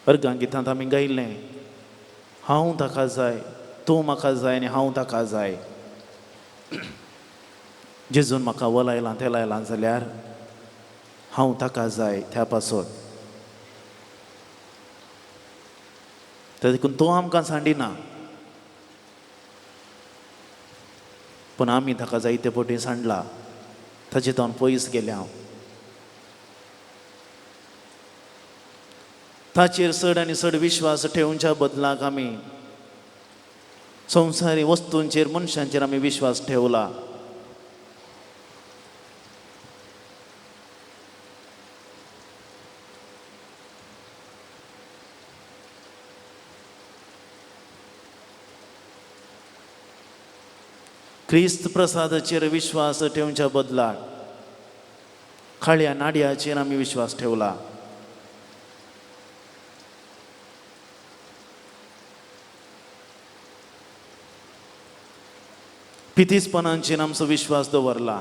Speaker 2: अर्गां गितांत आमी गायलें, हांव ताका जाय, तूं म्हाका जाय आनी हांव ताका जाय. जेजून म्हाका वलायलां तेलायलां जाल्यार हांव ताका जाय त्या पासत. देखून तो आमकां सांडिना, पूण आमी ताका जायते फावटी सांडला, ताचे तावन पयस गेल्या हांव. ताचेर चड आनी चड विश्वास ठेवच्या बदलाक आमी संवसारी वस्तूंचेर मनशांचेर आमी विश्वास ठेवला. क्रिस्त प्रसादाचेर विश्वास ठेवच्या बदलाक काळ्या नाडयाचेर आमी विश्वास ठेवला. पितीसपणांचेर आमचो विश्वास दवरला.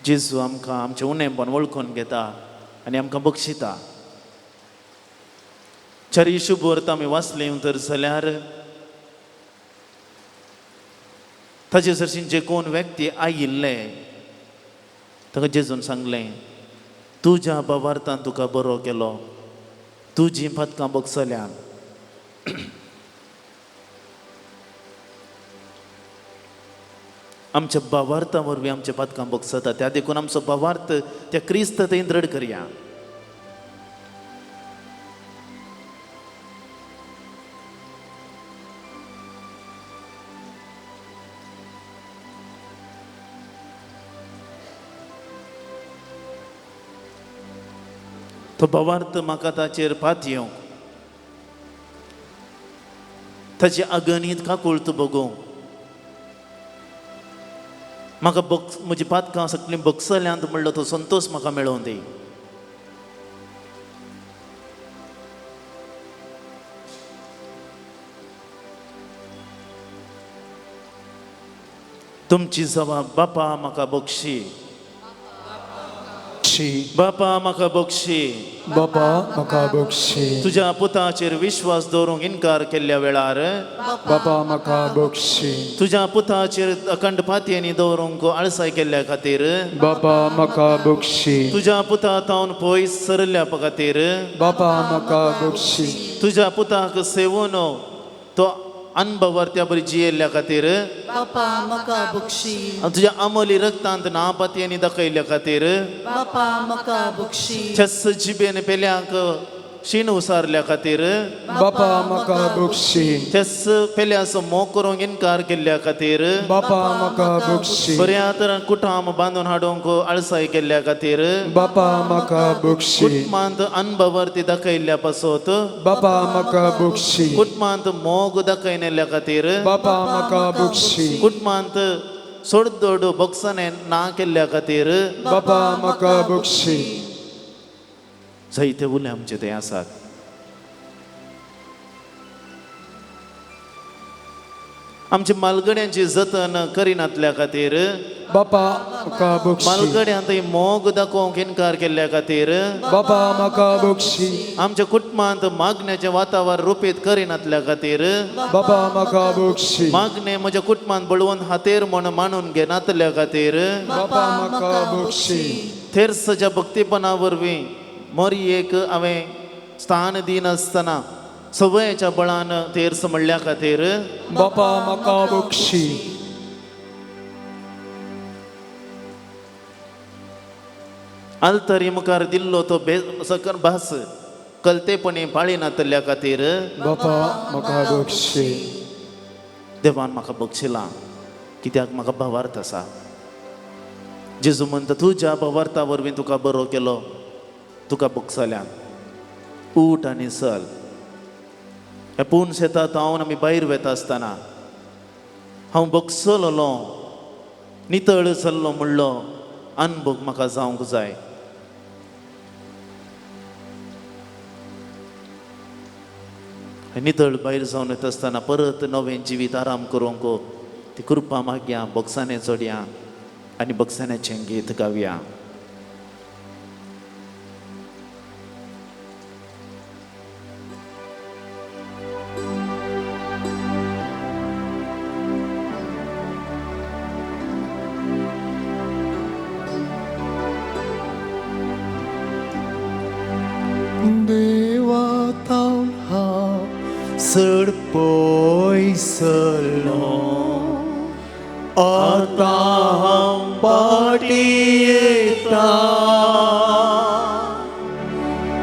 Speaker 2: जेजू आमकां आमचें उणेंपण वळखून घेता आनी आमकां बक्षिता. चारी शुभवर्त आमी वाचली तर जाल्यार ताचे सरशीं जे कोण व्यक्ती आयिल्ले ताका जेजून सांगलें, तुज्या भावार्थान तुका बरो केलो, तुजीं पातकां बगसल्यान. आमच्या भावार्था वरवीं आमच्या पातकां बगसता, त्या देखून आमचो भावार्थ त्या क्रिस्त थंय दृढ करया. तो भावार्थ म्हाका ताचेर पातयेवंक, ताची अगणीत काकुळत बगोवंक, म्हाका म्हजी पातकां सगळीं बगसल्यांत म्हणलो तो संतोश म्हाका मेळोवन दी. तुमची जबाब बापा म्हाका बक्षी, बापा म्हाका बक्षी,
Speaker 3: बापा म्हाका बक्षी.
Speaker 2: तुज्या पुताचेर विश्वास दवरूंक इनकार केल्ल्या वेळार
Speaker 3: बापा म्हाका बक्षी.
Speaker 2: तुज्या पुताचेर अखंड पातयेनी दवरूंक आळसाय केल्ल्या खातीर
Speaker 3: बापा म्हाका बक्षी.
Speaker 2: तुज्या पुता तावन पयस सरल्या खातीर
Speaker 3: बापा म्हाका बक्षी.
Speaker 2: तुज्या पुताक सेवून तो अनभवर त्या बरी जियेल्ल्या खातीर
Speaker 7: बापा म्हाका बक्षी.
Speaker 2: तुज्या आमोली रक्तांत ना पातयेनी दाखयल्ल्या खातीर
Speaker 7: बापा म्हाका बक्षी.
Speaker 2: छस जिबेन पेल्यांक शीण उसारल्या खातीर
Speaker 3: बापा म्हाका बक्षी.
Speaker 2: छस पेल्याचो मोग करूंक इनकार केल्ल्या खातीर
Speaker 3: बापा म्हाका बक्षी.
Speaker 2: बऱ्या तरान कुटाम बांदून हाडूंक आळसाय केल्ल्या खातीर
Speaker 3: बापा म्हाका बक्षी.
Speaker 2: कुटुंबांत अनभवर्ती दाखयल्ल्या पासत
Speaker 3: बापा म्हाका बक्षी.
Speaker 2: कुटुंबांत मोग दाखयल्ल्या खातीर
Speaker 3: बापा म्हाका बक्षी.
Speaker 2: कुटुंबांत सोडदोड बक्षाने ना केल्ल्या खातीर
Speaker 3: बापा म्हाका बक्षी.
Speaker 2: जायते उले आमचे ते आसात. आमच्या मालगड्यांची जतन करिनातल्या खातीर
Speaker 3: बापा म्हाका बक्षी.
Speaker 2: मालगड्यांत मोग दाखोवंक इनकार केल्ल्या खातीर
Speaker 3: बापा म्हाका बक्षी.
Speaker 2: आमच्या कुटुंबांत मागण्याचें वातावरण रुपीत करिनातल्या खातीर
Speaker 3: बापा म्हाका बक्षी.
Speaker 2: मागणें म्हज्या कुटुंबांत बळवंत हातेर म्हण मानून घेनातल्या खातीर
Speaker 3: बापा म्हाका बक्षी.
Speaker 2: थेरसच्या भक्तीपणा वरवीं मोरयेक हांवें स्थान दिनासतना सवयेच्या बळान तेर्स म्हणल्या खातीर
Speaker 3: बापा म्हाका बक्षी.
Speaker 2: आल्तरी मुखार दिल्लो तो सकल भास कलतेपणी पाळिनातल्या खातीर
Speaker 3: बापा म्हाका बक्षी.
Speaker 2: देवान म्हाका बक्षिलां कित्याक म्हाका भावार्थ आसा. जेजू म्हणटा तुज्या भावार्था वरवीं तुका बरो केलो, तुका बक्षल्यान. उठ आनी चल. ह्या पूर्ण शेतात हांव आमी भायर वेता आसतना हांव बक्षलोलो, नितळ चल्लो म्हणलो अनभोग म्हाका जावंक जाय. नितळ भायर जावन येता आसतना परत नवें जिवीत आराम करूंक ती कृपा मागया, बक्षाने चडया आनी बक्षाण्याचें गीत गावया.
Speaker 6: देवा तावन हांव चड पयसलो, आतां हांव पाटी येता,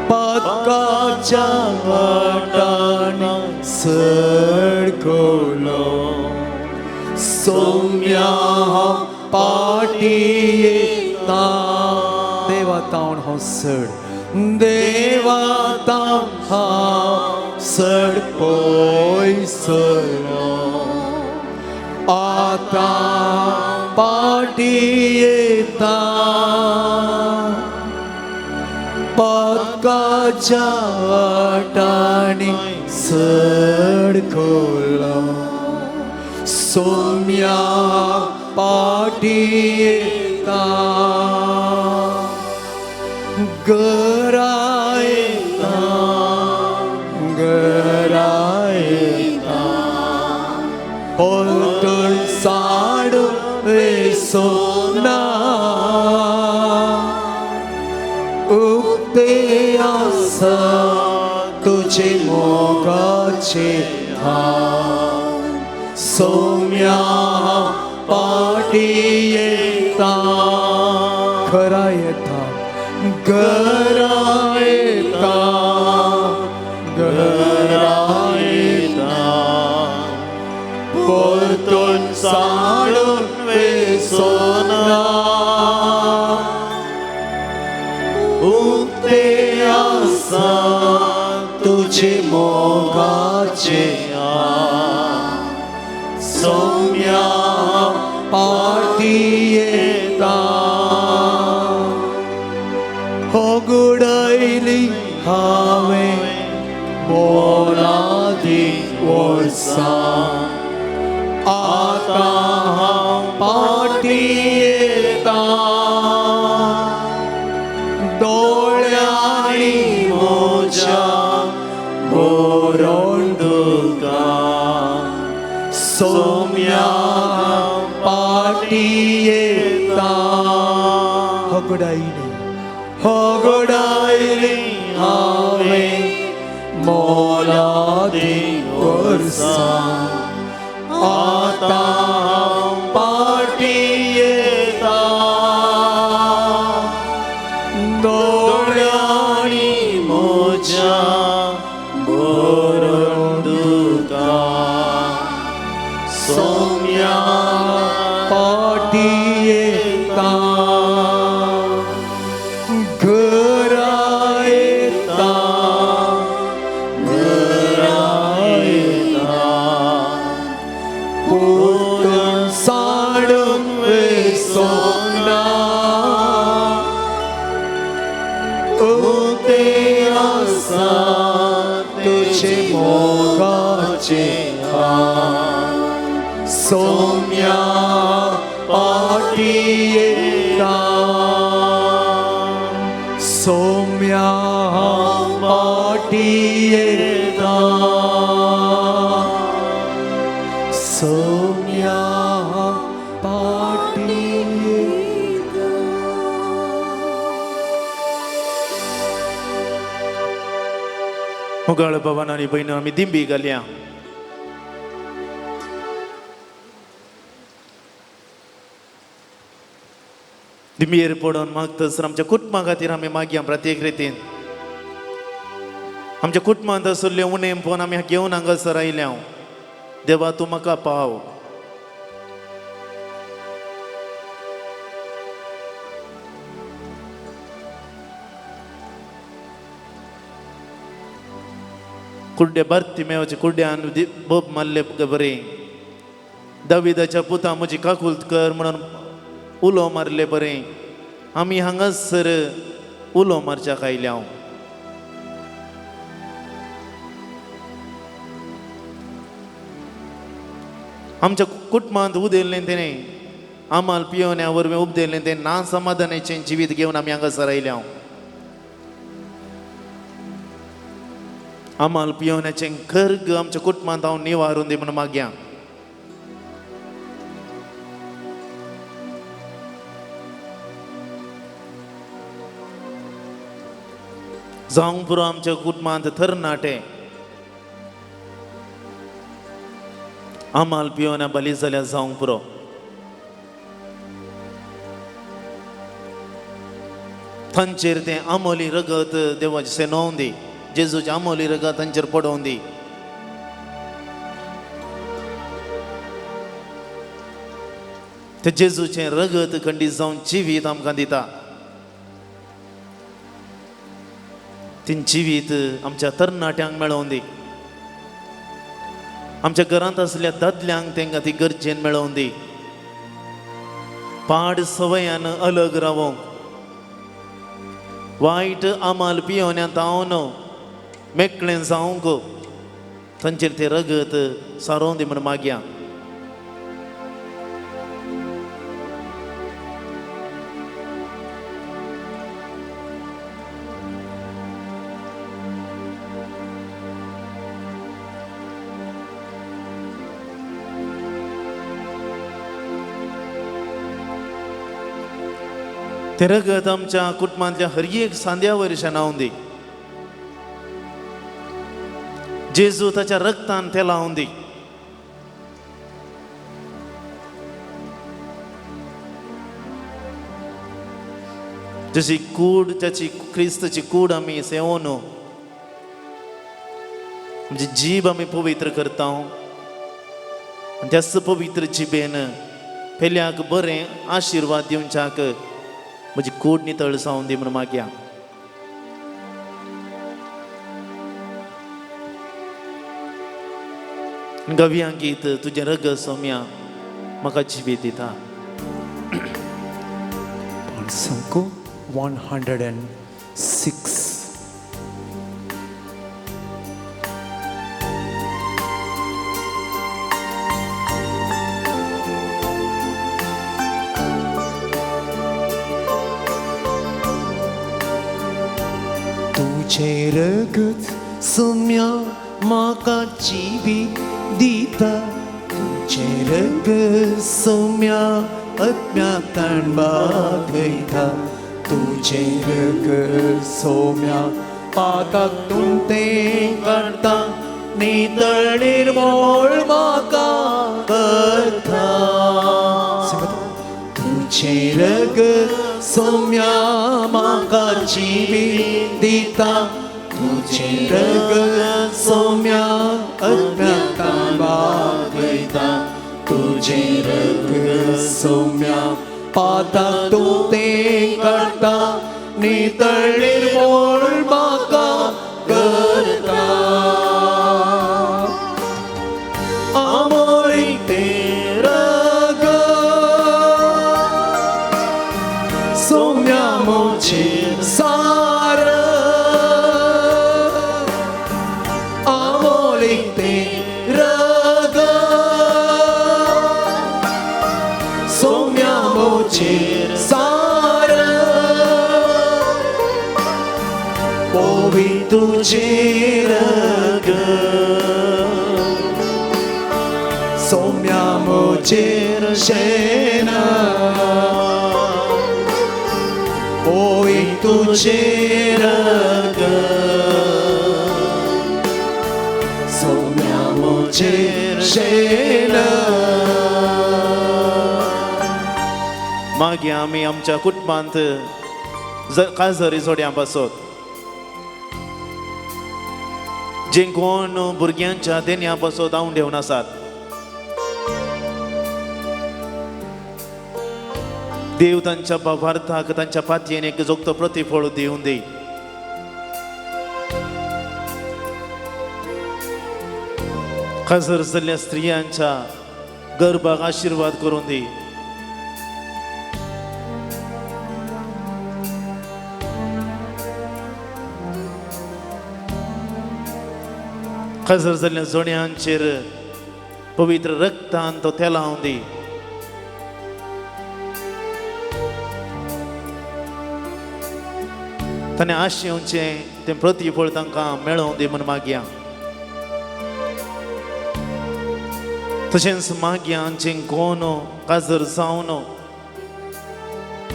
Speaker 6: पातकाच्या वाटांनी सडकलो, सोम्या हांव पाटी येता.
Speaker 3: देवा तावन हांव चड,
Speaker 6: देवा तावन हांव चड पयसलो, आतां पाटी येता, पातकाच्या वाटांनी सडकलो, सोम्या पाटी येता. येता, घरा येता, घरा येता, परतून साडून वेसोना, उक्ते आसा तुजे मोगाचे हात, सौम्या पाटी येता,
Speaker 3: घरा येता,
Speaker 6: घरा येता, घरा येता, परतून साडून वेसोना, उक्ते आसा तुजे मोगाचे हात, सौम्या पाटी येता, होगुडयली हांवें मोलादीक वर्सां, आतां हांव पाटी येता, दोळ्यांनी म्हज्या भरून दुकां, सौम्या पाटी येता,
Speaker 3: होगडायली,
Speaker 6: होगडायली हांवें मोलादीक वर्सां, आतां हांव पाटी येता, दोळ्यांनी म्हज्या भरून दुकां, सौम्या पाटी येता, घरा येता, घरा येता, परतून साडून वेसोना, उक्ते आसा तुजे मोगाचे हात, सौम्या पाटी येता,
Speaker 3: सौम्या
Speaker 6: पाटी येता,
Speaker 3: सौम्या पाटी येता.
Speaker 2: मुगाळ भवन आनी भयण आमी दिंबी घालया. दिंबयेर पडून मागतसर आमच्या कुटुंबा खातीर आमी मागया प्रत्येक रितीन. आमच्या कुटुंबांत आशिल्ले उणें पळोवन आमी घेवन हांगासर आयल्या. देवा तूं म्हाका पाव. कुड्डे भरती मेवचे कुड्ड्यान बोब मारले बरें, दाविदाच्या पुता म्हजी काकूलत कर म्हणून उलो मारले बरें, आमी हांगासर उलो मारच्याक आयल्या. आमच्या कुटुंबांत उदेल्लें तेणें आमाल पियोन्या वरवीं उपदेल्लें तें ना समाधानाचें जिवीत घेवन आमी हांगासर आयल्या. आमाल पियोन्याचें खर्ग आमच्या कुटुंबांत हांव निवारून दी म्हणून मागया. जावंक पुरो आमच्या कुटुंबांत तरणाटे आमाल पियोन्या बली जाल्यार जावंक पुरो. तांचेर तें आमोली रगत देवाचें सेनोवन दी, जेजूचें आमोली रगत तांचेर पडोवन दी. ते जेजूचें रगत खंडीत जावन जिवीत आमकां दिता. ती जिवीत आमच्या तरणाट्यांक मेळोवन दी, आमच्या घरांत आसल्या दादल्यांक तांकां ती गरजेन मेळोवन दी. पाड सवयान अलग रावोंक, वायट आमाल पियोन्या तावन मेकळें जावंक तांचेर तें रगत सारोवन दी म्हण मागया. तें रगत आमच्या कुटुंबांतल्या हर एक सांद्या वयर शेणावन दी. जेजू ताच्या रगतान तें लावन दी. जशी कूड ताची क्रिस्ताची कूड आमी सेवोन म्हणजे जीब आमी पवित्र करता आनी त्याच पवित्र जिबेन पेल्याक बरें आशिर्वाद दिवच्याक म्हजी कूड नितळ जावन दी म्हूण मागया. गव्या गीत तुजें रगत सोम्या म्हाका जिबी दिता.
Speaker 3: पांचसंको 106.
Speaker 6: तुजें रगत सोम्या म्हाका जिवीत दिता. तुजें रगत सोम्या अज्ञातान बागयता. तुजें रगत सोम्या पाताक तूं तें काडटा. नितळ निर्मोळ म्हाका करता. तुजें रगत सोम्या म्हाका जिवीत दिता. तुजें रगत सोम्या अज्ञातान बागयता. तुजें रगत सोम्या पाताक तूं तें काडटा. नितळ निर्मोळ म्हाका करता. आमोळीक तें रगत सोम्या म्हजेर सार. आमोळीक तें रगत सोम्या म्हजेर सार. पवित्र तुजें रगत सोम्या म्हजेर शेना. पवित्र तुजें रगत सोम्या म्हजेर शेना.
Speaker 2: मागीर आमी आमच्या कुटुंबांत काजरी जोड्यां पासत जे कोण भुरग्यांच्या देण्या पासत आंवडेवन घेवन आसात, देव तांच्या भावार्थाक तांच्या पातयेन एक जोगतो प्रतिफळ दिवन दी. काजर जाल्ल्या स्त्रियांच्या गर्भाक आशिर्वाद करून दी. काजर जाल्ल्या जोड्यांचेर पवित्र रक्तान तो तेलावन दी. ताणें आशेवचें तें प्रतिफळ तांकां मेळोवन दी म्हूण मागया. तशेंच मागया जें कोण काजर जावन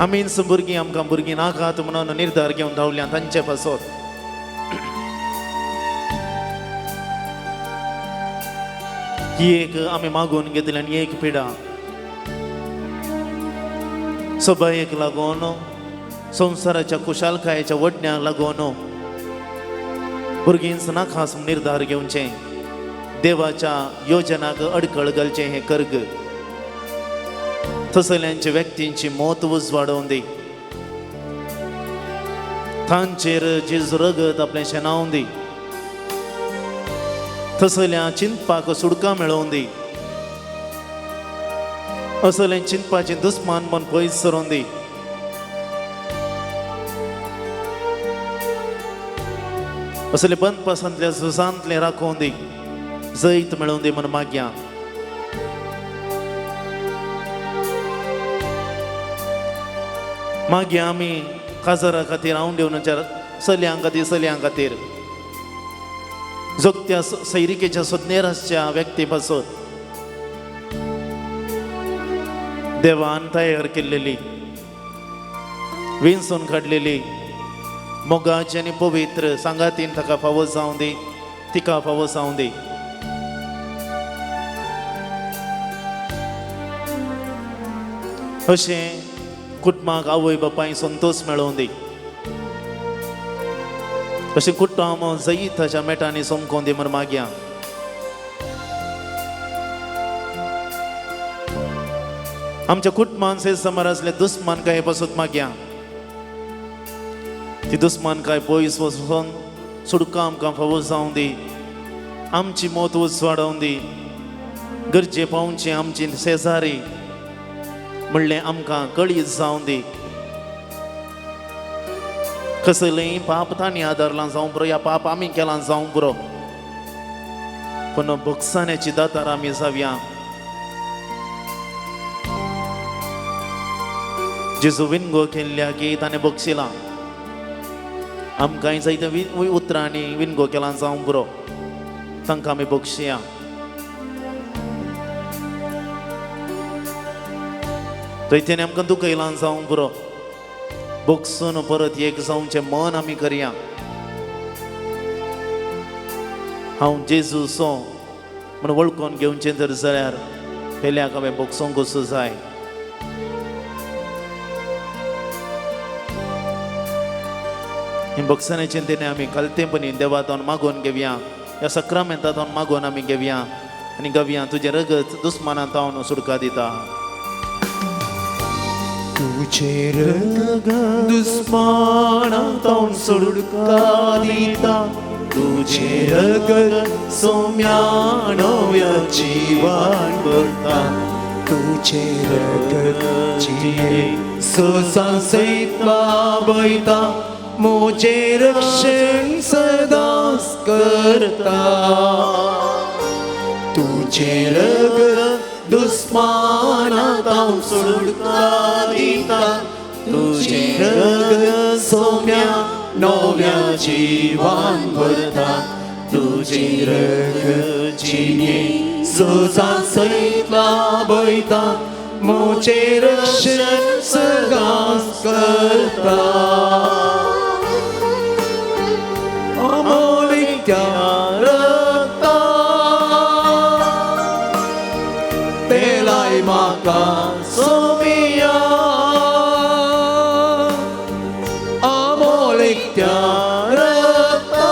Speaker 2: आमीच भुरगीं आमकां भुरगीं नाकात म्हणून निर्धार घेवन रावल्या तांचे पासत ही एक आमी मागून घेतली आनी एक पिडा सबायेक लागून संवसाराच्या खुशालकायेच्या वडण्याक लागून भुरगींच नाखास निर्धार घेवचें, देवाच्या योजनाक अडखळ घालचें हें कर्ग तसल्यांच्या व्यक्तींची मौत उजवाडोवन दी. तांचेर जेजू रगत आपलें शेणावन दी. तसल्या चिंतपाक सुडकां मेळोवन दी. असलें चिंतपाचें दुस्मान मन पयस सरोवन दी. असले बंदपासांतल्या झुजांतलें राखोवन दी. जैत मेळोवन दी म्हूण मागया. मागीर आमी काजारा खातीर हांव घेवन चलयां खातीर चलयां खातीर जोगत्या सैरिकेच्या सोदनेर आसच्या व्यक्ती पासून देवान तयार केल्लेली विंचून काडलेली मोगाची आनी पवित्र सांगातीन ताका फावो जावं दी, तिका फावो जावं दी. अशें कुटुंबाक आवय बापाय संतोष मेळोवं दी. अशें कुटुंब जैताच्या मेटांनी चमकोवन दी म्हण मागया. आमच्या कुटुंबान से समर आसले दुस्मान काय पासून मागया. ती दुस्मान काय पयस वचून सुडका आमकां फावो जावं दी. आमची मत उजवाडोवन दी. गरजे पावची आमची शेजारी म्हणलें आमकां कळीत जावं दी. कसलेंय पाप तांणी आदारलां जावं पुरो या पाप आमी केलां जावं पुरो, पूण भोगसाण्याची दातार आमी जावया. जेजू विनगो केल्ल्या की ताणें बक्षिलां. आमकांय जायते उतरांनी विनगो केलां जावं पुरो, तांकां आमी बक्षिया. थंय आमकां दुखयलां जावं पुरो, बक्षून परत एक जावचें मन आमी करया. हांव जेजूचो म्हण वळखून घेवचें जर जाल्यार पेल्याक हांवें बक्षूंक कसो जाय. हे बक्षाण्याचें तेणे आमी खालतेपणी देवातून मागोवन घेवया, ह्या सक्रामेंतातून मागोवन आमी घेवया आनी गवया तुजें रगत दुस्मानांत तावन सुडका दिता.
Speaker 6: तुझे रगत दुस्मानांत सुडका दिता. तुझे रगत सोम्या नव्या जीवन करता. तुझे रगत जिये ससा सैत बाबयता. मोजे रक्षण सदांच करता. तुझे रगत दुस्मानांत सुडका दिता. तुझे रगत सोम्या नव्या जीवन भरता. तुझे रगत जिये सदा सैत लाभयता. मोजे रक्षण सदांच करता. अमोलिक रक्ता तेलाय म्हाका सोमिया. अमोलिक रक्ता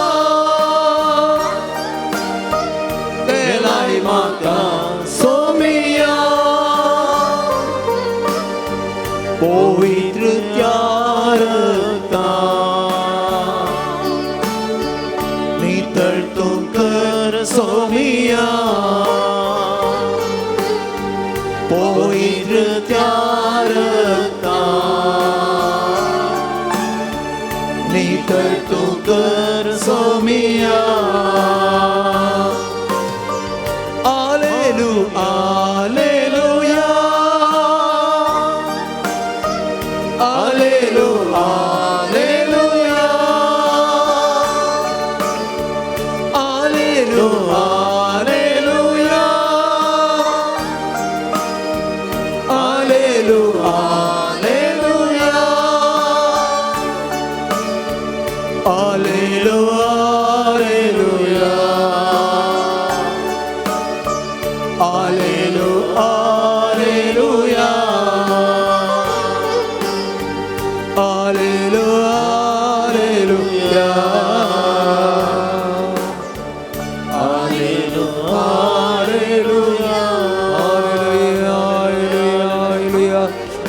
Speaker 6: तेलाय म्हाका सोमिया. पवित्र त्या रक्ता नितळ तूं कर सोमिया. पवित्र त्या रक्ता नितळ तूं कर सोमिया. आलेलू आलेलुया आलेलू आलेलुया आलेलू आलेलुया आलेलू आलेलुया आलेलू आलेलुया आलेलू आलेलुया आलेलू आलेलुया आलेलू आलेलुया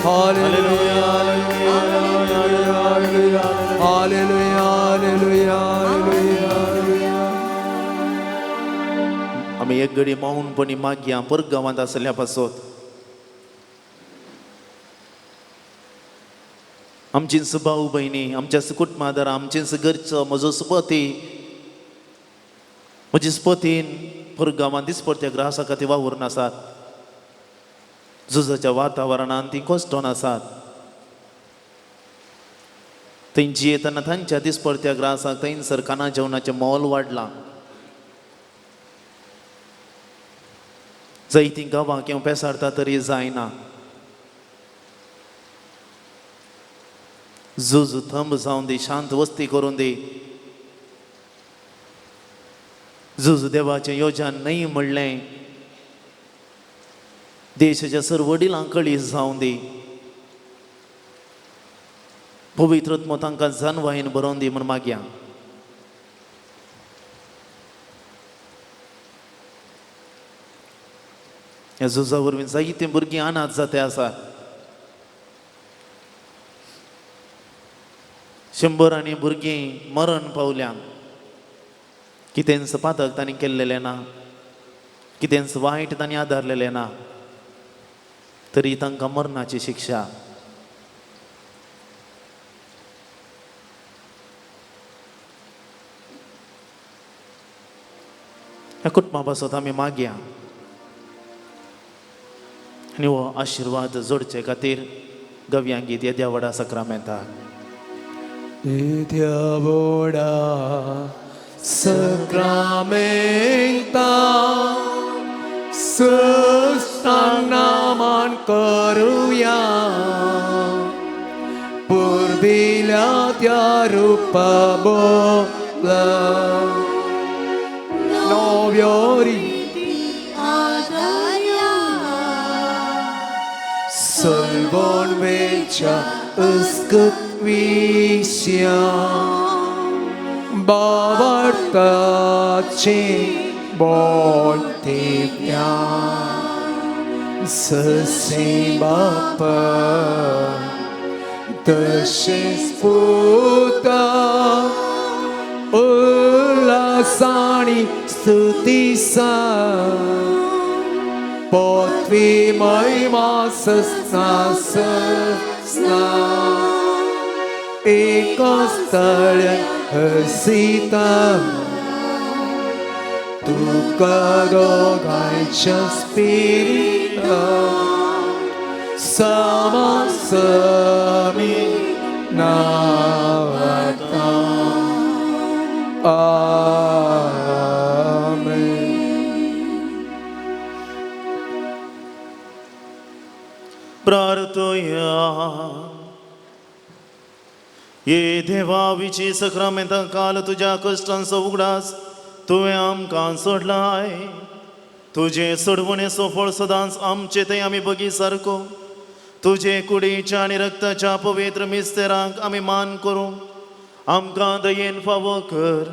Speaker 6: hallelujah hallelujah hallelujah hallelujah hallelujah hallelujah.
Speaker 2: आमी एक घडी मौनपणी मागया परगांवांत आसल्या पासत. आमचींच भाव भयणी, आमच्या कुटुंबादार, आमचींच घरचो म्हजो सुपती म्हजी स्पतीन परगांवांत दिसपडत्या ग्रासा खातीर वावुरून आसात. झुजाच्या वातावरणान ती कश्टोन आसात. थंय जियेतना तांच्या दिसपडत्या ग्रासाक थंयसर खाणा जेवणाचें मोल वाडलां. जैती गांवाक येवं पेसारता तरी जायना. झूज थंब जावन दी, शांत वस्ती करून दी. झूज देवाचें योजन न्हय म्हणलें देशाच्या सर वडिलांक कळीस जावन दी. पवित्र आत्मो तांकां जानवायन बरोवन दी म्हूण मागया. ह्या झुजा वरवीं जायतीं भुरगीं अनाथ जाते आसा. शंबरांनी भुरगीं मरण पावल्यान. कितेंच पातक तांणी केल्लेलें ना, कितेंच वायट तांणी आदारलेलें ना, तरी तांकां मरणाची शिक्षा. ह्या कुटुंबा पासत आमी मागया आनी हो आशिर्वाद जोडचे खातीर गव्यां गीत येद्या व्हडा सक्रामेंताक.
Speaker 6: येद्या व्हडा सक्रामेंता सस्तांग मान करुया, पुर्विल्या त्या रुपा बोला नव्यो रिती
Speaker 7: आदाया
Speaker 6: सलवण वेच्या अस्कत विश्या बावडताचे बोलते ससे बाप तशेच पुता उल्हासाणी स्तुती सा पोतवी महिमा ससना ससना एक स्थळ हसीता तुका दोगांयच्या स्पिरिता समासमी नावाता. आमेन.
Speaker 2: प्रार्थोया. ये देवा, विची सक्रामेंता काल तुज्या कश्टांचो उगडास तुवें आमकां सोडलाय. तुजें सोडवणेचो फळ सदांच आमचे थंय आमी बगी सारको तुजे कुडीच्या आनी रक्ताच्या पवित्र मिस्तेरांक आमी मान करूं आमकां दयेन फावो कर,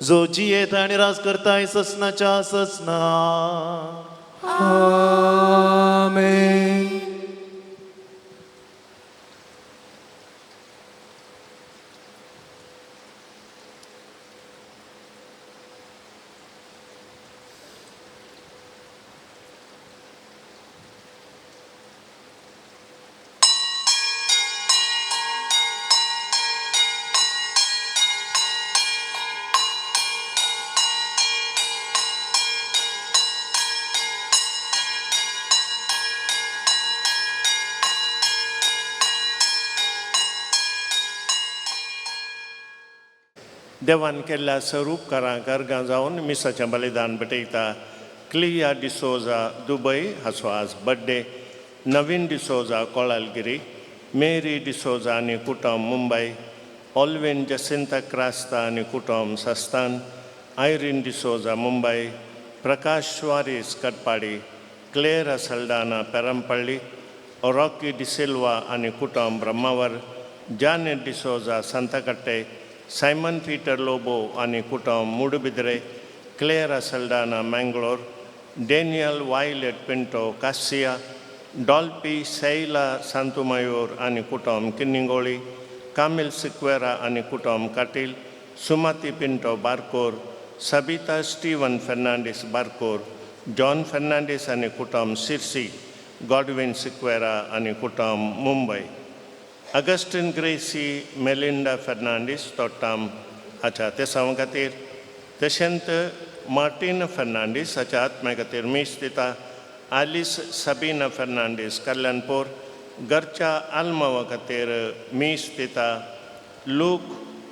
Speaker 2: जो जियेत आनी राज करताय ससनाच्या ससना.
Speaker 6: आमेन.
Speaker 1: देवान केल्ल्या सर उपकारांक अर्गां जावन मिसाचें बलिदान भेटयता. क्लिया डिसोजा, दुबय हाचो आज बड्डे. नवीन डिसोजा, कोळालगिरी. मेरी डिसोजा आनी कुटुंब, मुंबय. ऑलविन जसिंता क्रास्ता आनी कुटुंब, Sasthan. Irene D'Souza, Mumbai. Prakash Soares, Katapadi. Clara Saldanha, Perampalli. Rocky D'Silva आनी कुटुंब, Brahmavar. Janet D'Souza, Santhekatte. Simon Peter Lobo आनी कुटुंब, Moodbidri. Clara Saldanha, Mangalore. Daniel Violet Pinto, Kasia. Dolphy सैला सांतुमयूर आनी कुटुंब, किन्निंगोळी. कामिल सिक्वेरा आनी कुटुंब, Kateel. Sumathi Pinto, Barkur. Sabitha Steven Fernandes, Barkur. John Fernandes आनी कुटुंब, सिरसी. गॉडविन सिक्वेरा आनी कुटुंब, Mumbai. Augustine Gracy Melinda Fernandes, Thottam हाच्या तेसांव खातीर. तशेंच मार्टीन फेर्नांडीस हाच्या आत्म्या खातीर मीस दिता आलिस सबीना फेर्नांडीस, कल्याणपूर. घरच्या आल्मावा खातीर मीस दिता लूक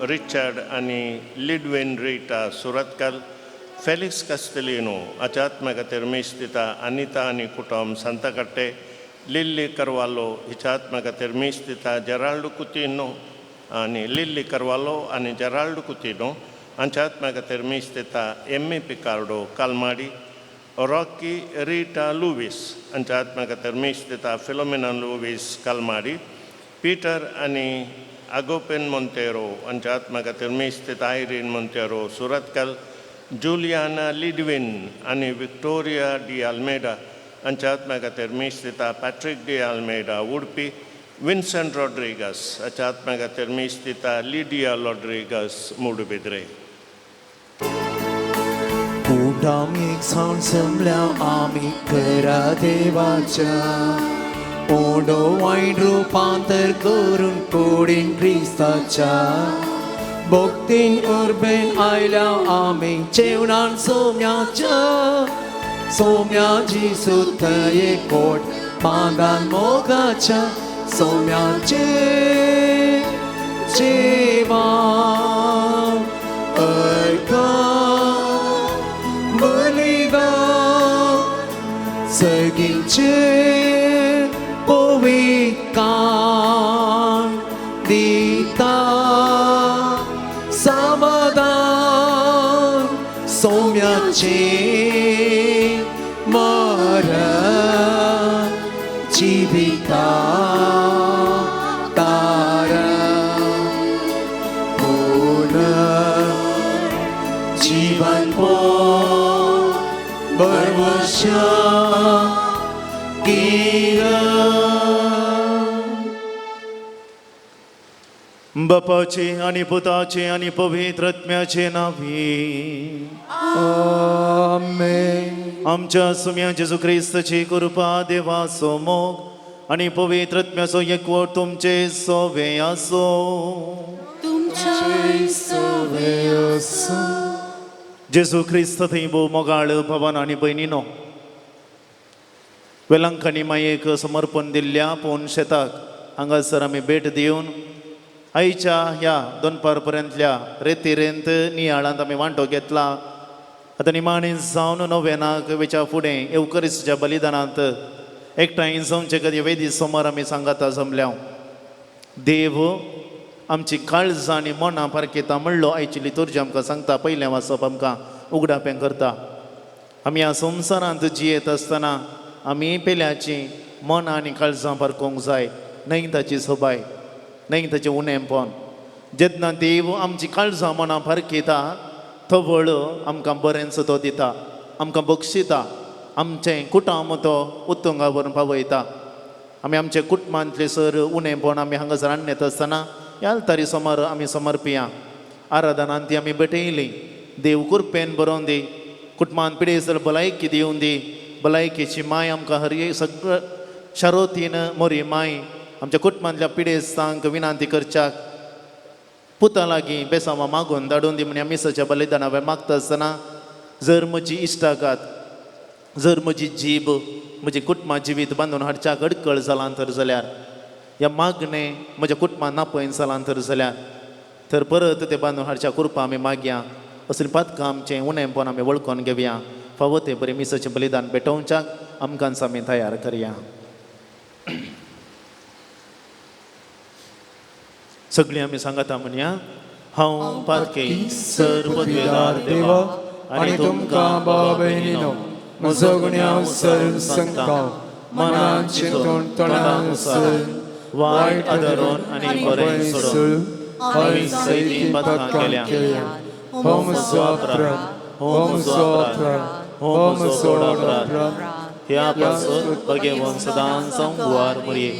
Speaker 1: रिचर्ड आनी लिडविन रिटा, सुरतकल. फेलिक्स कस्तेलिनो हाच्या आत्म्या खातीर मीस दिता अनिता आनी कुटुंब, सांताकट्टे. लिल्ली करवालो हिच्या आत्म्या खातीर मीस दिता जेराल्डो कुतिनो. आनी लिल्ली करवालो आनी जेराल्ड कुतिनो हांच्या आत्म्या खातीर मीस दिता Emmy Picardo Kalmadi. Rocky Rita Luis हांच्या आत्म्या खातीर मीस दिता फिलोमिना लुवीस कालमाडी. पीटर आनी आगोपेन मोंतेरो हांच्या आत्म्या खातीर मीस दिता आयरीन मोंतेरो सुरतकल. जुलियाना लिडविन आनी विक्टोरिया डी आल्मेडा हांच्या आत्म्या खातीर मीस दिता Patrick de Almeida Udupi. Vincent Rodrigues हाच्या आत्म्या खातीर मीस दिता लिडिया रॉड्रिगस मुडबिद्रे.
Speaker 6: कुटाम एक सावन जमल्या आमी करा देवाच्या ओंडो वायन रुपांतर करून कोडीन क्रिस्ताच्या भक्तीन उर्बेन आयल्या आमी जेवणान सोम्याच्या सोम्याची सुतये कोट बांदान मोगाच्या सोम्याचे जेवण अर्घ बलिदान सगींचे पविकान दिता समाधान सौम्याचे मरण जिविता तारा पुनः जीवन बरवशा
Speaker 2: बापाचे आनी पुताचे आनी पवित्र आत्म्याचे नांवी.
Speaker 3: आमेन.
Speaker 2: आमच्या सुम्या जेजू क्रिस्ताची कृपा, देवाचो मोग आनी पवित्र आत्म्याचो एकवट तुमचे सोवे आसो. जेजू क्रिस्त थंय भोव मोगाळ भवन आनी भयणीनो, वेलंकणी मायेक समर्पण दिल्ल्या पूण शेताक हांगासर आमी भेट दिवन आयच्या ह्या दोनपार पर्यंतल्या रेतिरेंत नियाळांत आमी वांटो घेतला. आतां निमाणी जावन नोवेनाक वेच्या फुडें येवकरिस्ताच्या बलिदानांत एकठांय जावचे खातीर वेदी सोमार आमी सांगाता जमल्या. देव आमची काळजां आनी मनां पारखेता म्हणलो आयची लितुर्जी आमकां सांगता. पयलें वाचप आमकां उगडापें करता. आमी ह्या संवसारांत जियेत आसतना आमी पेल्याची मनां आनी काळजां पारखूंक जाय, न्हय ताची सोबाय, न्हय ताचें उणेंपण. जेन्ना देव आमची काळजां मनां पारखेता तवळ आमकां बरेंच तो दिता, आमकां बक्षिता, आमचें कुटुंब तो उत्तुंगा व्हरून पावयता. आमी आमच्या कुटुंबांतले सर उणेंपण आमी हांगासर हाडून आसतना ह्या आल्तारी सोमार आमी समर्पिया. आराधनान ती आमी भेटयली. देव कृपेन बरोवन दी, कुटुंबान पिडेसर भलायकी दिवन दी. भलायकेची माय आमकां हर सगळं शारोतीन मोरी माय आमच्या कुटुंबांतल्या पिडेस्तांक विनंती करच्याक पुता लागीं बेसांवां मागून धाडून दी म्हण ह्या मिसाच्या बलिदाना हांवें मागता आसतना जर म्हजी इश्टागात, जर म्हजी जीब म्हजी कुटुंबा जिवीत बांदून हाडच्याक अडकळ जालां तर जाल्यार, ह्या मागणें म्हज्या कुटुंबान नापयन जालां तर जाल्यार, तर परत तें बांदून हाडच्या कृपा आमी मागया. असलीं पातकां आमचें उणेंपण आमी वळखून घेवया. फावो तें बरें मिसाचें बलिदान भेटोवच्याक आमकांच आमी तयार करया. सगळीं आमी सांगता म्हणया, हांव पातकी सर पदवेदार देवा
Speaker 3: आनी तुमकां भाव भयणीनो म्हजो गुन्यांव सर संकाव मनान चिंतून तोंडान सर
Speaker 2: वायट आदरून आनी बरें सोडून हांवें सैती पातकां केल्या.
Speaker 3: हो म्हजो अपराध, हो म्हजो अपराध, हो म्हजो अपराध.
Speaker 2: ह्या पासून भगेवन सदांच गुवार मुरये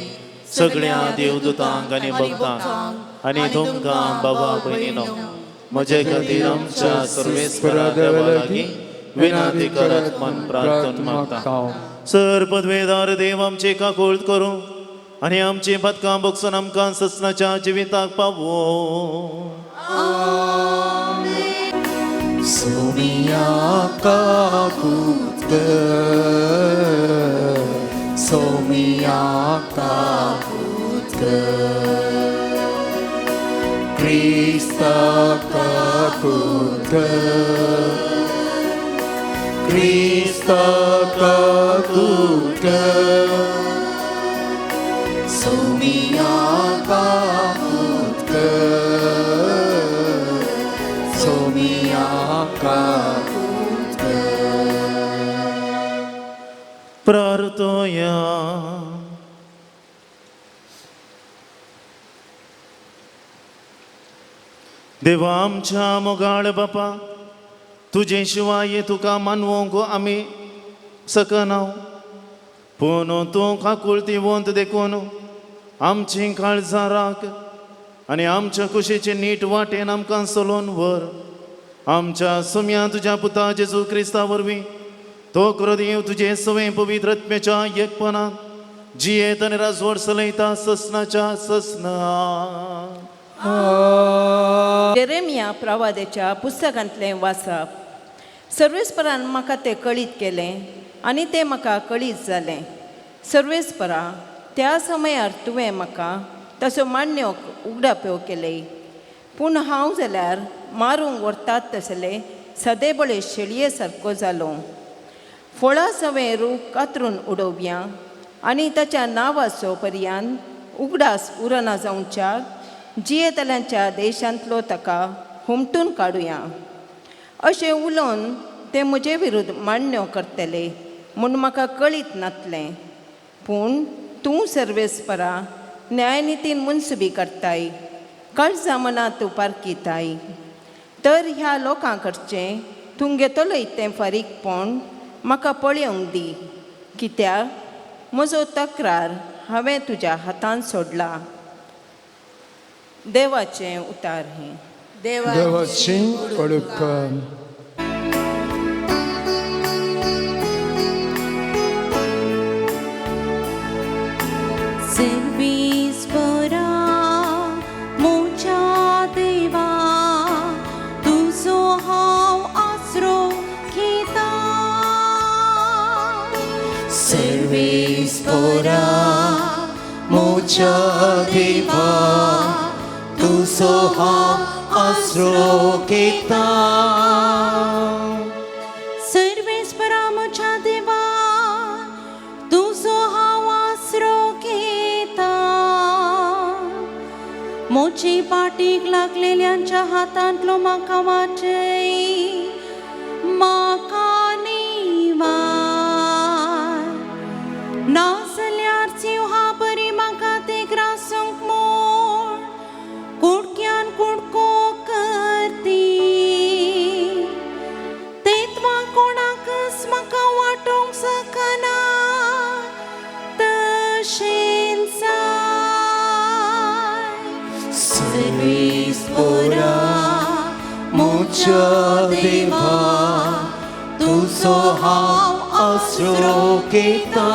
Speaker 2: सगळ्या देवदूतांक आनी भक्तांक आनी तुमकां बाबा भयणीनो म्हजे खातीर आमच्या सर्वेस्परा देवा लागीं विनंती करत मन प्रार्थना मागता. सर पदवेदार देव आमचे काकूळ करूं आनी आमची पदकां बगसून आमकां ससनाच्या जिविताक पावो.
Speaker 6: सोमिया काकूत कर, सोमिया काकूत कर, क्रिस्ता काकूत कर, क्रिस्ता काकूत कर, सोमिया काकूत कर.
Speaker 2: परतोया. देवा आमच्या मोगाळ बापा, तुजे शिवाय तुका मानवंक आमी सकना, पूण तूं काकुळतीवंत देखून आमची काळजां राख आनी आमच्या कुशीचे नीट वाटेन आमकां चलोवन व्हर. आमच्या सुम्या तुज्या पुता जेजू क्रिस्ता वरवीं तो देव तुजे सवें पवित्र आत्म्याच्या एकपणान जियेत आनी राजवट चलयता ससनाच्या ससना.
Speaker 8: जेरेमिया प्रवादेच्या पुस्तकांतलें वाचप. सर्वेस्परान म्हाका तें कळीत केलें आनी तें म्हाका कळीत जालें. सर्वेस्परा, त्या समयार तुवें म्हाका तसो मान्य उगडाप्यो केले, पूण हांव जाल्यार मारूंक व्हरतात तसले सदेबळे शेळये सारको जालो. फळां सवें रूख कातरून उडोवया आनी ताच्या नांवाचो पर्यान उगडास उरना जावच्याक जियेतल्यांच्या देशांतलो ताका हुमटून काडुया. अशें उलोवन ते म्हजे विरुद्ध मान्य करतले म्हूण म्हाका कळीत नातलें, पूण तूं सर्वेस्परा न्यायनितीन मुनसुबी करताय, काळजा मनां तूं पारखिताय. तर ह्या लोकां कडचें तूं घेतलोय तें फारीकपण म्हाका पळोवंक दी, कित्याक म्हजो तक्रार हांवें तुज्या हातान सोडला. देवाचें उतार हें.
Speaker 3: देवाची वळख.
Speaker 5: सर्वेस्परा म्हज्या देवा, तुजो हांव आसरो घेता.
Speaker 6: सर्वेस्परा म्हज्या देवा, तुजो हांव आसरो घेता.
Speaker 5: सर्वेस्परा म्हज्या देवा, तुजो हांव आसरो घेता. म्हजे पाटीक लागलेल्यांच्या हातांतलो म्हाका वाचय, म्हाका निवार. नाजाल्यार सिंहा बरी म्हाका ते ग्रासूंक मोड कुडक्यान कुडको करती. तेत्वां कोणाकच म्हाका वाटोवंक शकना तशें जाय.
Speaker 6: सर्वेस्परा म्हज्या देवा, तुजो हांव आसरो घेता.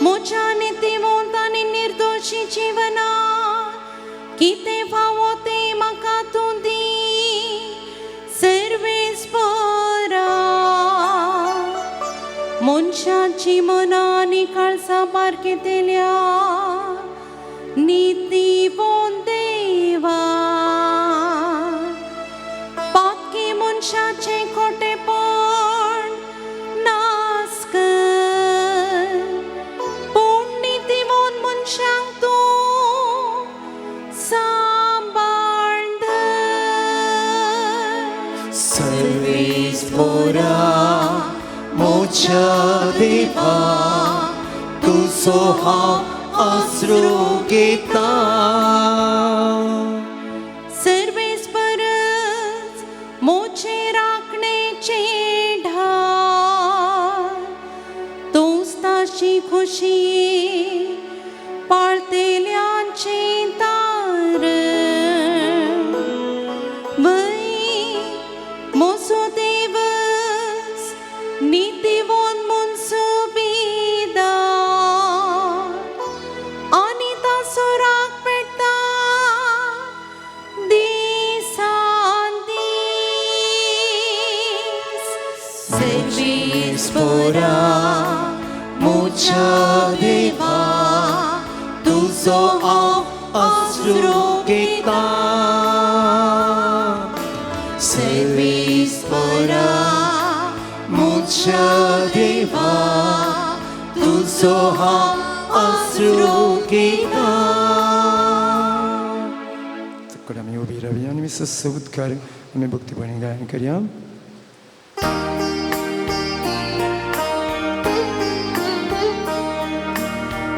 Speaker 5: म्हज्या नितीवंत आनी निर्दोशी जिवना कितें फावो तें म्हाका तूं दी. सर्वेस्परा मनशाची मनां आनी काळजां पारखेतल्या नितीवंत देवा, पातकी मनशाचें खोटेपण नास कर, पूण नितीवंत मनशांक तूं सांबाळ धर.
Speaker 6: सर्वेस्परा म्हज्या देवा, तुजो हांव आसरो घेता.
Speaker 5: सर्वेस्परच म्हजे राखणेचे ढाल, तूंच ताची खुशी पाळतेल्यांचे तारण. वय म्हजो देवस नितीवंत मुनसुबीदार आनी ताचो राग पेटता दिसान दीस.
Speaker 6: सर्वेस्परा म्हज्या देवा, तुजो हांव आसरो घेता. सर्वेस्परा म्हज्या देवा, तुजो हांव आसरो घेता.
Speaker 3: सगळे आमी उबी रावया आनी विश्वास उद्गार आमी भक्तीपणी गायन करया.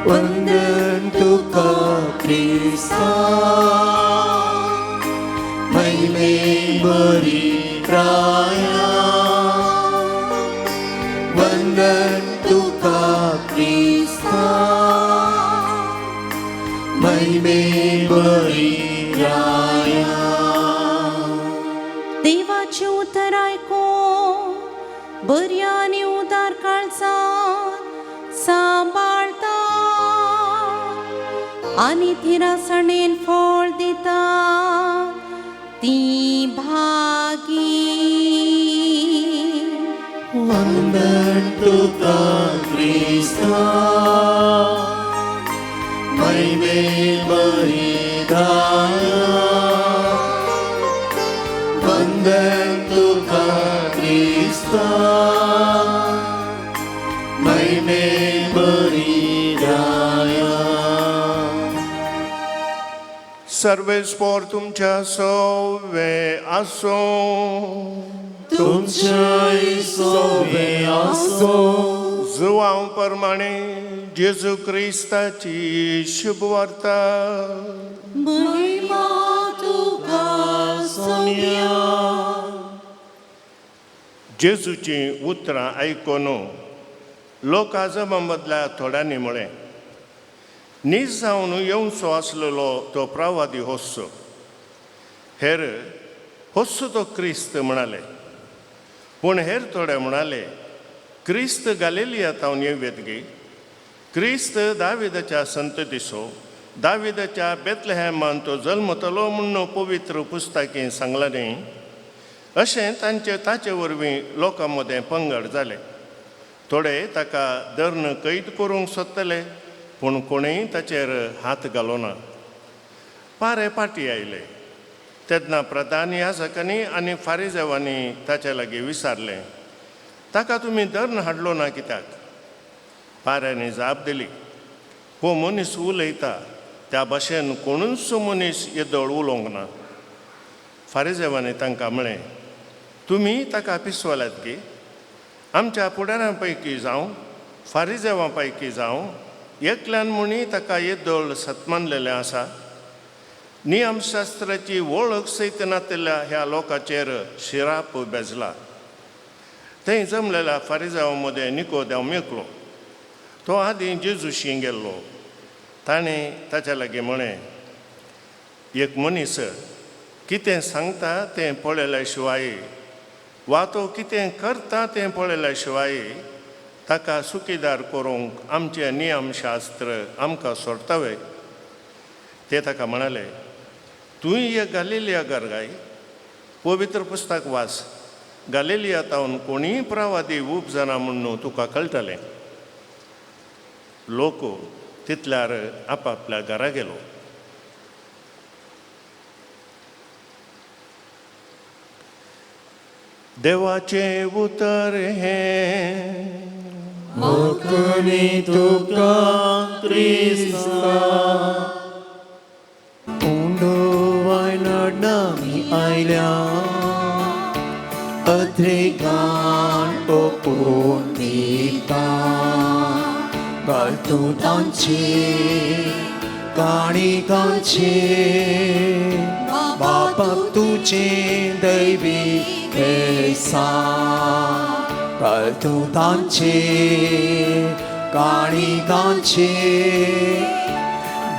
Speaker 6: वंदन तुका क्रिस्ता महिमे बरी राया वंदन तुका क्रिस्ता महिमे बरी राया.
Speaker 5: देवाचें उतर आयकून बऱ्या आनी उदार काळजान सांबाळता आनी थिरासणेन फळ दिता ती भागी.
Speaker 6: वंदन तुका क्रिस्ता महिमे बरी राया वंदन तुका क्रिस्ता महिमे बरी राया.
Speaker 1: सर्वेस्पोर तुमच्या सवे आसूं.
Speaker 6: तुमच्याय सोवे आसो.
Speaker 1: जुवांव प्रमाणे जेजू क्रिस्ताची शुभवार्ता.
Speaker 7: महिमा तुका सोम्या.
Speaker 1: जेजूचीं उतरां आयकून लोक आजमा मदल्या थोड्यांनी म्हळें, नीज जावन येवचो आसलेलो तो प्रवादी होस्सो. हेर होस्सो तो क्रिस्त म्हणाले. पूण हेर थोडे म्हणाले, क्रिस्त गालेलिया तावन येवयेत गी? क्रिस्त दाविदाच्या संततीचो, दाविदाच्या बेतलेहॅमान तो जल्मतलो म्हूण पवित्र पुस्तकें सांगलां न्ही? अशें तांचे ताचे वरवीं लोकां मदें पंगड जाले. थोडे ताका धरून कैद करूंक सोदतले, पूण कोणूय ताचेर हात घालो ना. पारे पाटी आयले तेन्ना प्रधान याजकांनी आनी फारिजेवांनी ताचे लागीं विचारलें, ताका तुमी धरून हाडलो ना कित्याक? पाऱ्यांनी जाप दिली, हो मनीस उलयता त्या भाशेन कोणूच मनीस येदोळ उलोवंक ना. फारिजेवांनी तांकां म्हळें, तुमी ताका पिसवल्यात की? आमच्या फुडाऱ्यां पैकी जावं फारिजेवां पैकी जावं एकल्यान म्हणी ताका येदोळ सत्मानलेलें आसा? नियमशास्त्राची वळख सयत नातिल्ल्या ह्या लोकांचेर शिराप बेजला. थंय जमलेल्या फारिजांव मदें निकोदेव मेकलो. तो आदीं जेजूशी गेल्लो. ताणें ताच्या लागीं म्हळें, एक मनीस कितें सांगता तें पळयल्या शिवाय वा तो कितें करता तें पळयल्या शिवाय ताका सुखीदार करूंक आमचें नियमशास्त्र आमकां सोडटावे? ते ताका म्हणाले, तूंय एक गालिलिया गाय? पवित्र पुस्तक वाच, गालिलिया तावन कोणीय प्रवादी उब जाना म्हूण तुका कळटलें. लोक तितल्यार आपापल्या घरा गेलो. देवाचें उतर हें.
Speaker 6: मोखणी तुका क्रिस्ता. उंडो वायनाड आयल्या अद्रेगान ओपून दिता घालतूं तांचे काणी गांचे बापाक तुजें दैवी बेसां घालतूं तांचे काणी गांचे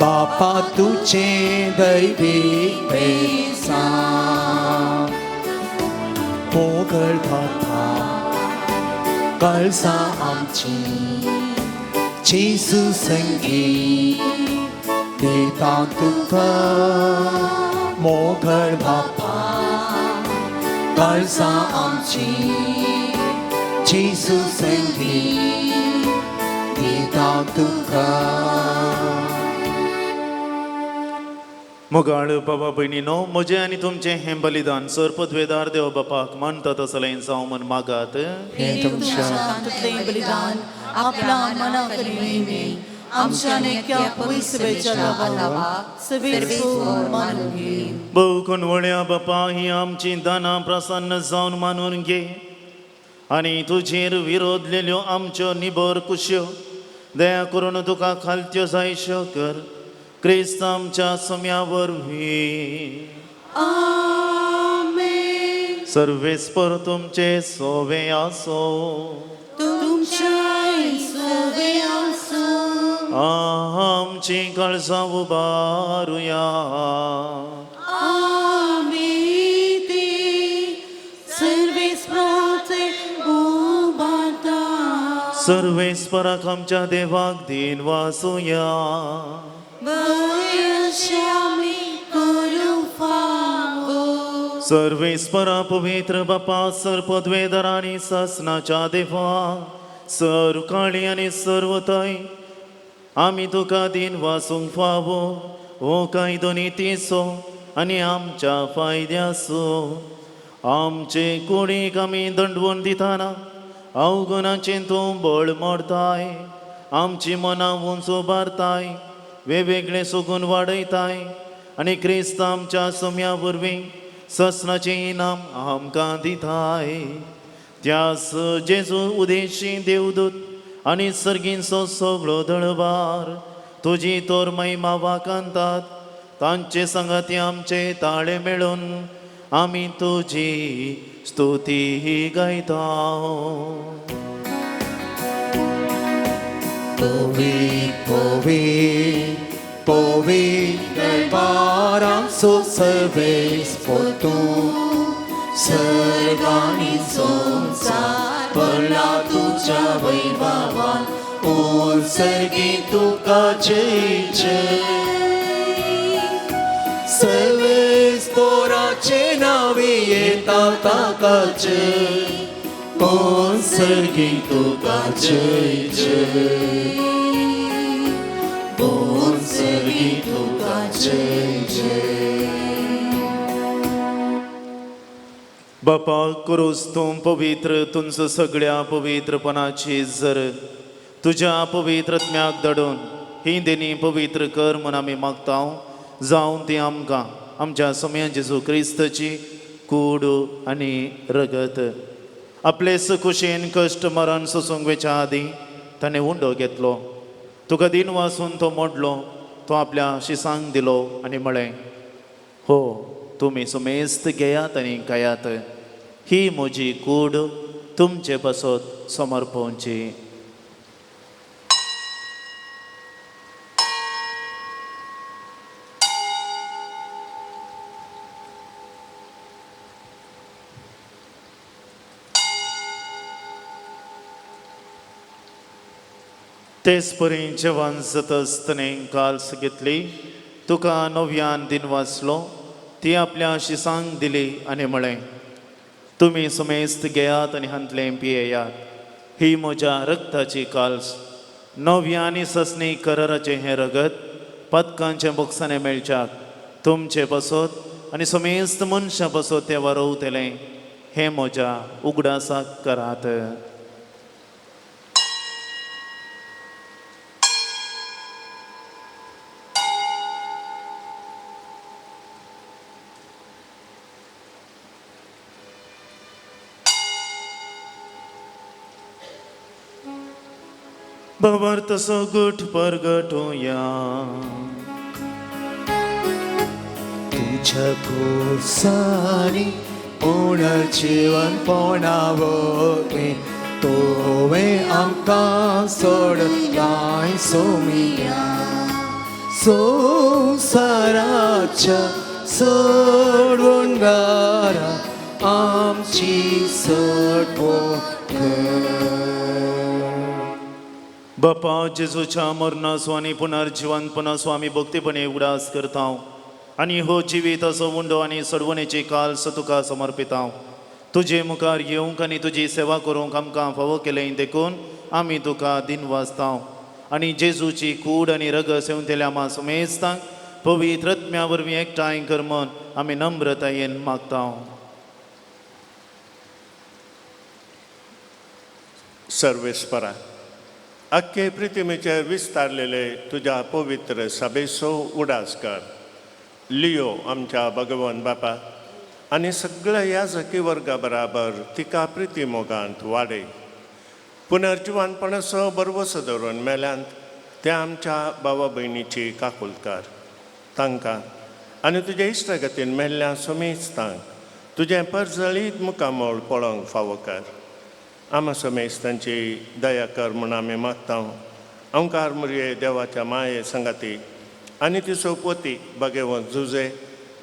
Speaker 6: बापा तुजें दैवी बेसां. मोगळ बापा कळसा आमची जेजू संगी दिता तुका. मोगळ बापा कळसा आमची जेजू संगी दिता तुका.
Speaker 2: मोगाळ बाबा भयणीनो, म्हजें आनी तुमचें हें बलिदान सर पदवेदार देव बापाक मानता तसलें जावं म्हूण मागात.
Speaker 6: हें तुमच्या
Speaker 7: हातूंतलें बलिदान आपल्या मना करीं आमच्या नेक्या पयसवेच्या लावाक सवेर मानून घे.
Speaker 2: भोव कोणवळ्या बापा, ही आमची दानां प्रसन्न जावन मानून घे आनी तुजेर विरोधलेल्यो आमच्यो निबर कुश्यो दया करून तुका खालत्यो जायश्यो कर क्रिस्त आमच्या सम्या वरवीं.
Speaker 7: आमेन.
Speaker 2: सर्वेस्पर तुमचे सोवे आसो.
Speaker 7: तुमच्या सोवे आसूं.
Speaker 2: आमची काळजां उबारुया.
Speaker 7: आमी ती सर्वेस्पराचे उबारता.
Speaker 2: सर्वेस्पराक आमच्या देवाक दीन वासुया.
Speaker 7: वयशे आमी करूंक फावो.
Speaker 2: सर्वेस्परा पवित्र बापा सर पदवेदार आनी सासनाच्या देवा सर काळी आनी सर्वताय आमी तुका दीन वासूंक फावो हो कायदो नितीचो आनी आमच्या फायद्याचो. आमचे कुडीक आमी दंडवण दिताना अवगुणाचें तूं बळ मोडताय आमची मनां उंच उबारताय वेगवेगळे सगून वाडयताय आनी क्रिस्त आमच्या सम्या वरवीं ससनाचें इनाम आमकां दिताय. त्यास जेजू उदेशी देवदूत आनी सर्गींचो सगळो दळबार तुजी तोर महिमा वाखाणतात तांचे सांगाती आमचे ताळे मेळून आमी तुजी स्तुती गायता.
Speaker 6: पोवी पोवी पवित्र बारांचो सर्वेस्पर तूं सर्गांनी संवसार भरला तुज्या वैभवान उत्सर्गी तुका जय जय. सर्वेस्पराचे नांवे येता ताका जय उत्सर्गी तुका जय जय उत्सर्गी तुका जय जय.
Speaker 2: बापा क्रूस तूं पवित्र तुमचो सगळ्या पवित्रपणाची जर तुज्या पवित्रत्म्याक धाडून ही देणी पवित्र कर म्हूण आमी मागता जावन ती आमकां आमच्या समया जेजू क्रिस्तची कूड आनी रगत आपले कुशेन कश्ट मरण सोसूंक वेच्या आदीं ताणें उंडो घेतलो तुका दिन वासून तो मोडलो तो आपल्या शिसांक दिलो आनी म्हळें हो तुमी सुमेस्त घेयात आनी खायात ही म्हजी कूड तुमचे पासत समर्पणची. तेच परी जेवण जाता आसतना काल्स घेतली तुका नव्यान दिन वाचलो ती आपल्या शिसांक दिली आनी म्हळें तुमी सुमेस्त घेयात आनी हांतलें पियेयात ही म्हज्या रक्ताची काल्स नव्या आनी ससनी कराराचें हें रगत पदकांच्या बोक्सांनी मेळच्याक तुमचे पासत आनी समेस्त मनशां पासत तें वारोवतलें हें म्हज्या उगडासाक करात. भावार्थ तसो गुट परगटोया.
Speaker 6: तुझ्या कोसानी पुनर्जीवन पोणावो तोवे आमकां सोडलाय सोमिया संवसाराच्या सोडवणगारा आमची सटवण कर.
Speaker 2: बापा जेजूच्या मरणाचो आनी पुनर्जिवंतपणाचो आमी भक्तीपणे उगडास करता आनी हो जिवीत असो उंडो आनी सोडवणेची काल्स तुका समर्पिता. तुजे मुखार येवंक आनी तुजी सेवा करूंक आमकां फावो केलें देखून आमी तुका दिनवासता आनी जेजूची कूड आनी रगस येवंतल्या आमा सुमेस्तांक पवित्र आत्म्या वरवीं एकठांय कर म्हूण आमी नम्रतायेन मागता.
Speaker 1: सर्वेस्परा आख्खे प्रितिमेचेर विस्तारलेले तुज्या पवित्र सभेचो उडास कर. लियो आमच्या भगवान बापा आनी सगळ्या ह्या जकी वर्गा बराबर तिका प्रिती मोगांत वाडय. पुनर्जिवानपणाचो बरवसो धरून मेल्यांत त्या आमच्या बाबा भयणीची काकुलकार तांकां आनी तुज्या इश्टागतीन मेल्ल्या समेस्तांक तुजें परजळीत मुखामळ पळोवंक फावो कर. आमा समेस्तांची दया कर म्हूण आमी मागता. अंकार मुरये देवाच्या माये संगाती आनी ती सोपती बागेवंत झुजे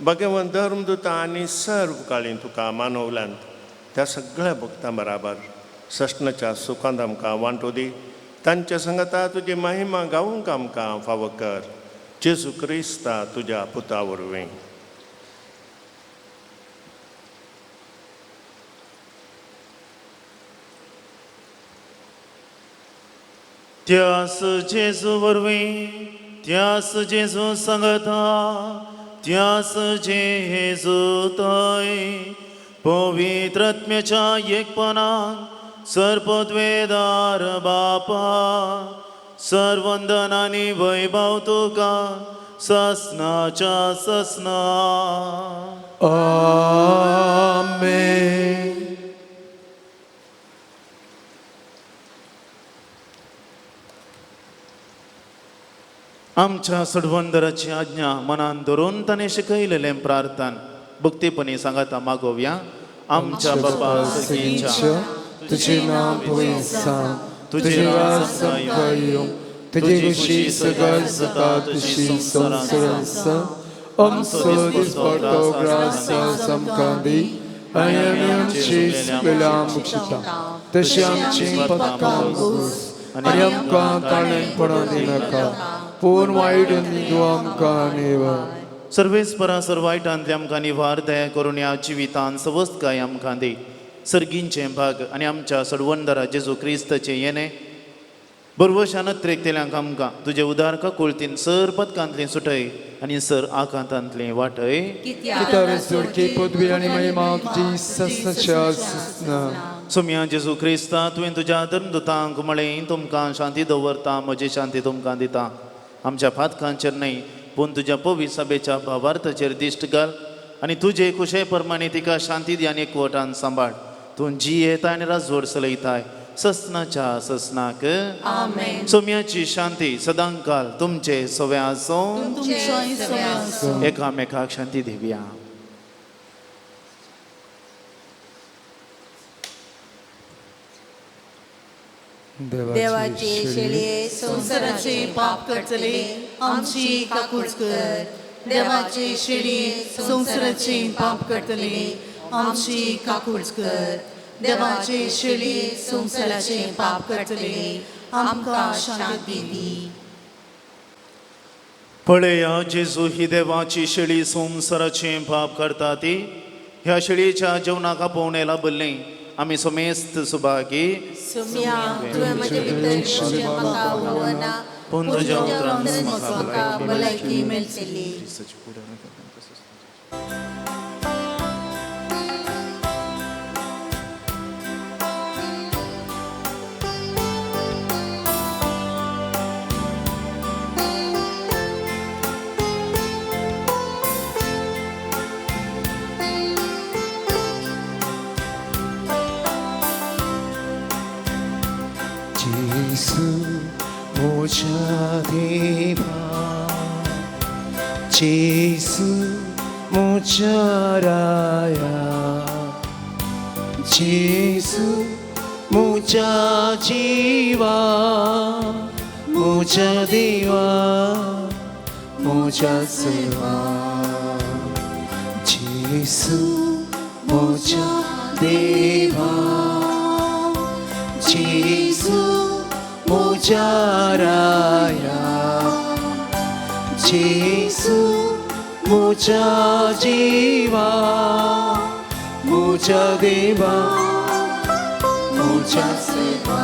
Speaker 1: बागेवंत धर्मदुता आनी सर्व काळी तुका मानवल्यांत त्या सगळ्या भक्तां बराबर सस्नाच्या सुखांत आमकां वांटो दी. तांच्या संगता तुजी महिमा गावूंक आमकां फावो कर. जेजू क्रिस्ता तुज्या पुता वरवीं.
Speaker 2: त्यास जेजू वरवीं, त्यास जेजू सांगता, त्यास जेजू थंय पवित्रत्म्याच्या एकपणान सर्पद्वेदार बापा सर्वंदन आनी वैभव तुका ससनाच्या ससना.
Speaker 6: आमेन.
Speaker 2: आमच्या सडवंदराची आज्ञा मनान धरून ताणें शिकयलेलें प्रार्थन भक्तीपणी सांगाता मागोवया. आमच्या बापा सर्गीच्या,
Speaker 3: तुझे नाव पवित्र जावं, तुझे राज आमकां येवं, तुजी खुशी सगळ्या जाता तशी संवसारांत आसा. आमचो दिसपट्टो ग्रास आमकां दी आनी आमी आमची सगळ्या मुक्षिता तशी आमची पथकां घोस आनी आमकां ताणेपणां दिनाका पूण वायट न्हिदू आमकां निवार.
Speaker 2: सर्वेस्परा सर्व वायटांतले आमकां निवार दया करून ह्या जिवितान सवस्तकाय आमकां दी. सर्गींचें भाग आनी आमच्या सडवंदरा जेजू क्रिस्ताचें येणें बरवशान त्रेकतेल्यांक आमकां तुजे उदार काकुळतीन सर पदकांतलें सुटय आनी सर आकांतांतलें वाटय.
Speaker 3: कित्याक जोडकी पदवी आनी महिमा तुजी ससनाच्या ससना.
Speaker 2: सोम्या जेजू क्रिस्ता, तुवें तुज्या धर्मदुतांक म्हळें, तुमकां शांती दवरता, म्हजी शांती तुमकां दिता. आमच्या फातकांचेर न्हय पूण तुज्या पवित्र सभेच्या भावार्थाचेर दिश्ट घाल आनी तुजे कुशे प्रमाणे तिका शांती दी आनी एकवटान सांबाळ. तूं जियेता आनी राजवड चलयताय ससनाच्या ससनाक. सोम्याची शांती सदांकाल तुमचे सवे आसूं. एकामेकाक शांती दिवया.
Speaker 4: देवाचे शेळये
Speaker 7: संवसाराचे पाप करतले आमची काकूळ कर. देवाचे शेळये संवसाराचे पाप करतले आमची काकूळ कर. देवाचे शेळये संवसाराचे पाप करतले आमकां शांती दी.
Speaker 2: पळया जेजू ही देवाची शेळी संवसाराचे पाप करता ती. ह्या शेळयेच्या जेवणाक आपोवणें लाभल्लें आमी समेस्त सुभागी.
Speaker 4: सुम्या तुवें म्हजे भितर येवचें म्हाका उलोवना,
Speaker 2: पूण तुज्या उतरान
Speaker 4: म्हाका भलायकी मेळटली.
Speaker 6: जेजू म्हज्या देवा, जेजू म्हज्या राया, जेजू म्हज्या जिवा, म्हज्या देवा, म्हज्या सेवा. जेजू म्हज्या देवा, जेजू म्हज्या राया, जेजू म्हज्या जिवा, म्हज्या देवा, म्हज्या सेवा.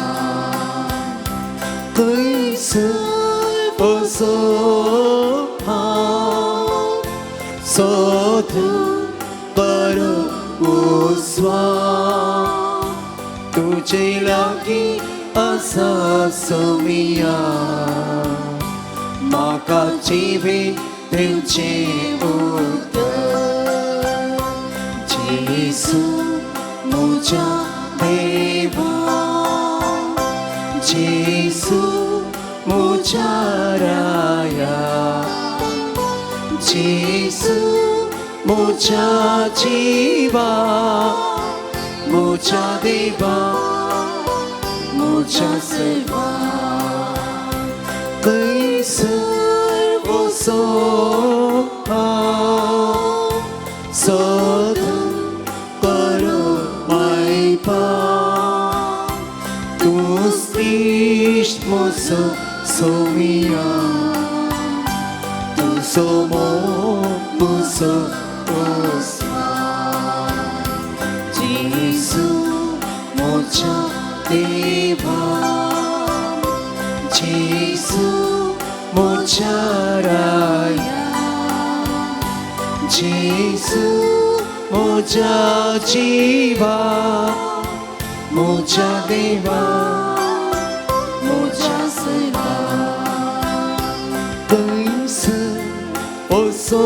Speaker 6: खंयसर बसो हांव सोदून करूं उस्वास, तुजे लागीं आसा सोमिया, म्हाका जिवीत दिवचें उतर. जेजू म्हज्या देवा, म्हज्या राया जेजू म्हज्या जिवा म्हज्या देवा म्हज्या सर्वा खंयसर वचो हांव सदां करूं मायपा तूं इश्ट म्हजो सोमिया तुजो मोग म्हजो उस्वास जेजू म्हज्या देवा जेजू म्हज्या राया जेजू म्हज्या जिवा म्हज्या देवा म्हज्या सेवा खंयसर वचो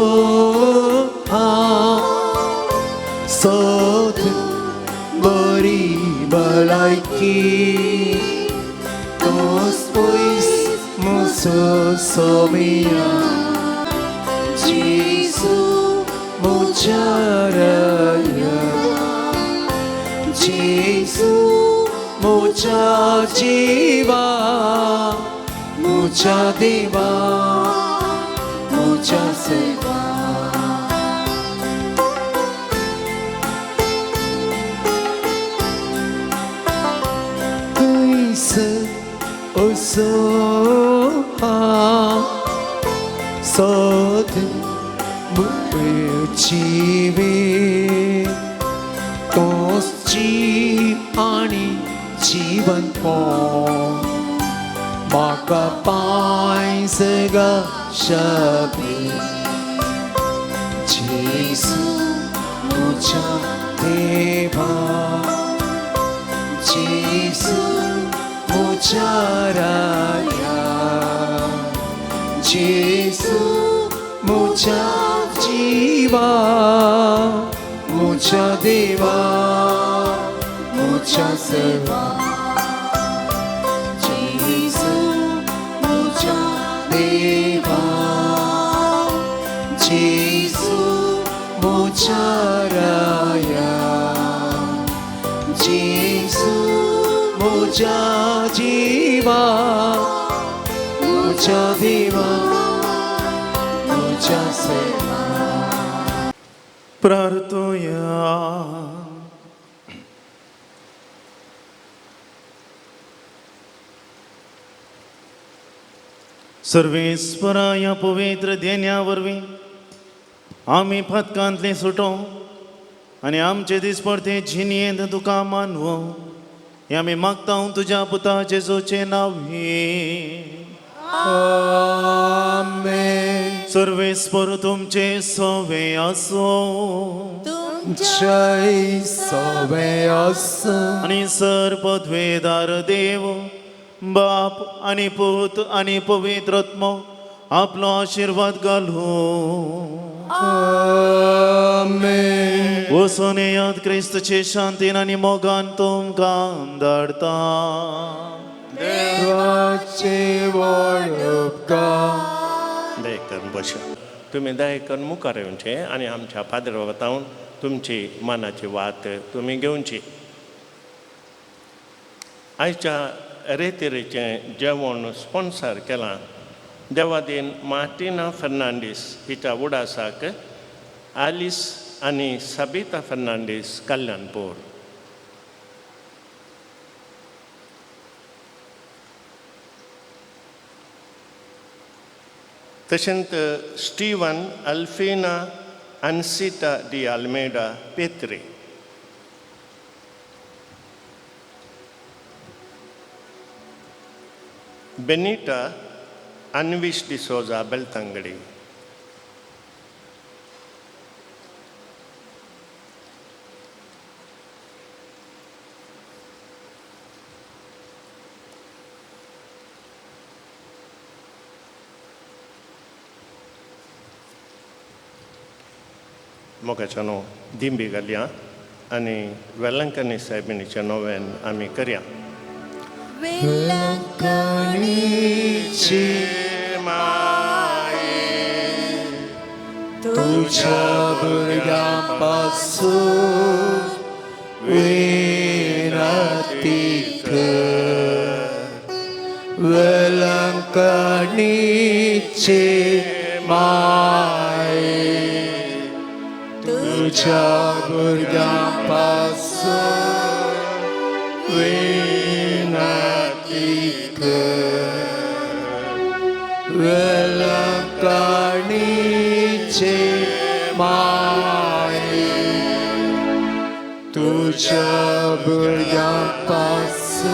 Speaker 6: हांव सदां बरी भलायकी तोच पयस म्हजो सोमिया जेजू म्हज्या राया जेजू म्हज्या जिवा म्हज्या देवा म्हज्या सेवा खंयसर वचो हांव सदां जिवे तोच जीव आनी जिवनपण म्हाका पांय सगा शबी जेजू म्हज्या देवा जेजू म्हज्या राया जेजू म्हज्या जिवा म्हज्या देवा म्हज्या सेवा जेजू म्हज्या देवा जेजू म्हज्या राया जेजू म्हज्या जिवा म्हज्या देवा म्हज्या सेवा.
Speaker 2: प्रार्थोया. सर्वेस्परा ह्या पवित्र देण्या वरवीं आमी पथकांतले सुटो आनी आमचे दिसपडते जिणयेंत तुका मानवो हें आमी मागता तुज्या पुता जेजूचें नांव हे.
Speaker 3: आमेन.
Speaker 2: सर्वेस्पर तुमचे सवे आसो
Speaker 3: जय सवे आसूं.
Speaker 2: आनी सर पदवेदार देव बाप आनी पूत आनी पवित्र आत्मो आपलो आशिर्वाद घालूं.
Speaker 3: आमेन.
Speaker 2: वचून येयात क्रिस्तचे शांतीन आनी मोगान तुमकां धाडटा.
Speaker 3: देवाचे व्हड उपकार.
Speaker 1: दया करून बशा. तुमी दया करून मुखार येवचें आनी आमच्या पाद्र वतावन तुमची मनाची वात तुमी घेवची. आयच्या रेतिरेचें जेवण स्पॉन्सर केलां देवादीन मार्टिना फर्नांडीस हिच्या उडासाक आलिस आनी सबिता फर्नांडीस कल्याणपूर. तशेंच स्टीवन अल्फिना अन्सिता दी आल्मेडा पेत्रे. बेनिटा अन्विश डिसोजा बेलतंगडी. मोगाच्या न्हू दिंबी घालया आनी वेलंकनी सायबिणीचें नोवेन आमी करया.
Speaker 3: वेलंकणीच्या
Speaker 1: माये,
Speaker 3: तुझ्या भुरग्यां पासून विनती कर. वेलंकणीचे माये, तुझ्या भुरग्यां पासून विनती कर. वेलंकणीचे माये, तुझ्या भुरग्यां पासून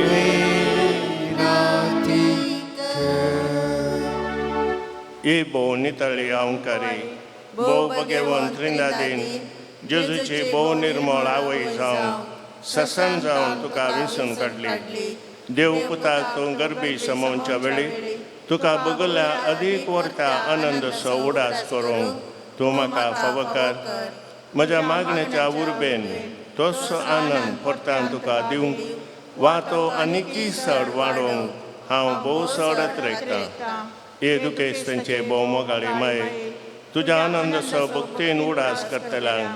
Speaker 3: विनती कर.
Speaker 1: ही भोव नितळी अहंकारी, भोव भगेवन त्रिंदादीन जेजूची भोव निर्मळ आवय जावन ससन जावन तुका विसून काडली. देव पुताक तूं गरबी समोवच्या वेळी तुका बगल्या अदीक वर्ता आनंदसो उडास करूंक तूं म्हाका फावो कर. म्हज्या मागण्याच्या उर्बेन तोच आनंद परतान तुका दिवंक वा तो आनीकय चड वाडोवंक हांव भोव चड अत्रेकतां. हे दुखेस तांचे भोव मोगाळी माये, तुज्या आनंदसो भक्तीन उडास करतल्यांक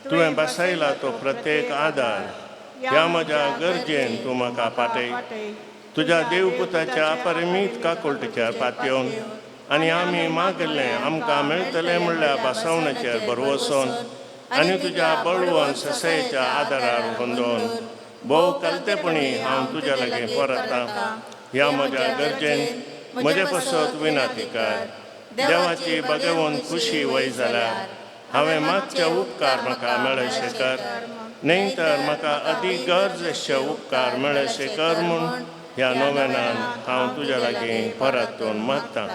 Speaker 1: तुवें बसयला तो प्रत्येक आदार ह्या म्हज्या गरजेन तूं म्हाका पाटय. तुज्या देवपुताच्या अपरिमीत काकुळटीचेर पातयेवन आनी आमी मागिल्लें आमकां मेळटलें म्हणल्यार बसवण्याचेर भरवसोन आनी तुज्या बळवंत ससायेच्या आदारार होंदोवन भोव कलतेपणी हांव तुज्या लागीं परतां. ह्या म्हज्या गरजेन म्हजे पासत विनंती कर. देवाची भगवंत खुशी वय जाल्यार हांवें मागचे उपकार म्हाका मेळशे कर, न्हय तर म्हाका अदीक गरज आसचे उपकार मेळशे कर म्हूण ह्या नव्यानान हांव तुज्या लागीं परतून मागतां.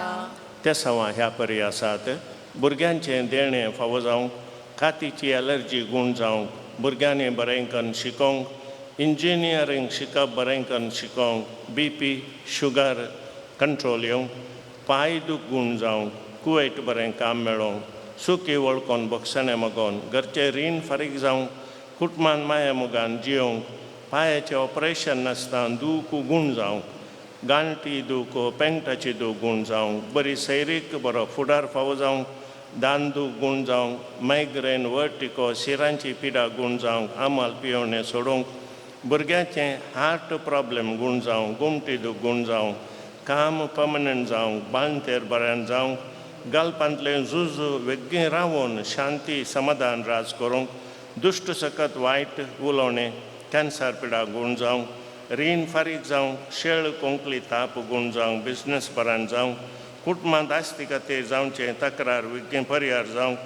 Speaker 1: ते सवां ह्या परी आसात. भुरग्यांचें देणें फावो जावंक, कातीची एलर्जी गूण जावंक, भुरग्यांनी बरें करून शिकोवंक, इंजिनियरींग शिकप बरें करून शिकोवंक, बी पी शुगर कंट्रोल येवंक, पांय दूख गूण जावंक, कुवेट बरें काम मेळोवंक, सुखी वळखून बक्षणें मागोवन घरचें रीण फारीक जावंक, कुटुंबान माया मोगान जियोवंक, पांयाचें ऑपरेशन नासतना दूख गूण जावंक, गांठी दूख पेंगटाची दूख गूण जावंक, बरी सैरीक बरो फुडार फावो जावंक, दान दूख गूण जावंक, मायग्रेन वर्टिको शिरांची पिडा गूण जावंक, आमाल पियोवणें सोडूंक, भुरग्याचें हार्ट प्रॉब्लेम गूण जावंक, गोमटी दूख गूण जावंक, काम पर्मनंट जावंक, बांदेर बऱ्यान जावंक, गालपांतलें झुज वेगळें रावून शांती समाधान राज करूंक, दुश्ट सकत वायट उलोवणें कॅन्सर पिडा गूण जावंक, रीण फारीक जावंक, शेळ कोंकली ताप गूण जावंक, बिजनस बऱ्यान जावंक, कुटुंबांत आस्ती खातीर जावचें तक्रार विज्ञ परिहार जावंक,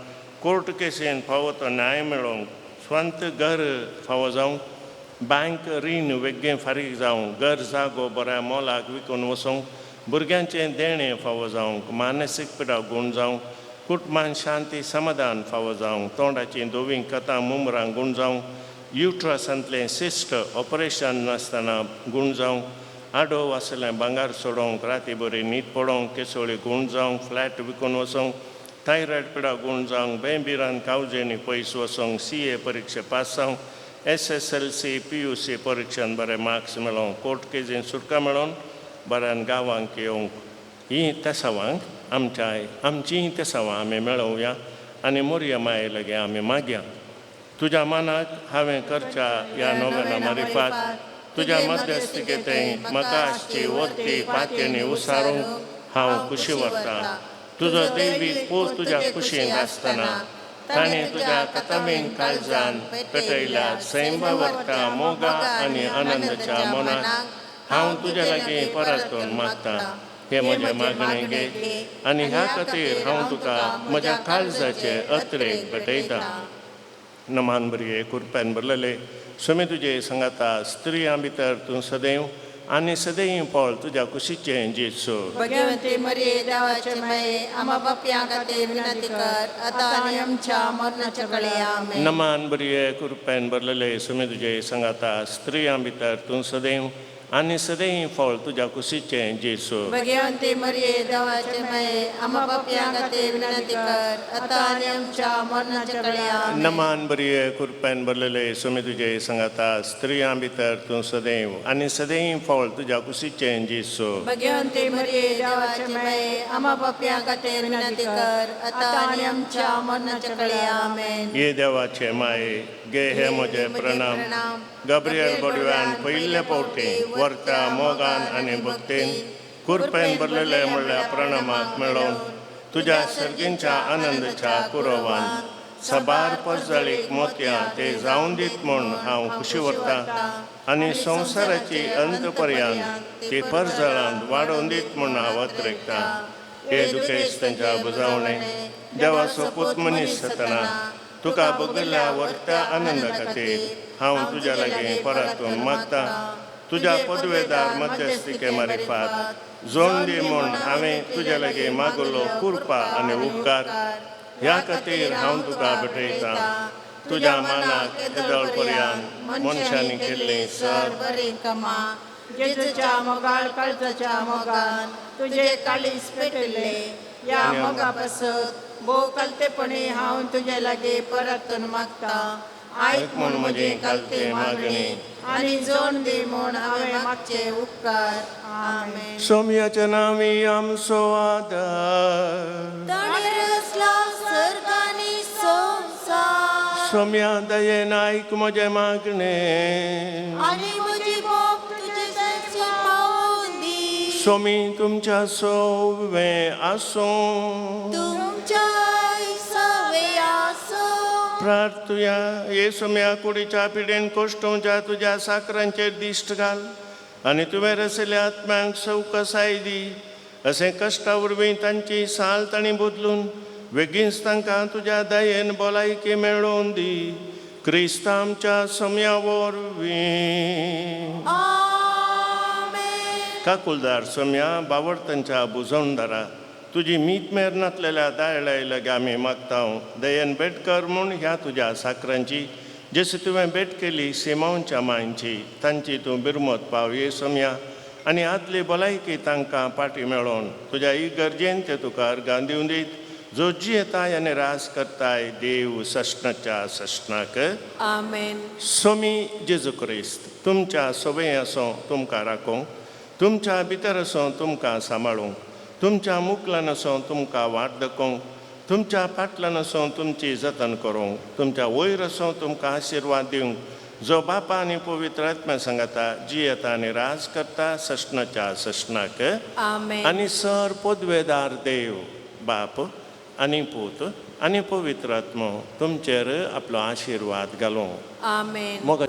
Speaker 1: कोर्ट केसीन फावो तो न्याय मेळोवंक, स्वंत घर फावो जावंक, बँक रीण वेगळें फारीक जावंक, घर जागो बऱ्या मोलाक विकून वचूंक, भुरग्यांचें देणें फावो जावंक, मानसीक पिडा गूण जावंक, कुटुंबान शांती समाधान फावो जावंक, तोंडाचीं धवीं कथां मुमरां गूण जावंक, युट्रसांतलें सिस्ट ऑपरेशन नासतना गूण जावंक, आडोव आसलें भांगर सोडोवंक, राती बरी न्हीद पडोवंक, केसोळी गूण जावंक, फ्लॅट विकून वचोंक, थायरॉयड पिडा गूण जावंक, बेंबिरान कावजेनी पयस वचोंक, सी ए परिक्षा पास जावंक, SSLC PUC परिक्षेन बरे मार्क्स मेळोवंक, कोर्ट केजीन सुटका मेळोवन बऱ्यान गांवांक येवंक. हीं तेसावांक आमच्या आमचीं तेसावां आमी मेळोवया आनी मोरया माये लागीं आमी मागया. तुज्या मनाक हांवें करच्या ह्या नव्याना मारिफात तुज्या मध्यस्थिकेंत म्हाका आसची वर्ती पातयेनी उसारूंक हांव खुशी व्हरतां. तुजो दैवीक पूत तुज्या कुशींत आसतना ताणें तुज्या कथमीन काळजान पेटयल्या सैंबा व्हरता मोगा आनी आनंदाच्या मनाक हांव तुज्या लागीं परतून मागतां. हें म्हजें मागणें घे आनी ह्या खातीर हांव तुका म्हज्या काळजाचे अत्रेक भेटयतां. नमान भरये कुरप्यान भरलेले सुमी तुजे सांगाता, स्त्रियां भितर तूं सदैव आनी सदैव पळ तुज्या कुशीचें जेजू.
Speaker 4: भगवंती मरिये, देवाचे माये, आम्हा पापयां खातीर विनंती कर, आतां आनी आमच्या मरणाच्या वेळी. आमेन.
Speaker 1: नमान भरये कुरप्यान भरलेले सुमी तुजे सांगाता, स्त्रियां भितर तूं सदैव आनी सदैव फळ तुज्या कुशीचें जेजू.
Speaker 4: भगवंती मरिये, देवाचे माये, आम्हा पापयां खातीर विनंती कर, आतां आनी आमच्या मरणाच्या वेळार. आमेन.
Speaker 1: नमान बरिये, कृपेन भरलेले, सुमी तुजे सांगाता, स्त्रियां भितर तूं सदैव आनी सदैव फळ तुज्या कुशीचें जेजू.
Speaker 4: भगवंती मरिये, देवाचे माये, आम्हा पापयां खातीर विनंती कर, आतां आनी आमच्या मरणाच्या वेळार. आमेन.
Speaker 1: ये देवाचे माये, गे हे म्हजे प्रणाम. गब्रियल बोडव्यान पयिल्ले पावटी वर्ता मोगान आनी भक्तीन कुरपेन भरलेले म्हणल्या प्रणामाक मेळोवन तुज्या सर्गींच्या आनंदाच्या कुरवान सबार परजळीक मोतयां ते जावन दीत म्हूण हांव खुशी व्हरतां आनी संवसाराची अंत पर्यंत ती परजळान वाडोवन दीत म्हूण हांव अत्रेकतां. हे दुखेश तांच्या बुजावणे देवाचो पूत मनीस जातना तुका बगल्या वर्त्या आनंदा खातीर हांव तुज्या लागीं परतून मागता. तुज्या पदवेदार मध्यस्थिके मारिफात जोड दी म्हूण हांवें तुज्या लागीं मागलो कृपा आनी उपकार. ह्या खातीर हांव तुका भेटयतां तुज्या मानाक येदोळ पर्यंत मनशांनी केल्लें सर
Speaker 4: बरीं कामां. जेजूच्या मोगाळ काळजाच्या मोगान तुजे काळीज पेटिल्ले ह्या मोगा पासत भोव कलतेपणी हांव तुजे लागीं परतून मागता. आयक म्हूण म्हजी कालते मागणी आनी जोड दी म्हूण हांवें मागचे उपकार. आमेन.
Speaker 1: सोम्याच्या नांवी आमचो आदार.
Speaker 4: ताणें रचला सर्ग आनी संवसार.
Speaker 1: सोम्या दयेन आयक म्हजें मागणें.
Speaker 4: आनी म्हजी बोब तुजे सरशी पावोवन दी.
Speaker 1: सोमी तुमच्या सोवे आसूं.
Speaker 4: तुमच्या सवे आसूं.
Speaker 1: प्रार्थुया. हे सोम्या, कुडीच्या पिडेन कोश्टोवच्या तुज्या साकरांचेर दिश्ट घाल आनी तुवें रचल्या आत्म्यांक सवकसाय दी. अशें कश्टा वरवीं तांची साल तांणी बदलून बेगीनच तांकां तुज्या दयेन भलायकी मेळोवन दी, क्रिस्त आमच्या सोम्या वरवीं.
Speaker 4: आमेन.
Speaker 1: काकुलदार सोम्या, बावडतांच्या बुजवणदारा, तुजी मीत मेर नातलेल्या दायळाय लागीं आमी मागता, दयेन भेट कर म्हूण ह्या तुज्या साकरांची, जशी तुवें भेट केली सिमांवच्या मांयची. तांची तूं बिरमत पाव ये सोम्या आनी आदली भलायकी तांकां पाटी मेळोवन तुज्या इगर्जेन ते तुका अर्गां दिवन दीत, जो जियेताय आनी रास करताय देव सश्णाच्या सश्णाक.
Speaker 4: आमेन.
Speaker 1: सोमी जेजू क्रिस्त तुमच्या सवय आसो तुमकां राखूंक, तुमच्या भितर आसो तुमकां सांबाळूंक, तुमच्या मुकल्यान आसो तुमकां वाट दाखोवंक, तुमच्या फाटल्यान आसो तुमची जतन करूंक, तुमच्या वयर आसो तुमकां आशिर्वाद दिवंक, जो बापा आनी पवित्र आत्म्या सांगाता जियेता आनी राज करता सश्णाच्या सश्णाक.
Speaker 4: आमेन.
Speaker 1: आनी सर पदवेदार देव बाप आनी पूत आनी पवित्र आत्मो तुमचेर आपलो आशिर्वाद घालूं.
Speaker 4: आमेन.
Speaker 1: मोग.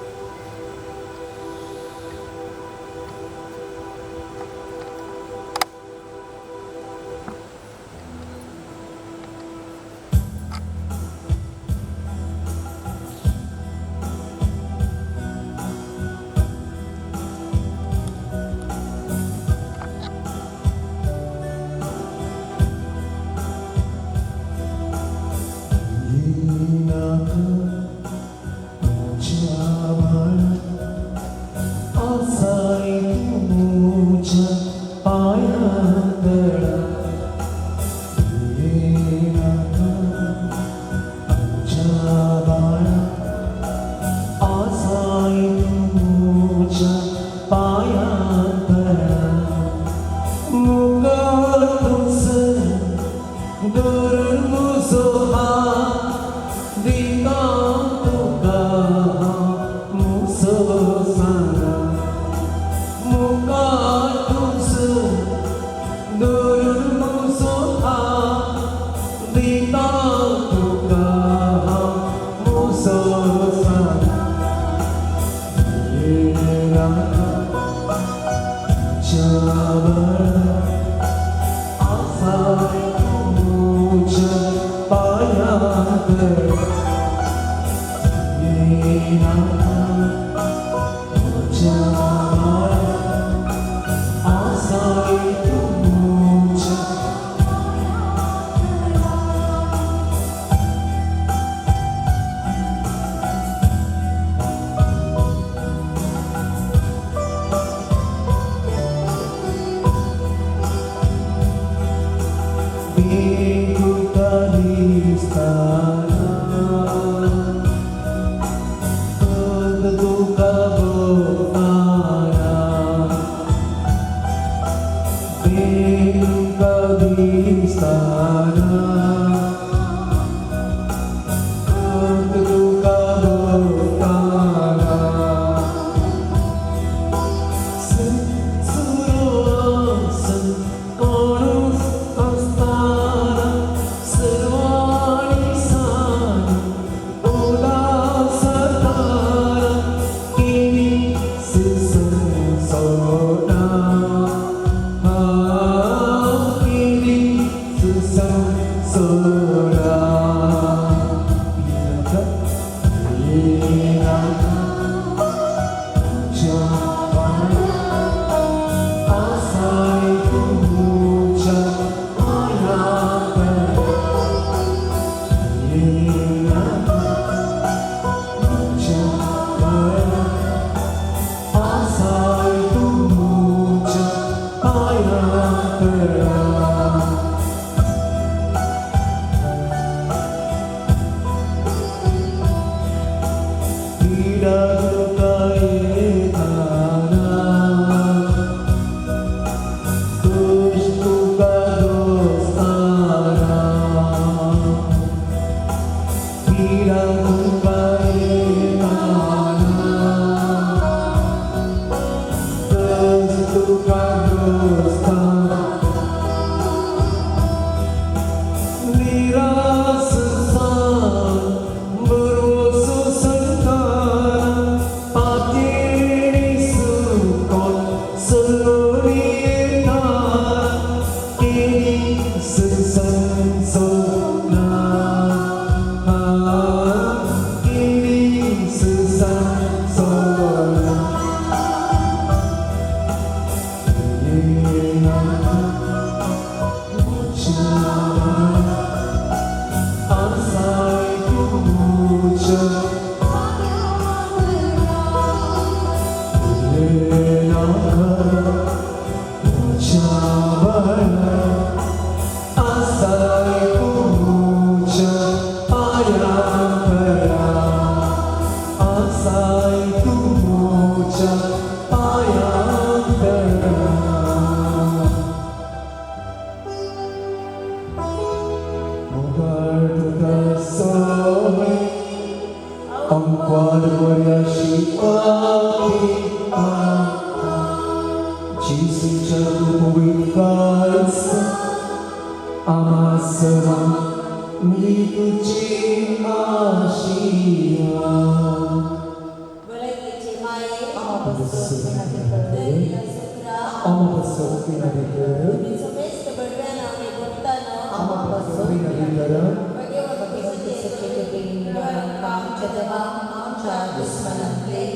Speaker 7: आमच्या दुस्मनांतले.